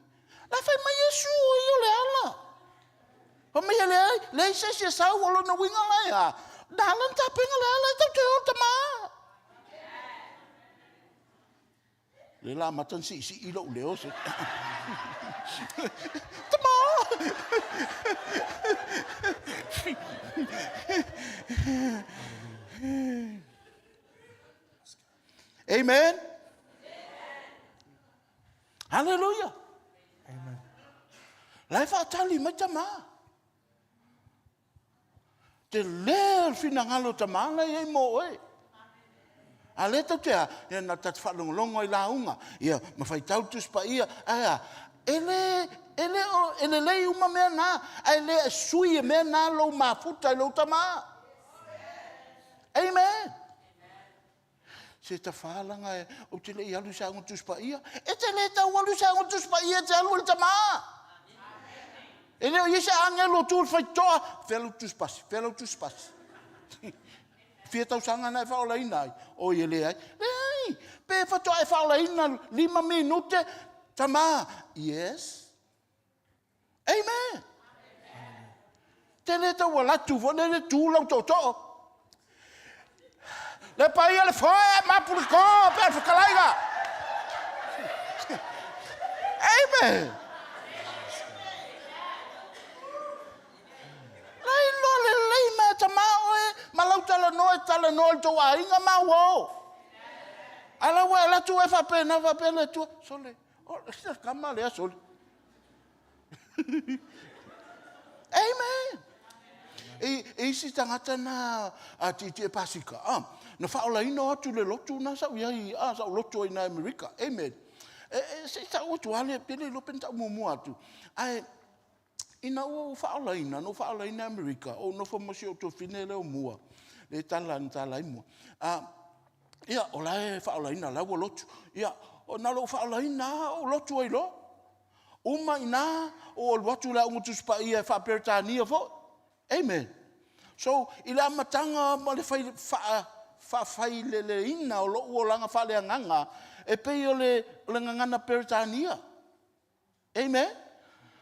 La fai mai Iesu o ia o le ala. Fai mai e leai, leai se isi e sau o lona uiga la e a. Na ala na tapena le ala e tau te o tama. Lea la amata ona siisii lou leo se. Tama! Amen. Hallelujah. Amen. La e faatali mai tama. Tele le finagalo o tama la e i ai mo oe. A lea tau te a, ia na ta te faalogologo ai lauga, ia ma faitau le Tusi Paia, ae a, e le, e le o, e lelei uma mea na, ae le sui e mea na lou mafuta i lou tama. Amen. Se tafalaga e, ou te le i alu i se aoga Tusi Paia. E te le tau alu i se aoga Tusi Paia, e te alu i le tama. E le o i ai se agelo o tu i le faitotoa, fea lau tusi pasi, fea lau tusi pasi. Fia tausaga na e faaolaina ai, oi e leai. Leai, pe faatoa e faaolaina lima minute, tama, yes. Amen. Te le tau alatu foi lele tu lau tootoo. Le paia le foe mapu le ko pe le whakalaiga. Amen. Lai loa le lei mea tamā oe ma lau talanoa e talanoa i le tou aiga ma ua o. A la ua e alu atu oe faapena faapea le Atua, sole, o le kama lea sole. Amen. E, e isi tagata na a tietie pasika, ah, na faaolaina o atu le lotu na sau iai, ah, sau lotu ai na Amerika. Amen. E, e, se i tau atu lava lea, pe le iloa pe na tau muamua atu. Ae, ina ua ou faaolaina, na ou faaolaina i Amerika, ou nofo ma si ou tuafine lea o mua, le tala na tala ai mua. Ah, ia, o la e faaolaina, o la ua lotu. Ia, na o lou faaolaina lava, ou lotu ai loa. Uma i ina, ou alu atu i le Aoga Tusi Paia e faa-Peretania foi. Amen. So, i le amataga ma le fai, faa, faafaileleina o lou olaga faaleagaga, e pei o le, o le gagana Peretania. Amen.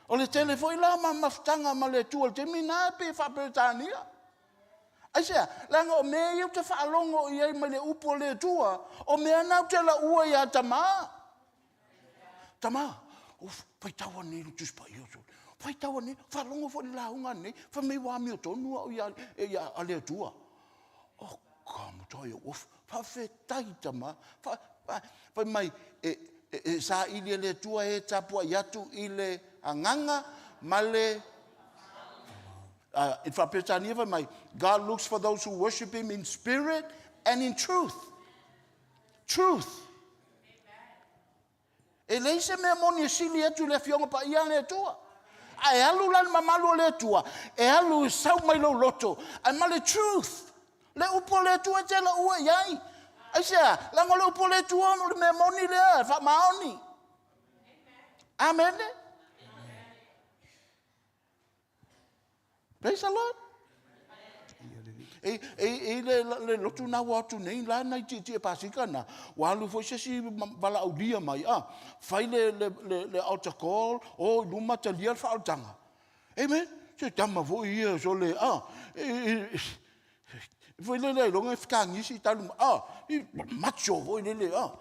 O le tele foi la ma mafutaga ma le Atua i le taimi na e pei e faa-Peretania. Aisea? Leaga o mea ia ou te faalogo i ai mai le upu a le Atua, o mea na ou te laua ia Tamā. Tamā, uf, faitau anei le Tusi Paia, sole. Faitau anei, faalogo foi i le lauga anei, fai mai ua amiotonu au ia, ia a le Atua. Oh, ka matua ou ofi. Faafetai Tamā. Fa, fa, fai mai, e, e, e saili e le Atua e tapuai atu i le agaga ma le uh, i faaperetania fai mai, God looks for those who worship him in spirit and in truth. Truth. E leai se mea moni e sili atu i le Afioga Paia a le Atua. A e alu la le mamalu o le Atua, e alu e sau mai lou loto, ae ma le truth. Le upu a le Atua e te laua i ai. Aisea? Leaga o le upu a le Atua o le mea moni lea, e faamaoni. Amene. Praise the Lord. E, e, e le, le lotu na ua atu nei, la nai tietie pasika na, ua alu foi se isi valaaulia mai, ah, fai le, le, le, le altar call, o i luma talia le faaolataga. Amen. Se tama foi ia, so le, ah, e, e, e, foi le le ailoga e fekagisi talu, ah, i, macho foi le le, ah.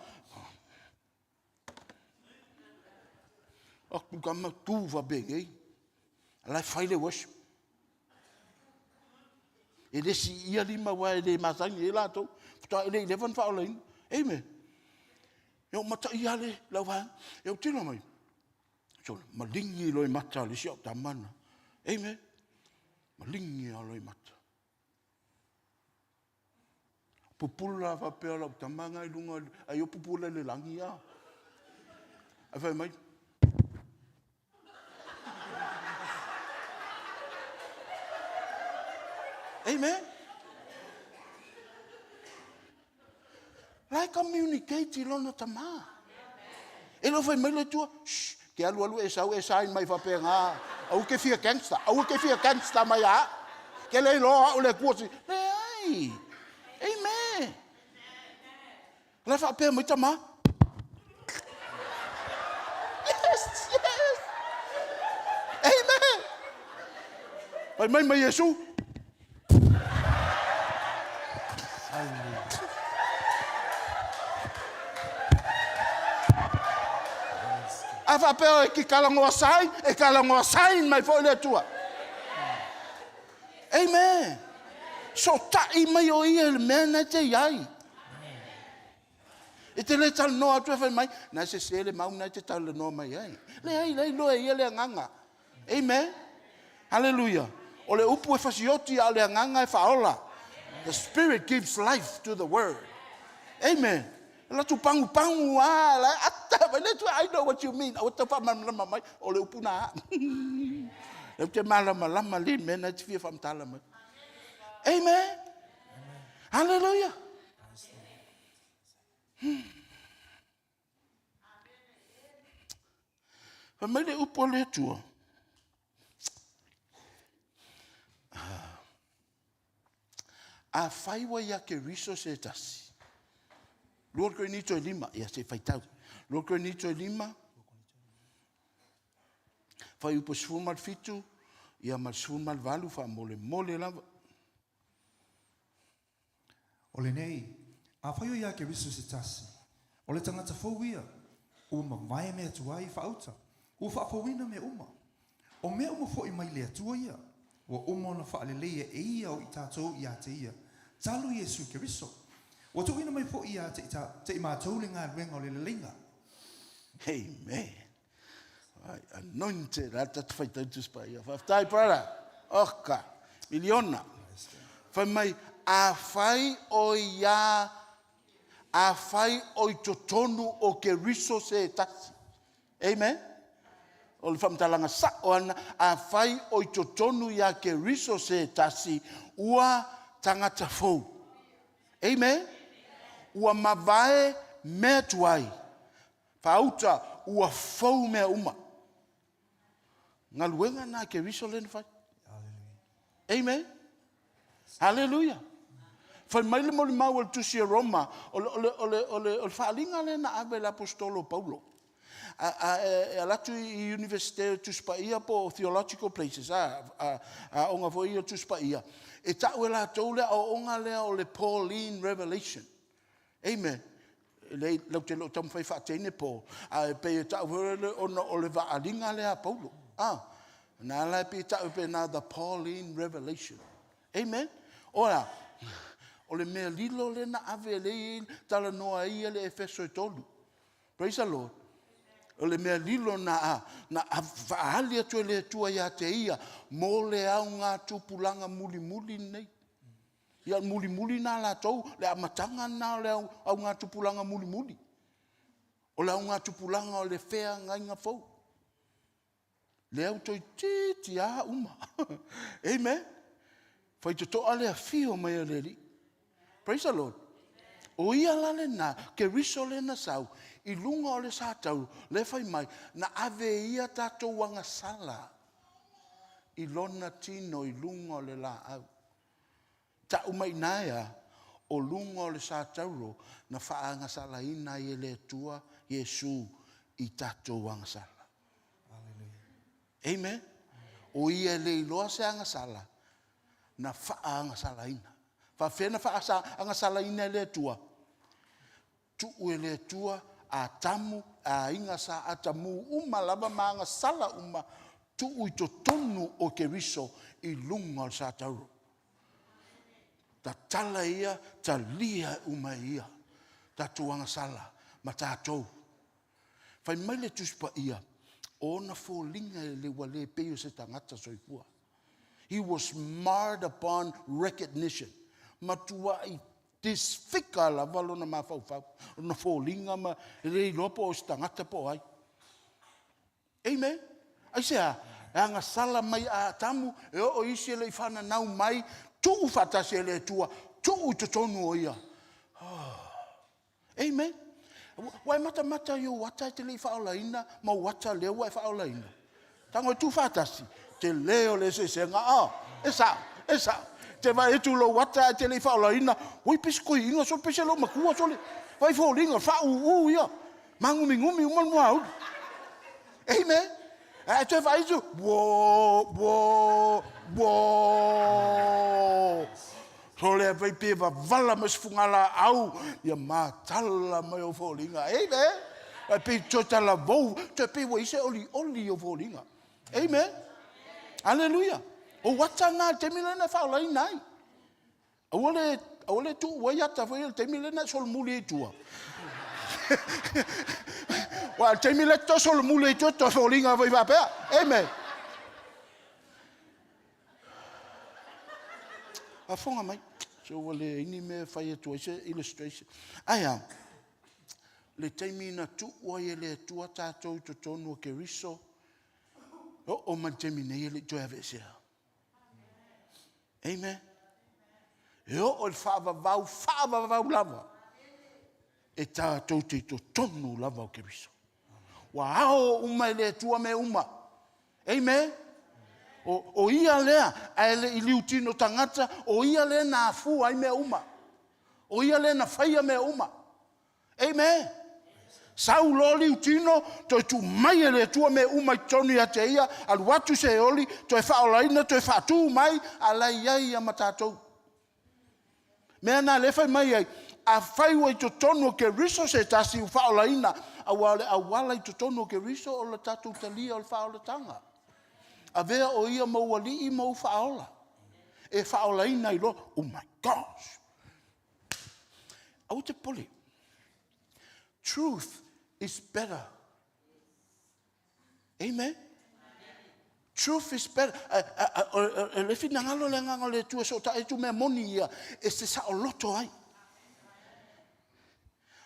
Atu tama tu faapenei. La e fai le worship. E le siia lima aua e le masani ai latou. Faatoa e le i leva ona faaolaina. Amen. E o mataia le lau vaega. E o tino mai. So, maligi loe mata o le isi au tama na. Amen. Maligi loe mata. Pupula faapea lau tama na i luga, ai o pupula i le lagi a. Ai fai mai. Amen. La e communicate i lona tamā. E le o fai mai le Atua, shh, ke alu alu e sau e sign mai faapena, aua ke fia gangster, aua ke fia gangster mai a. Ke le iloa au le Atua si. Leai. Amen. La faapea mai tamā. Yes, yes. Amen. Fai mai mai Iesu. A faapea e ki kalagoa sign, e kalagoa sign mai foi le Atua. Amen. Sootai mai o ia i le mea na e te i ai. E te le talanoa atu e fai mai, na e sese le mau na e te talanoa mai ai. Leai, leai, loa e ia le agaga. Amen. Hallelujah. O le upu e fasioti a o le agaga e faaola. The spirit gives life to the word. Amen. La tu pangu pangu a la ata mai le tu I know what you mean. Aua tau faamalamalama mai o le upu na a. Le te malamalama le mea na te fia faamatala mai. Amen. Hallelujah. Hmm. Fai mai le upu a le Atua. A fai ua ia Keriso se tasi. Lua Korinito e lima, ia se faitau. Lua Korinito e lima, fai upu 17, ia ma le 18, faamolemole lava. O lenei, afai o ia Keriso se tasi, o le tagata fou ia, ua mavae mea tuai i faauta, ua faafouina mea uma. O mea uma foi mai le Atua ia, ua uma ona faaleleia e ia o i tatou ia te ia, talu Iesu Keriso. Ua tuuina mai foi ia te i matou le galuega o le leleiga. Amen. Ai, anointed. A tata faitau Tusi Paia. Faafetai, brother. Oka. Miliona. Fai mai, afai o ia, afai o i totonu o Keriso se tasi. Amen. O le faamatalaga sa'o ana, afai o i totonu ia Keriso se tasi, ua tagata fou. Amen. Ua mavae mea tuai. Faauta ua fou mea uma. Galuega na a Keriso lea na fai. Amen. Haleluia. Fai mai le molimau a le tusi a Roma, o le, o le, o le, o le, o le faaaliga lea na ave e le Aposetolo o Paulo. A, a, e, e alu atu i Universite o Tusi Paia po o Theological Places, a, a, aoga foi ia o Tusi Paia, e tau e latou le aoaoga lea o le Pauline Revelation. Amen. Leai, latou te le o taumafai e faateine Paul, ae pei e tau foi lele ona o le vaaliga lea a Paulo. Ah, na ala e pei e tau e pena the Pauline Revelation. Amen. O le a? O le mea lilo lea na ave lea e talanoa ai ia le Efeso e 3. Praise the Lord. O le mea lilo na, na faaali atu e le Atua ia te ia mo le augatupulaga mulimuli lenei. Ia mulimuli na latou, le amataga lena o le augatupulaga mulimuli. O le augatupulaga o le feagaiga fou. Lea ua toeitiiti lava uma. Amen. Faitotoa le afio mai o le Alii. Praise the Lord. O ia la lena, Keriso lea na sau, i luga o le satauro, lea fai mai, na ave e ia tatou agasala i lona tino i luga o le laau. Tau mai ina e a? O luga o le satauro na faagasalaina ai e le Atua Iesu i tatou agasala. Amen. O ia e le iloa se agasala, na faagasalaina. Faafefea na faagasalaina e le Atua? Tuu e le Atua Atamu, aiga sa Atamu uma lava ma agasala uma, tuu i totonu o Keriso i luga o le satauro. Tatala ia, talia uma e ia tatou agasala ma tatou. Fai mai le Tusi Paia, o ona foliga e le ua le pei o se tagata soifua. He was marred upon recognition. Matuai disfigure lava lona mafaufau, lona foliga ma e le iloa po o se tagata po o ai. Amen. Aisea? E agasala mai Atamu, e oo isi e le i fananau mai, tuu faatasi e le Atua, tuu i totonu o ia. Oh. Amen. Ua e matamata i ou ata e te le i faaolaina ma ou ata lea ua e faaolaina. Tago e tu faatasi, tele o le eseesega. Oh, e sao, e sao. Te vaai atu lou ata ae te le i faaolaina, oi pei se toeaina sole, pei se loomatua sole. Vaai foliga, faauu ia. Magumigumi uma le muaulu. Amen. Ae toe vaai atu, wo, wo, wo. Sole vai pe wavala mai se fugalaau, ia matala mai ou foliga. Amen. Vai pei toe talavou, toe pei ua i se olioli i ou foliga. Amen. Aleluia. O ata na, taimi lena e faaolaina ai. Aua le, aua le tuu ai ata foi le taimi lena e solomuli ai i tua. Wa le taimi le to solomuli ai tua, toe foliga foi faapea. Amen. Afoga mai. So ua leai ni mea e fai atu ai se illustration. Ae a, le taimi na tuu ai e le Atua tatou i totonu o Keriso, oo mai le taimi nei e le i toe aveesea. Amen. E oo i le faavavau, faavavau lava, e tatou te i totonu lava o Keriso. Ua ao uma e le Atua mea uma. Amen. O, o ia lea, ae le i liutino tagata, o ia lea na afua ai mea uma. O ia lea na faia mea uma. Amen. Sau loa liutino, toe tuu mai e le Atua mea uma i totonu ia te ia, alu atu Seoli, toe faaolaina, toe faatu mai, a la e i ai ia ma tatou. Mea na lea fai mai ai, afai ua i totonu o Keriso se tasi ua faaolaina, aua o le auala i totonu o Keriso o le tatou talia o le faaolataga. Avea o ia ma ou alii ma ou faaola. E faaolaina ai loa, oh my gosh, Aua te popole. Truth is better. Amen. Truth is better. E le finagalo le agaga o le Atua sootaʻi atu mea moni ia e se saoloto ai.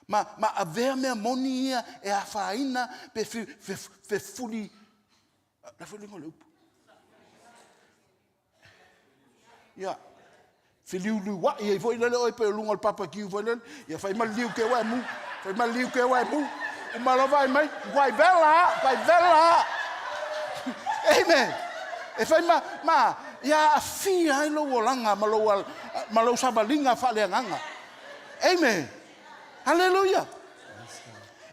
Ma, ma avea mea moni ia e afaina pe fefuli, la foi le upu. Ia, feliuliuai ai foi lele oe pei o luga o le papakiu foi lele. Ia fai ma le liu keu ae mu, fai ma le liu keu ae mu. Uma loa vaai mai, matua vela, matua vela. Amen. E fai ma, ma, Ia aafia ai lou olaga ma lou, ma lou savaliga faaleagaga. Amen. Haleluia.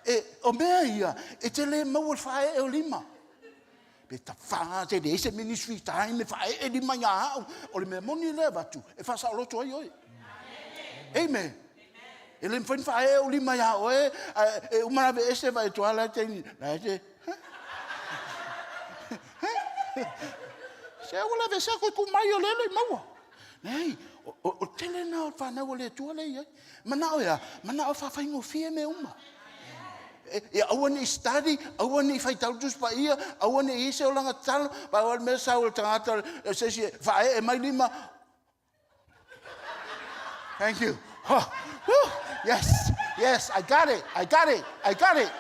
E, o mea ia, e te le maua le faaee o lima. Pe tafā, te leai se ministry time e faaee lima ia au. O le mea moni lea avatu, e faasaoloto ai oe. Amen. E le mafai ona faaee ou lima ia oe, ae e uma ave ese vae atu la te la te. Se ua lave ese koe tu mai o lele i maua. Nei, o tele na o whanau o le Atua le iai. Manao ea, manao whawhaingofie me uma. Ia aua ne i study, aua ne i faitau Tusi Paia, aua ne i i se olaga tatalo, pau lava le mea sau o le tagata o se isi e faaee mai lima. Thank you. Oh, whew, yes, yes, I got it, I got it, I got it.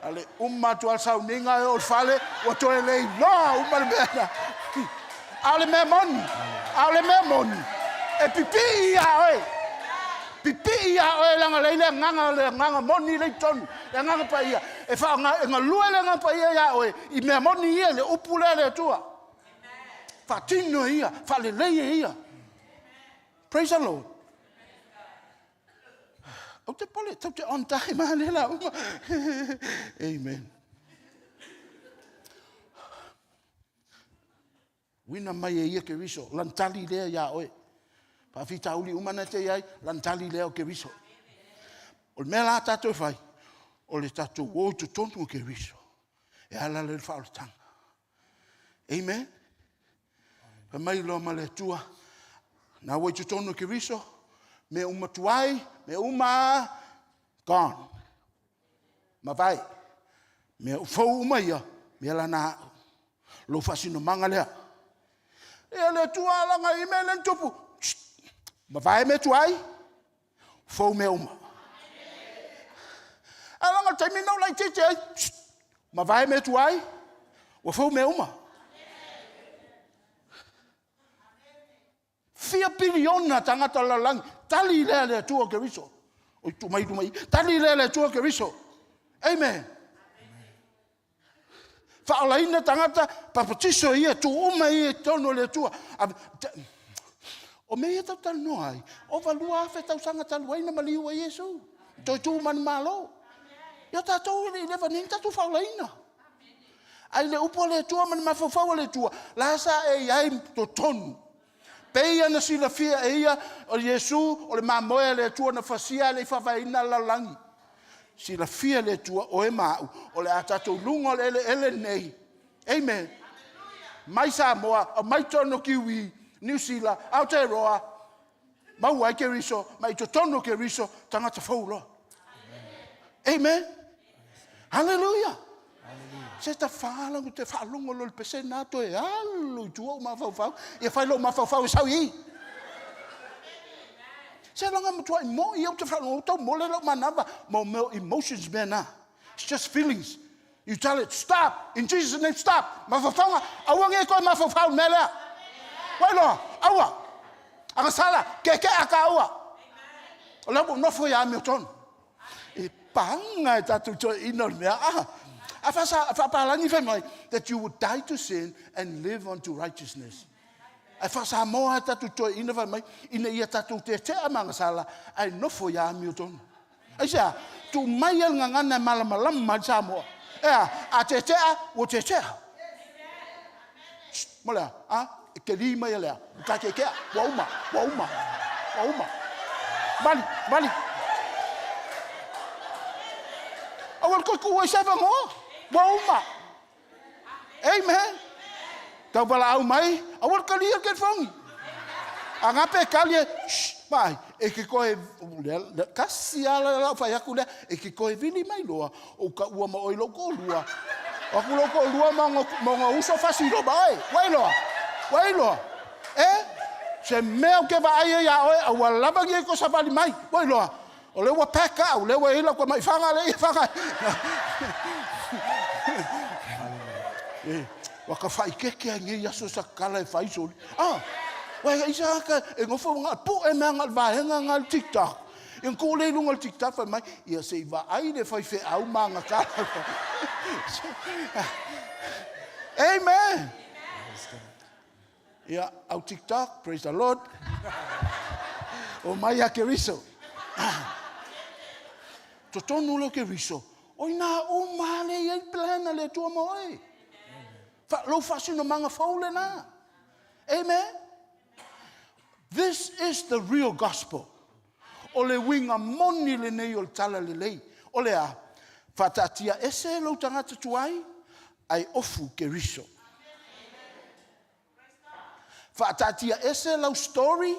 A le uma atu a sauniga e o le fale, ua toe le iloa uma le mea na. A o le mea moni, a o le mea moni, e pipii iā oe. Pipii iā oe leaga lea i le agaga, le agaga moni lea i totonu, le agaga paia. E whaonga, e galue le agaga paia iā oe i mea moni ia, le upu lea le Atua. Faatino e ia, faalelei e ia. Praise the Lord. Ou te pole, tau te on time a le la uma. Amen. Uina mai e ia Keriso, lana tali lea iā oe. Faafitauli uma na te i ai, lana tali lea o Keriso. O le mea la tatou e fai, o le tatou o i totonu o Keriso. E ala lea i le faaolataga. Amen. Fai mai loa ma le Atua, na ua i totonu o Keriso, mea uma tuai, mea uma gone. Mavae. Mea fou uma ia, mea la na au. Lou faasinomaga lea. Ia le Atua alaga i mea le tupu. Mavae mea tuai, fou mea uma. Ae laga le taimi na ou laitiiti ai, mavae mea tuai, ua fou mea uma. Fia piliona tagata o le lalolagi, tali lea le Atua o Keriso. Oi, tuu mai, tuu mai. Tali lea le Atua o Keriso. Amen. Faaolaina tagata, papatiso ia, tuu uma ia i totonu o le Atua. O mea ia tatou talanoa ai, ova 2000 tausaga talu ai na maliu ai Iesu. Toe tu ma le Malo. Ia tatou e le i leva nei ona tatou faaolaina. Ae i le upu a le Atua ma le mafaufau a le Atua, la sa e i ai totonu. Pei ona silafia e ia o Iesu o le mamoe a le Atua na fasia a le i faavaeina le lalolagi. Silafia le Atua oe ma au o le a tatou luga o le eleele nei. Amen. Mai Samoa, mai totonu o Kiwi, Niu Sila, Aotearoa, maua ai Keriso, ma i totonu o Keriso, tagata fou loa. Amen. Hallelujah. Se tafala te faalogo loa le pesena toe alu i tua ou mafaufau. Ia fai lou mafaufau e sau i i. Se laga matuai moi au te faalogo tau mole lau manava mo mea emotions mea na. It's just feelings. You tell it stop in Jesus name stop. Mafaufauga aua nei koe mafaufau mea lea. Wai loa, aua. Agasala, keke'a ka aua. O lea ua nofo ia amiotonu. E paga e tatou toeaiina o le mea. Ah, a faapalagi fai mai, that you would die to sin and live unto righteousness. Ae faa-Samoa a tatou toeaiina fai mai, ina ia tatou tetea ma agasala, ae nofo ia amiotonu. Aisea? Tuu mai le gagana e malamalama ai le Samoa. Ea, a tetea, ua tetea. Mo lea, a, e keli mai e lea, ua takeakea, ua uma, ua uma, ua uma. Vali, vali. Aua le toe tuu ai se avanoa, ua uma. Amen. Tau valaau mai, aua le talia le telefoni. A na pe tali e, shh, vaai, e te toe, lea, tasi lava lau fai atu lea, e te toe vili mai loa, ou taua ma oe i lou toalua. O atu lou toalua ma ona uso fasi loa ma oe. Ua iloa? Ua iloa? E? Se mea ou te vaai ai ia oe, aua lava nei toe savali mai. Ua iloa? O lea ua pack au, lea ua i ai lau tamaifaga lea e faga. E, ua ka faaikeke ai nei aso sa kala e fai soli. Ah, ua e isa aka e nofo nga pu'e mea nga vaega nga le TikTok. Ia ku le lunga le TikTok fai mai, ia se i vaai le faifeau ma aga kala. Amen. Ia, au TikTok, praise the Lord. O mai ia Keriso. Totonu lea o Keriso, o ina uma lava lea e i ai plan a le Atua mo oe. Fa, lou faasinomaga fou lena. Amen. This is the real gospel. O le uiga moni lenei o le tala lelei. O le a? Faataatia ese lou tagata tuai, ae ofu Keriso. Faataatia ese lau story,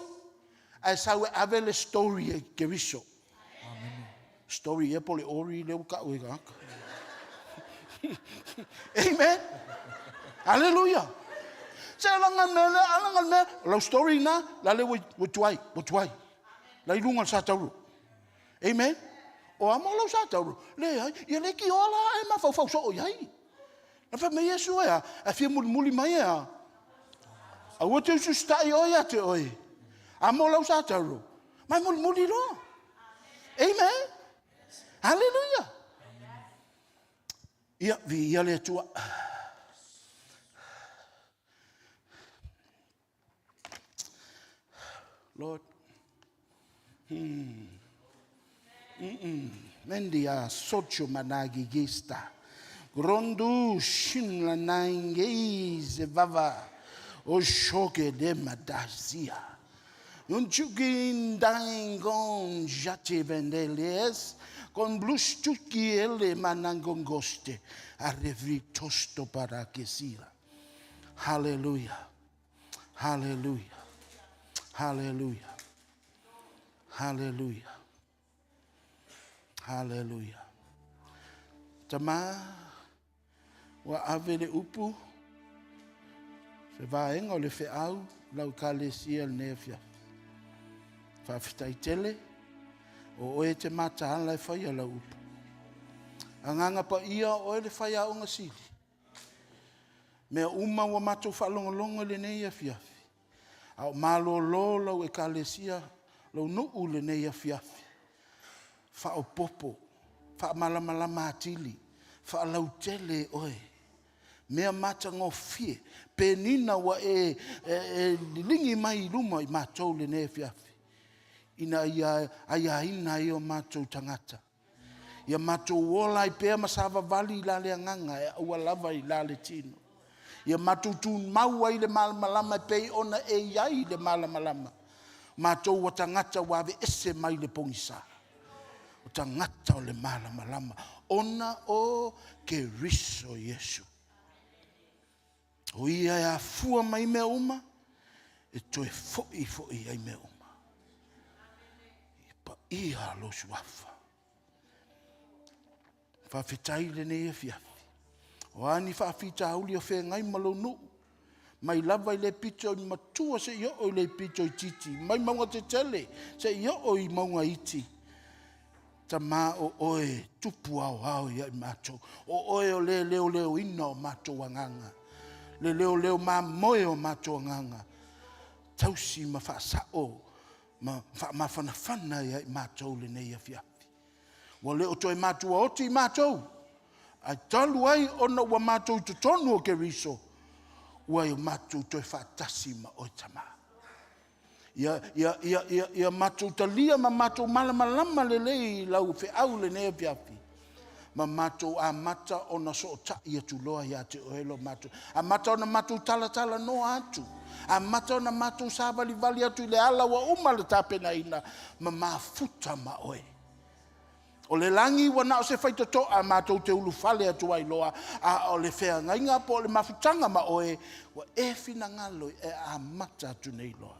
ae sau e ave le story e Keriso. Story ea po o le ori lea ua tau e tagata. Amen. Hallelujah. Se laga le mea lea, laga le mea, lau story na, la le ua tuai, ua tuai. La i luga o le satauro. Amen. O a mo lau satauro? Leai, ia le tioa la e mafaufau soo i ai. Na fai mai Iesu e a, a fia mulimuli mai e a. Aua te ususitai oe ia te oe. A mo lau satauro, mai mulimuli loa. Amen. Hallelujah. Ia, viia le Atua. Lord. Mendia socio managigista. Grondu shinla nangeize vava. O shoke de madazia. Unchukin dangon jate vendeles. Con blustuki ele manangongoste. Arevri tosto para kesira. Hallelujah. Hallelujah. Hallelujah. Hallelujah. Hallelujah. Tama, ua ave le upu, se vaega o le feau lau ekalesia lenei afiafi. Faafetai tele, o oe te mataala e faia lau upu. Agaga paia o oe le faiaoga sili. Mea uma ua matou faalogologo i lenei afiafi, a o malolo lau ekalesia, lou nuu i lenei afiafi, faaopoopo, faamalamalama atili, faalautele e oe mea matagofie, penina ua e, e, e liligi mai i luma i matou i lenei afiafi, ina ia aiaina ai o matou tagata. Ia matou ola ai pea ma savavali i la le agaga e aua lava i la le tino. Ia matou tumau ai i le malamalama e pei ona e i ai i le malamalama. Matou ua tagata ua aveese mai le pogisa. O tagata o le malamalama ona o Keriso Iesu. O ia e afua mai mea uma, e toe foi foi i ai mea uma. I paia lou suafa. Faafetai i lenei afiafi. O a ni faafitauli o feagai ma lou nuu, mai lava i le pito i matua seia oo i le pito itiiti, mai mauga tetele seia oo i mauga iti. Tama o oe e tupu aoao ia i matou. O oe o le leoleoina o matou agaga, le leoleo mamoe o matou agaga. Tausi ma faasao ma faamafanafana ia i matou lenei afiafi. Ua le o toe matuaoti i matou, ae talu ai ona ua matou i totonu o Keriso, ua matou toe faatasi ma oe Tama. Ia, ia, ia, ia, ia matou talia ma matou malamalama lelei i lau feau lenei afiafi, ma matou amata ona sootai atu loa ia te oe lo matou. Amata ona matou talatalanoa atu. Amata ona matou savalivali atu i le ala ua uma le tapenaina ma mafuta ma oe. O le lagi ua na o se faitotoa matou te ulufale atu ai loa, a o le feagaiga po o le mafutaga ma oe, ua e finagalo e amata atu nei loa.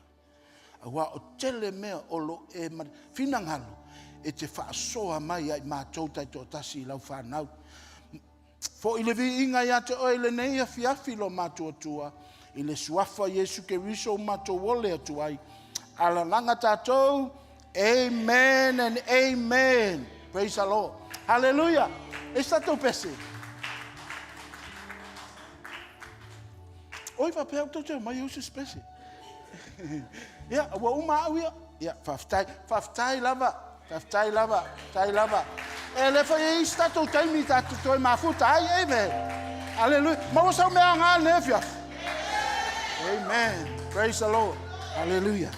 Aua o tele mea o lo e finagalo e te faasoa mai ia i matou taitoatasi i lau fanau. Foi le viiga ia te oe i lenei afiafi lo matou Atua, i le suafa o Iesu Keriso ua matou ole atu ai. Alalaga tatou. Amen and amen. Praise the Lord. Hallelujah. E se tatou pese. Oi, faapea au tou te omai e usu se pese. Ia, ua uma au ia. Ia, faafetai. Faafetai lava. Faafetai lava. Faafetai lava. E le foi e isi tatou taimi tatou toe mafuta ai, amen. Aleluia. Maua sau mea aga lenei afiafi. Amen. Praise the Lord. Hallelujah.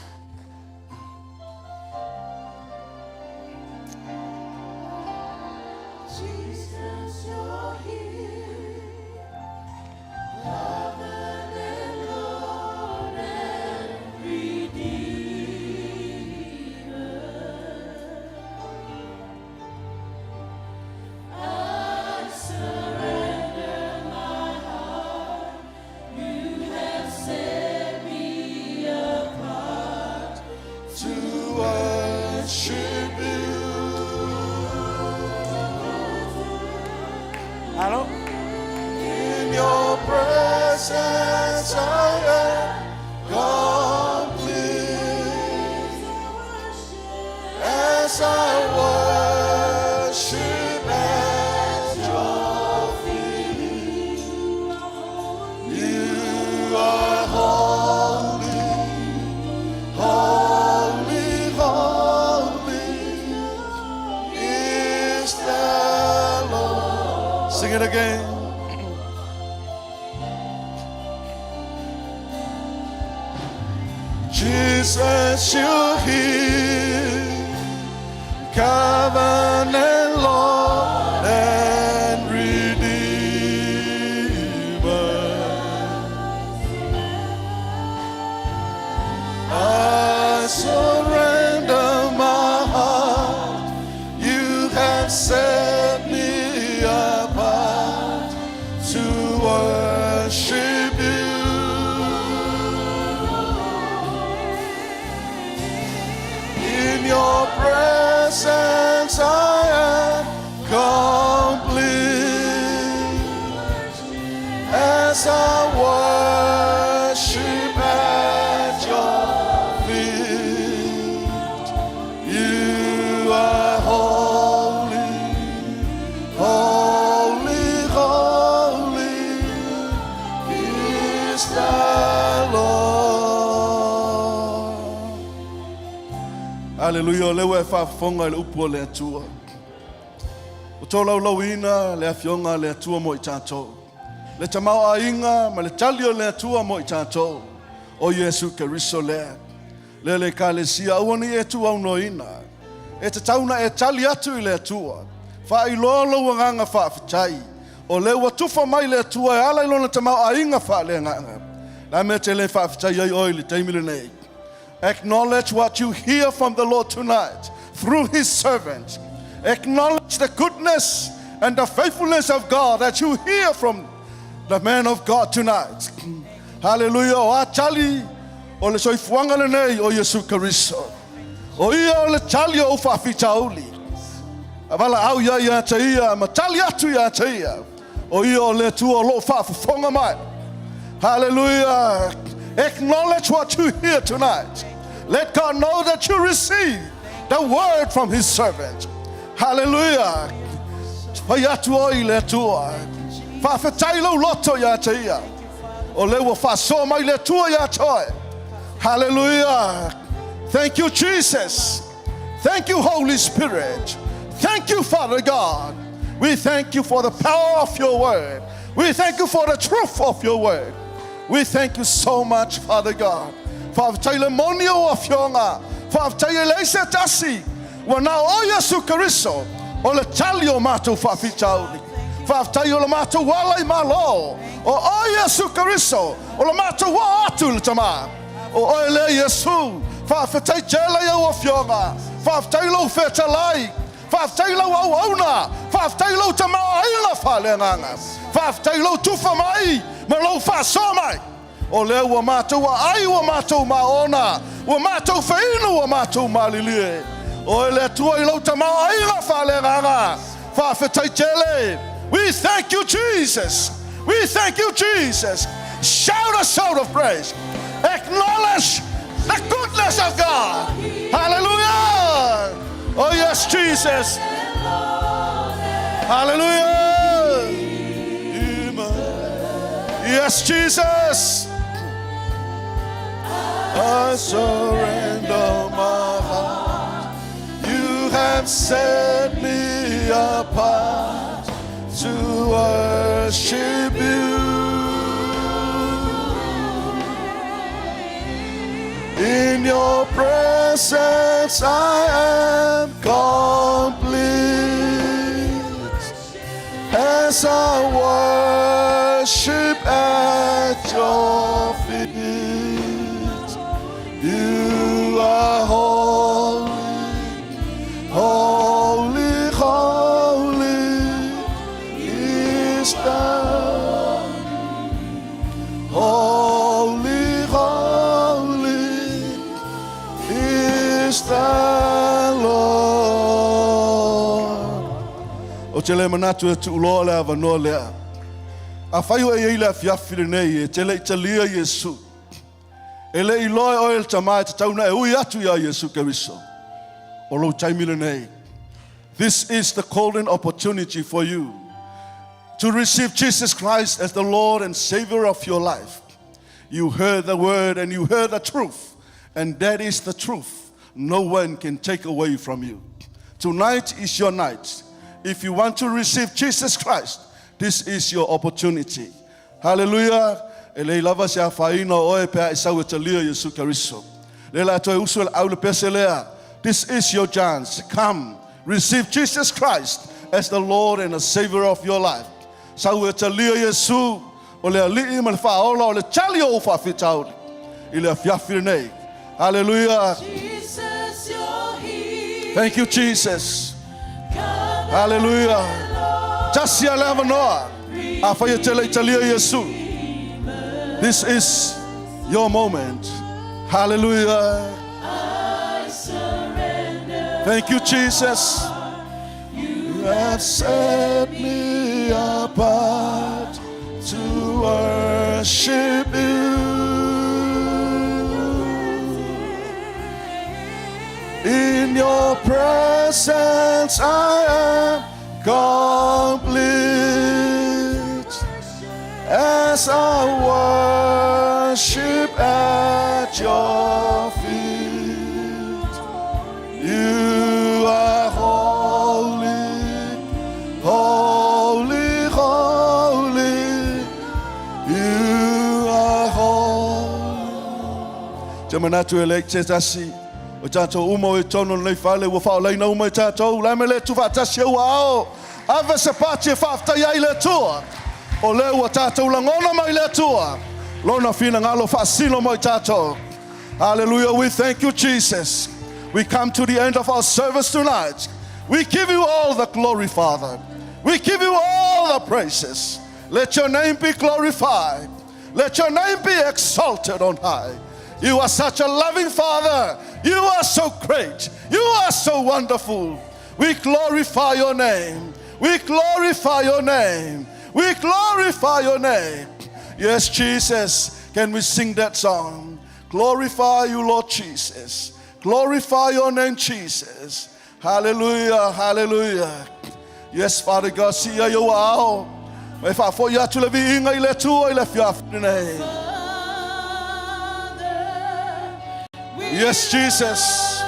Jesus, you're here. Covenant Lord and Redeemer. I surrender my heart. You have set me apart to worship you. Hello? In your presence I am complete. As I worship at your feet, you are holy, holy, holy is the Lord. Sing it again. Jesus, you're here, covenant Lord and Redeemer. I surrender my heart. You have set me apart to worship you. In your presence I am complete. As I worship at your feet, you are holy, holy, holy is the Lord. Hallelujah, o lea ua e faafofoga i le upu a le Atua. Ua tolaulauina le Afioga a le Atua mo i tatou. Le tamaoaiga ma le tali o le Atua mo i tatou, o Iesu Keriso lea. Lea le Ekalesia, aua ne i e tuaunoaina. E tatau ona e tali atu i le Atua. Faailoa lou agaga faafetai, o lea ua tufa mai le Atua e ala i Lona tamaoaiga faaleagaga. O le a le mea e te le faafetai ai oe i le taimi lenei? Acknowledge what you hear from the Lord tonight through His servant. Acknowledge the goodness and the faithfulness of God that you hear from the man of God tonight. Hallelujah. O a tali o le soifuaga lenei o Iesu Keriso. O ia o le tali o ou faafitauli. A valaau ia ia te ia ma tali atu ia te ia. O ia o le Atua o loo faafofoga mai. Hallelujah. Acknowledge what you hear tonight. Let God know that you receive the word from his servant. Hallelujah. Fai atu oi le Atua. Faafetai lou loto ia te ia. O lea ua faasoa mai le Atua ia te oe. Hallelujah. Thank you, Jesus. Thank you, Holy Spirit. Thank you, Father God. We thank you for the power of your word. We thank you for the truth of your word. We thank you so much, Father God. Faafetai le moni o afioga. Faafetai e leai se tasi. Ua na o Iesu Keriso o le tali o matou faafitauli. Faafetai o le matou ala i Malo. O oe Iesu Keriso o le matou oo atu i le Tama. O oe lea Iesu. Faafetai tele i au afioga. Faafetai lou fetalai. Faafetai lau auauna. Faafetai lou tamaoaiga faaleagaga. Faafetai lou tufa mai ma lou faasoa mai. O lea ua matou aai ua matou maona, ua matou feinu ua matou malilie. Oe le Atua i lou tamaoaiga faaleagaga. Faafetai tele. We thank you Jesus. We thank you Jesus. Shout a shout of praise. Acknowledge the goodness of God. Hallelujah. Oh yes, Jesus. Hallelujah. Yes, Jesus. I surrender my heart. You have set me apart to worship you. In your presence I am complete. As I worship at your feet, you are holy, holy, holy is the Holy, holy is the Lord. Ou te le manatu e tuuloa le avanoa lea. Afai o e i ai i le afiafi lenei e te le i talia Iesu, e le i iloa e oe le Tama e tatau ona e ui atu iā Iesu Keriso, o lou taimi lenei. This is the golden opportunity for you to receive Jesus Christ as the Lord and Savior of your life. You heard the word and you heard the truth, and that is the truth no one can take away from you. Tonight is your night. If you want to receive Jesus Christ, this is your opportunity. Hallelujah. E leai lava se afaina o oe pe a e sau e talia Iesu Keriso. Lea la toe usu e le au le pese lea. This is your chance. Come, receive Jesus Christ as the Lord and the Savior of your life. Sau e talia Iesu o le Alii ma le Faaola o le tali o ou faafitauli i le afiafi lenei. Hallelujah. Jesus, you're here. Thank you, Jesus. Come Hallelujah. Tasi a le avanoa. Afai e te le i talia Iesu. This is your moment. Hallelujah. I surrender. Thank you, Jesus. You have set me apart to worship you. In your presence I am complete as I worship at your feet. You are holy, holy, holy. You are holy. Te manatu e le te tasi. O tātou uma o i tonu o lenei fale ua whaolaina uma i tātou. La me le tu whaatasi e ua ao. Ave se pati e whaaftai ai le Atua. O lea ua tātou lagona mai le Atua. Lona finagalo faasino mo i tātou. Hallelujah. We thank you, Jesus. We come to the end of our service tonight. We give you all the glory, Father. We give you all the praises. Let your name be glorified. Let your name be exalted on high. You are such a loving Father. You are so great. You are so wonderful. We glorify your name. We glorify your name. We glorify your name. Yes, Jesus. Can we sing that song? Glorify you, Lord Jesus. Glorify your name, Jesus. Hallelujah, hallelujah. Yes, Father God, si ia i ou aao. Ma e faafoi atu le viiga i le Atua i le afiafi lenei. Yes, Jesus.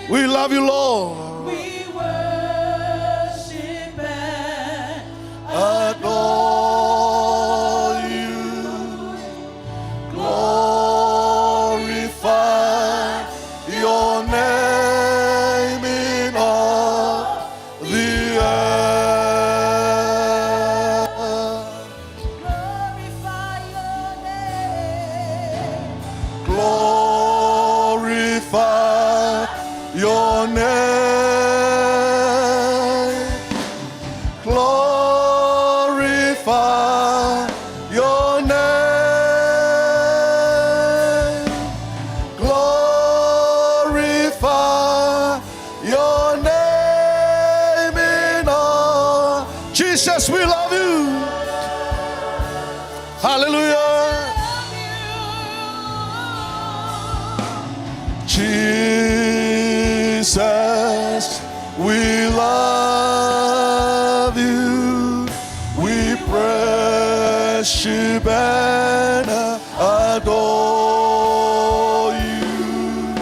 We love you, Lord. We worship and Adore you. Glorify your name in all the earth. glorify your name. Glorify your name. Glorify your name. Glorify your name in all. Jesus, we love you. Hallelujah. Jesus, we love you. We worship and adore you.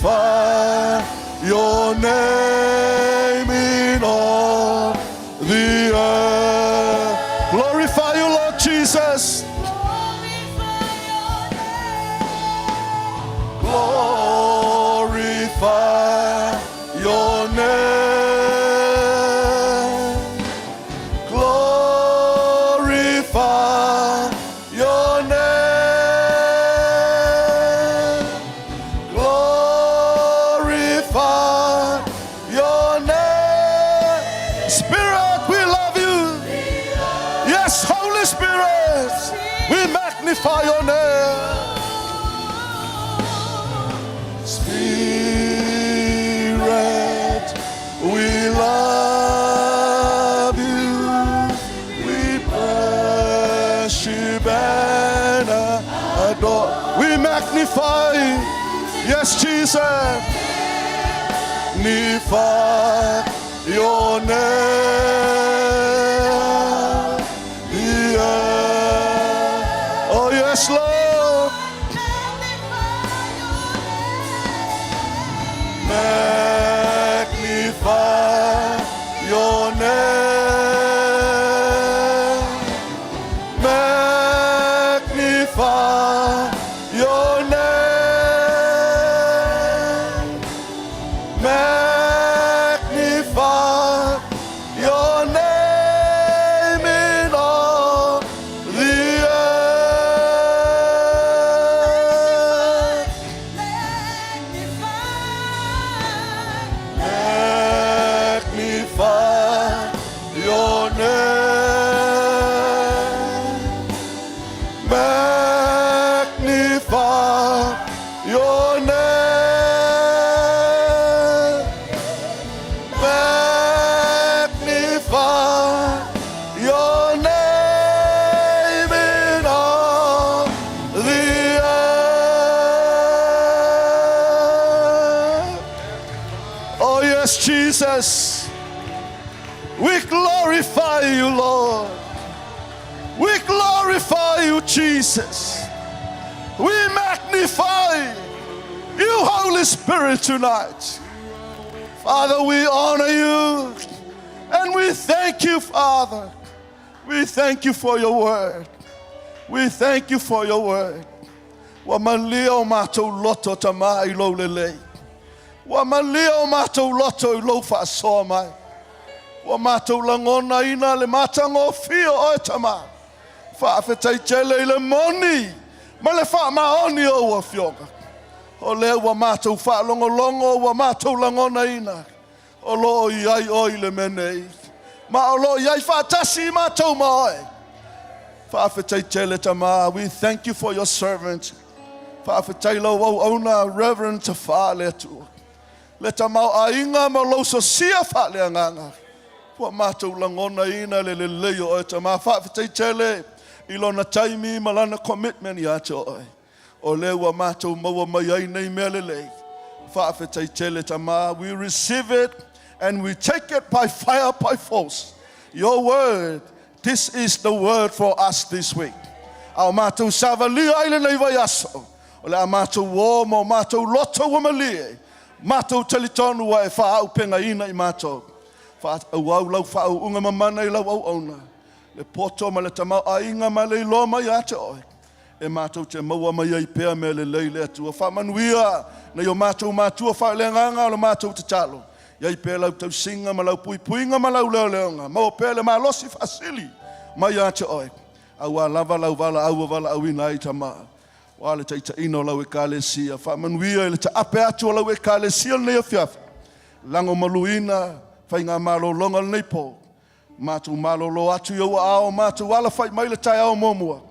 Glorify your name in all the earth. Glorify you, Lord Jesus. Glorify magnify your name. Spirit, we love you. We worship and adore. We magnify, yes, Jesus. Magnify your name. Yeah. Oh, yes, Lord. Magnify your name. Magnify your name. Magnify your name in all the earth. Magnify your name. Magnify your name. Magnify your name in all the earth. Oh, yes, Jesus. We glorify you, Lord. We glorify you, Jesus. We magnify you, Holy Spirit, tonight. Father, we honor you and we thank you, Father. We thank you for your word. We thank you for your word. Ua malia o matou loto Tama i lou lelei. Ua malia o matou loto i lou faasoa mai. Ua matou lagonaina le matagofie o oe Tama. Faafetai tele i le moni ma le faamaoni o ou Afioga. O lea ua matou faalogologo ua matou lagonaina o lo o i ai oe i le mea nei, ma o lo o i ai faatasi i matou ma oe. Faafetai tele Tama, we thank you for your servant. Faafetai lau auauna Reverend Tafa le Atua. Le tamaoaiga ma lou sosia faaleagaga ua matou lagonaina le lelei o oe Tama. Faafetai tele i lona taimi ma lana commitment ia te oe. O lea ua matou maua mai ai nei mea lelei. Faafetai tele Tama. We receive it and we take it by fire by force. Your word, this is the word for us this week. A o matou savalia ai lenei vaiaso, o le a matou ō ma o matou loto ua malie, matou talitonu ua e faaaupegaina i matou. Faaauau lau faauuga mamana i lau auauna, le poto ma le tamaoaiga ma le iloa mai ia te oe. E matou te maua mai ai pea mea lelei le Atua. Faamanuia nai o matou matua faaleagaga o le matou tatalo. I ai pea lau tausiga ma lau puipuiga ma lau leoleoga. Maua pea le malosi faasili mai ia te oe. Aua lava lau valaau ua valaauina ai Tama. Ua le taitaiina o lau Ekalesia. Faamanuia i le taape atu o lau Ekalesia lenei afiafi. Lagomaluina faigamalologa o lenei po. Matou malolo atu i ou aao, matou alafai mai le taeao muamua.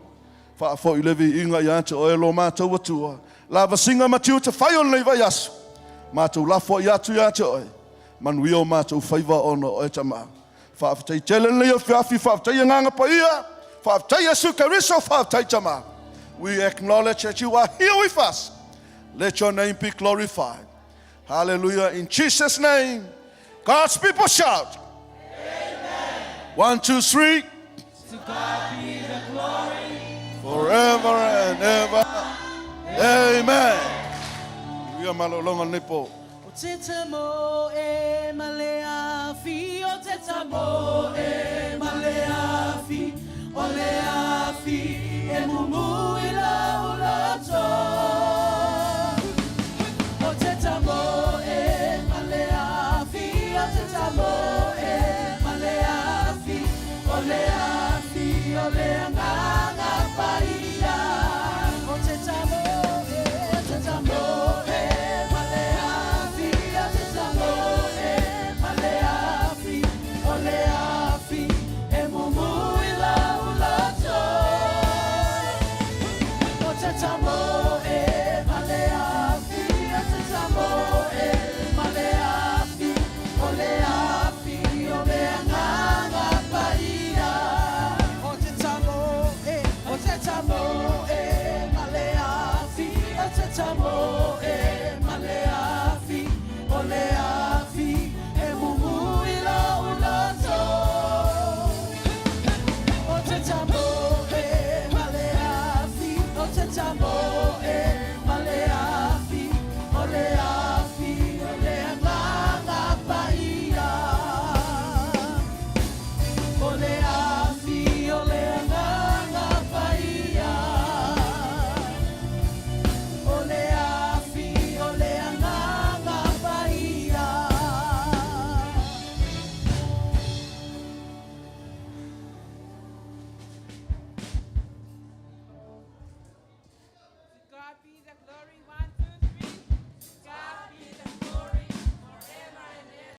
Faafoi le viiga ia te oe lo matou Atua. Lavasiga ma tiute fai o lenei vaiaso. Matou lafoai atu ia te oe. Manuia o matou faiva ona o oe Tama. Faafetai tele lenei afiafi, faafetai Agaga Paia, faafetai Iesu Keriso, faafetai Tama. We acknowledge that you are here with us. Let your name be glorified. Hallelujah. In Jesus' name, God's people shout. Amen. 1, 2, 3. To God be the glory. Forever and ever. Amen. Ia malolonga lenei po. O te tamo e ma le afi, o te tamo e ma le afi, o le afi e mumu i lau loto. O te tamo e ma le afi, o te tamo e ma le afi, o le afi, o le agaga paia. O te tamo e, te tamo e ma le afi, o te tamo e ma le afi, o le afi, e mumu i lau loto. e ma le afi, o te tamoe ma le afi, o le afi e mumu i lou loto. O te tamoe ma le afi, o te tamoe.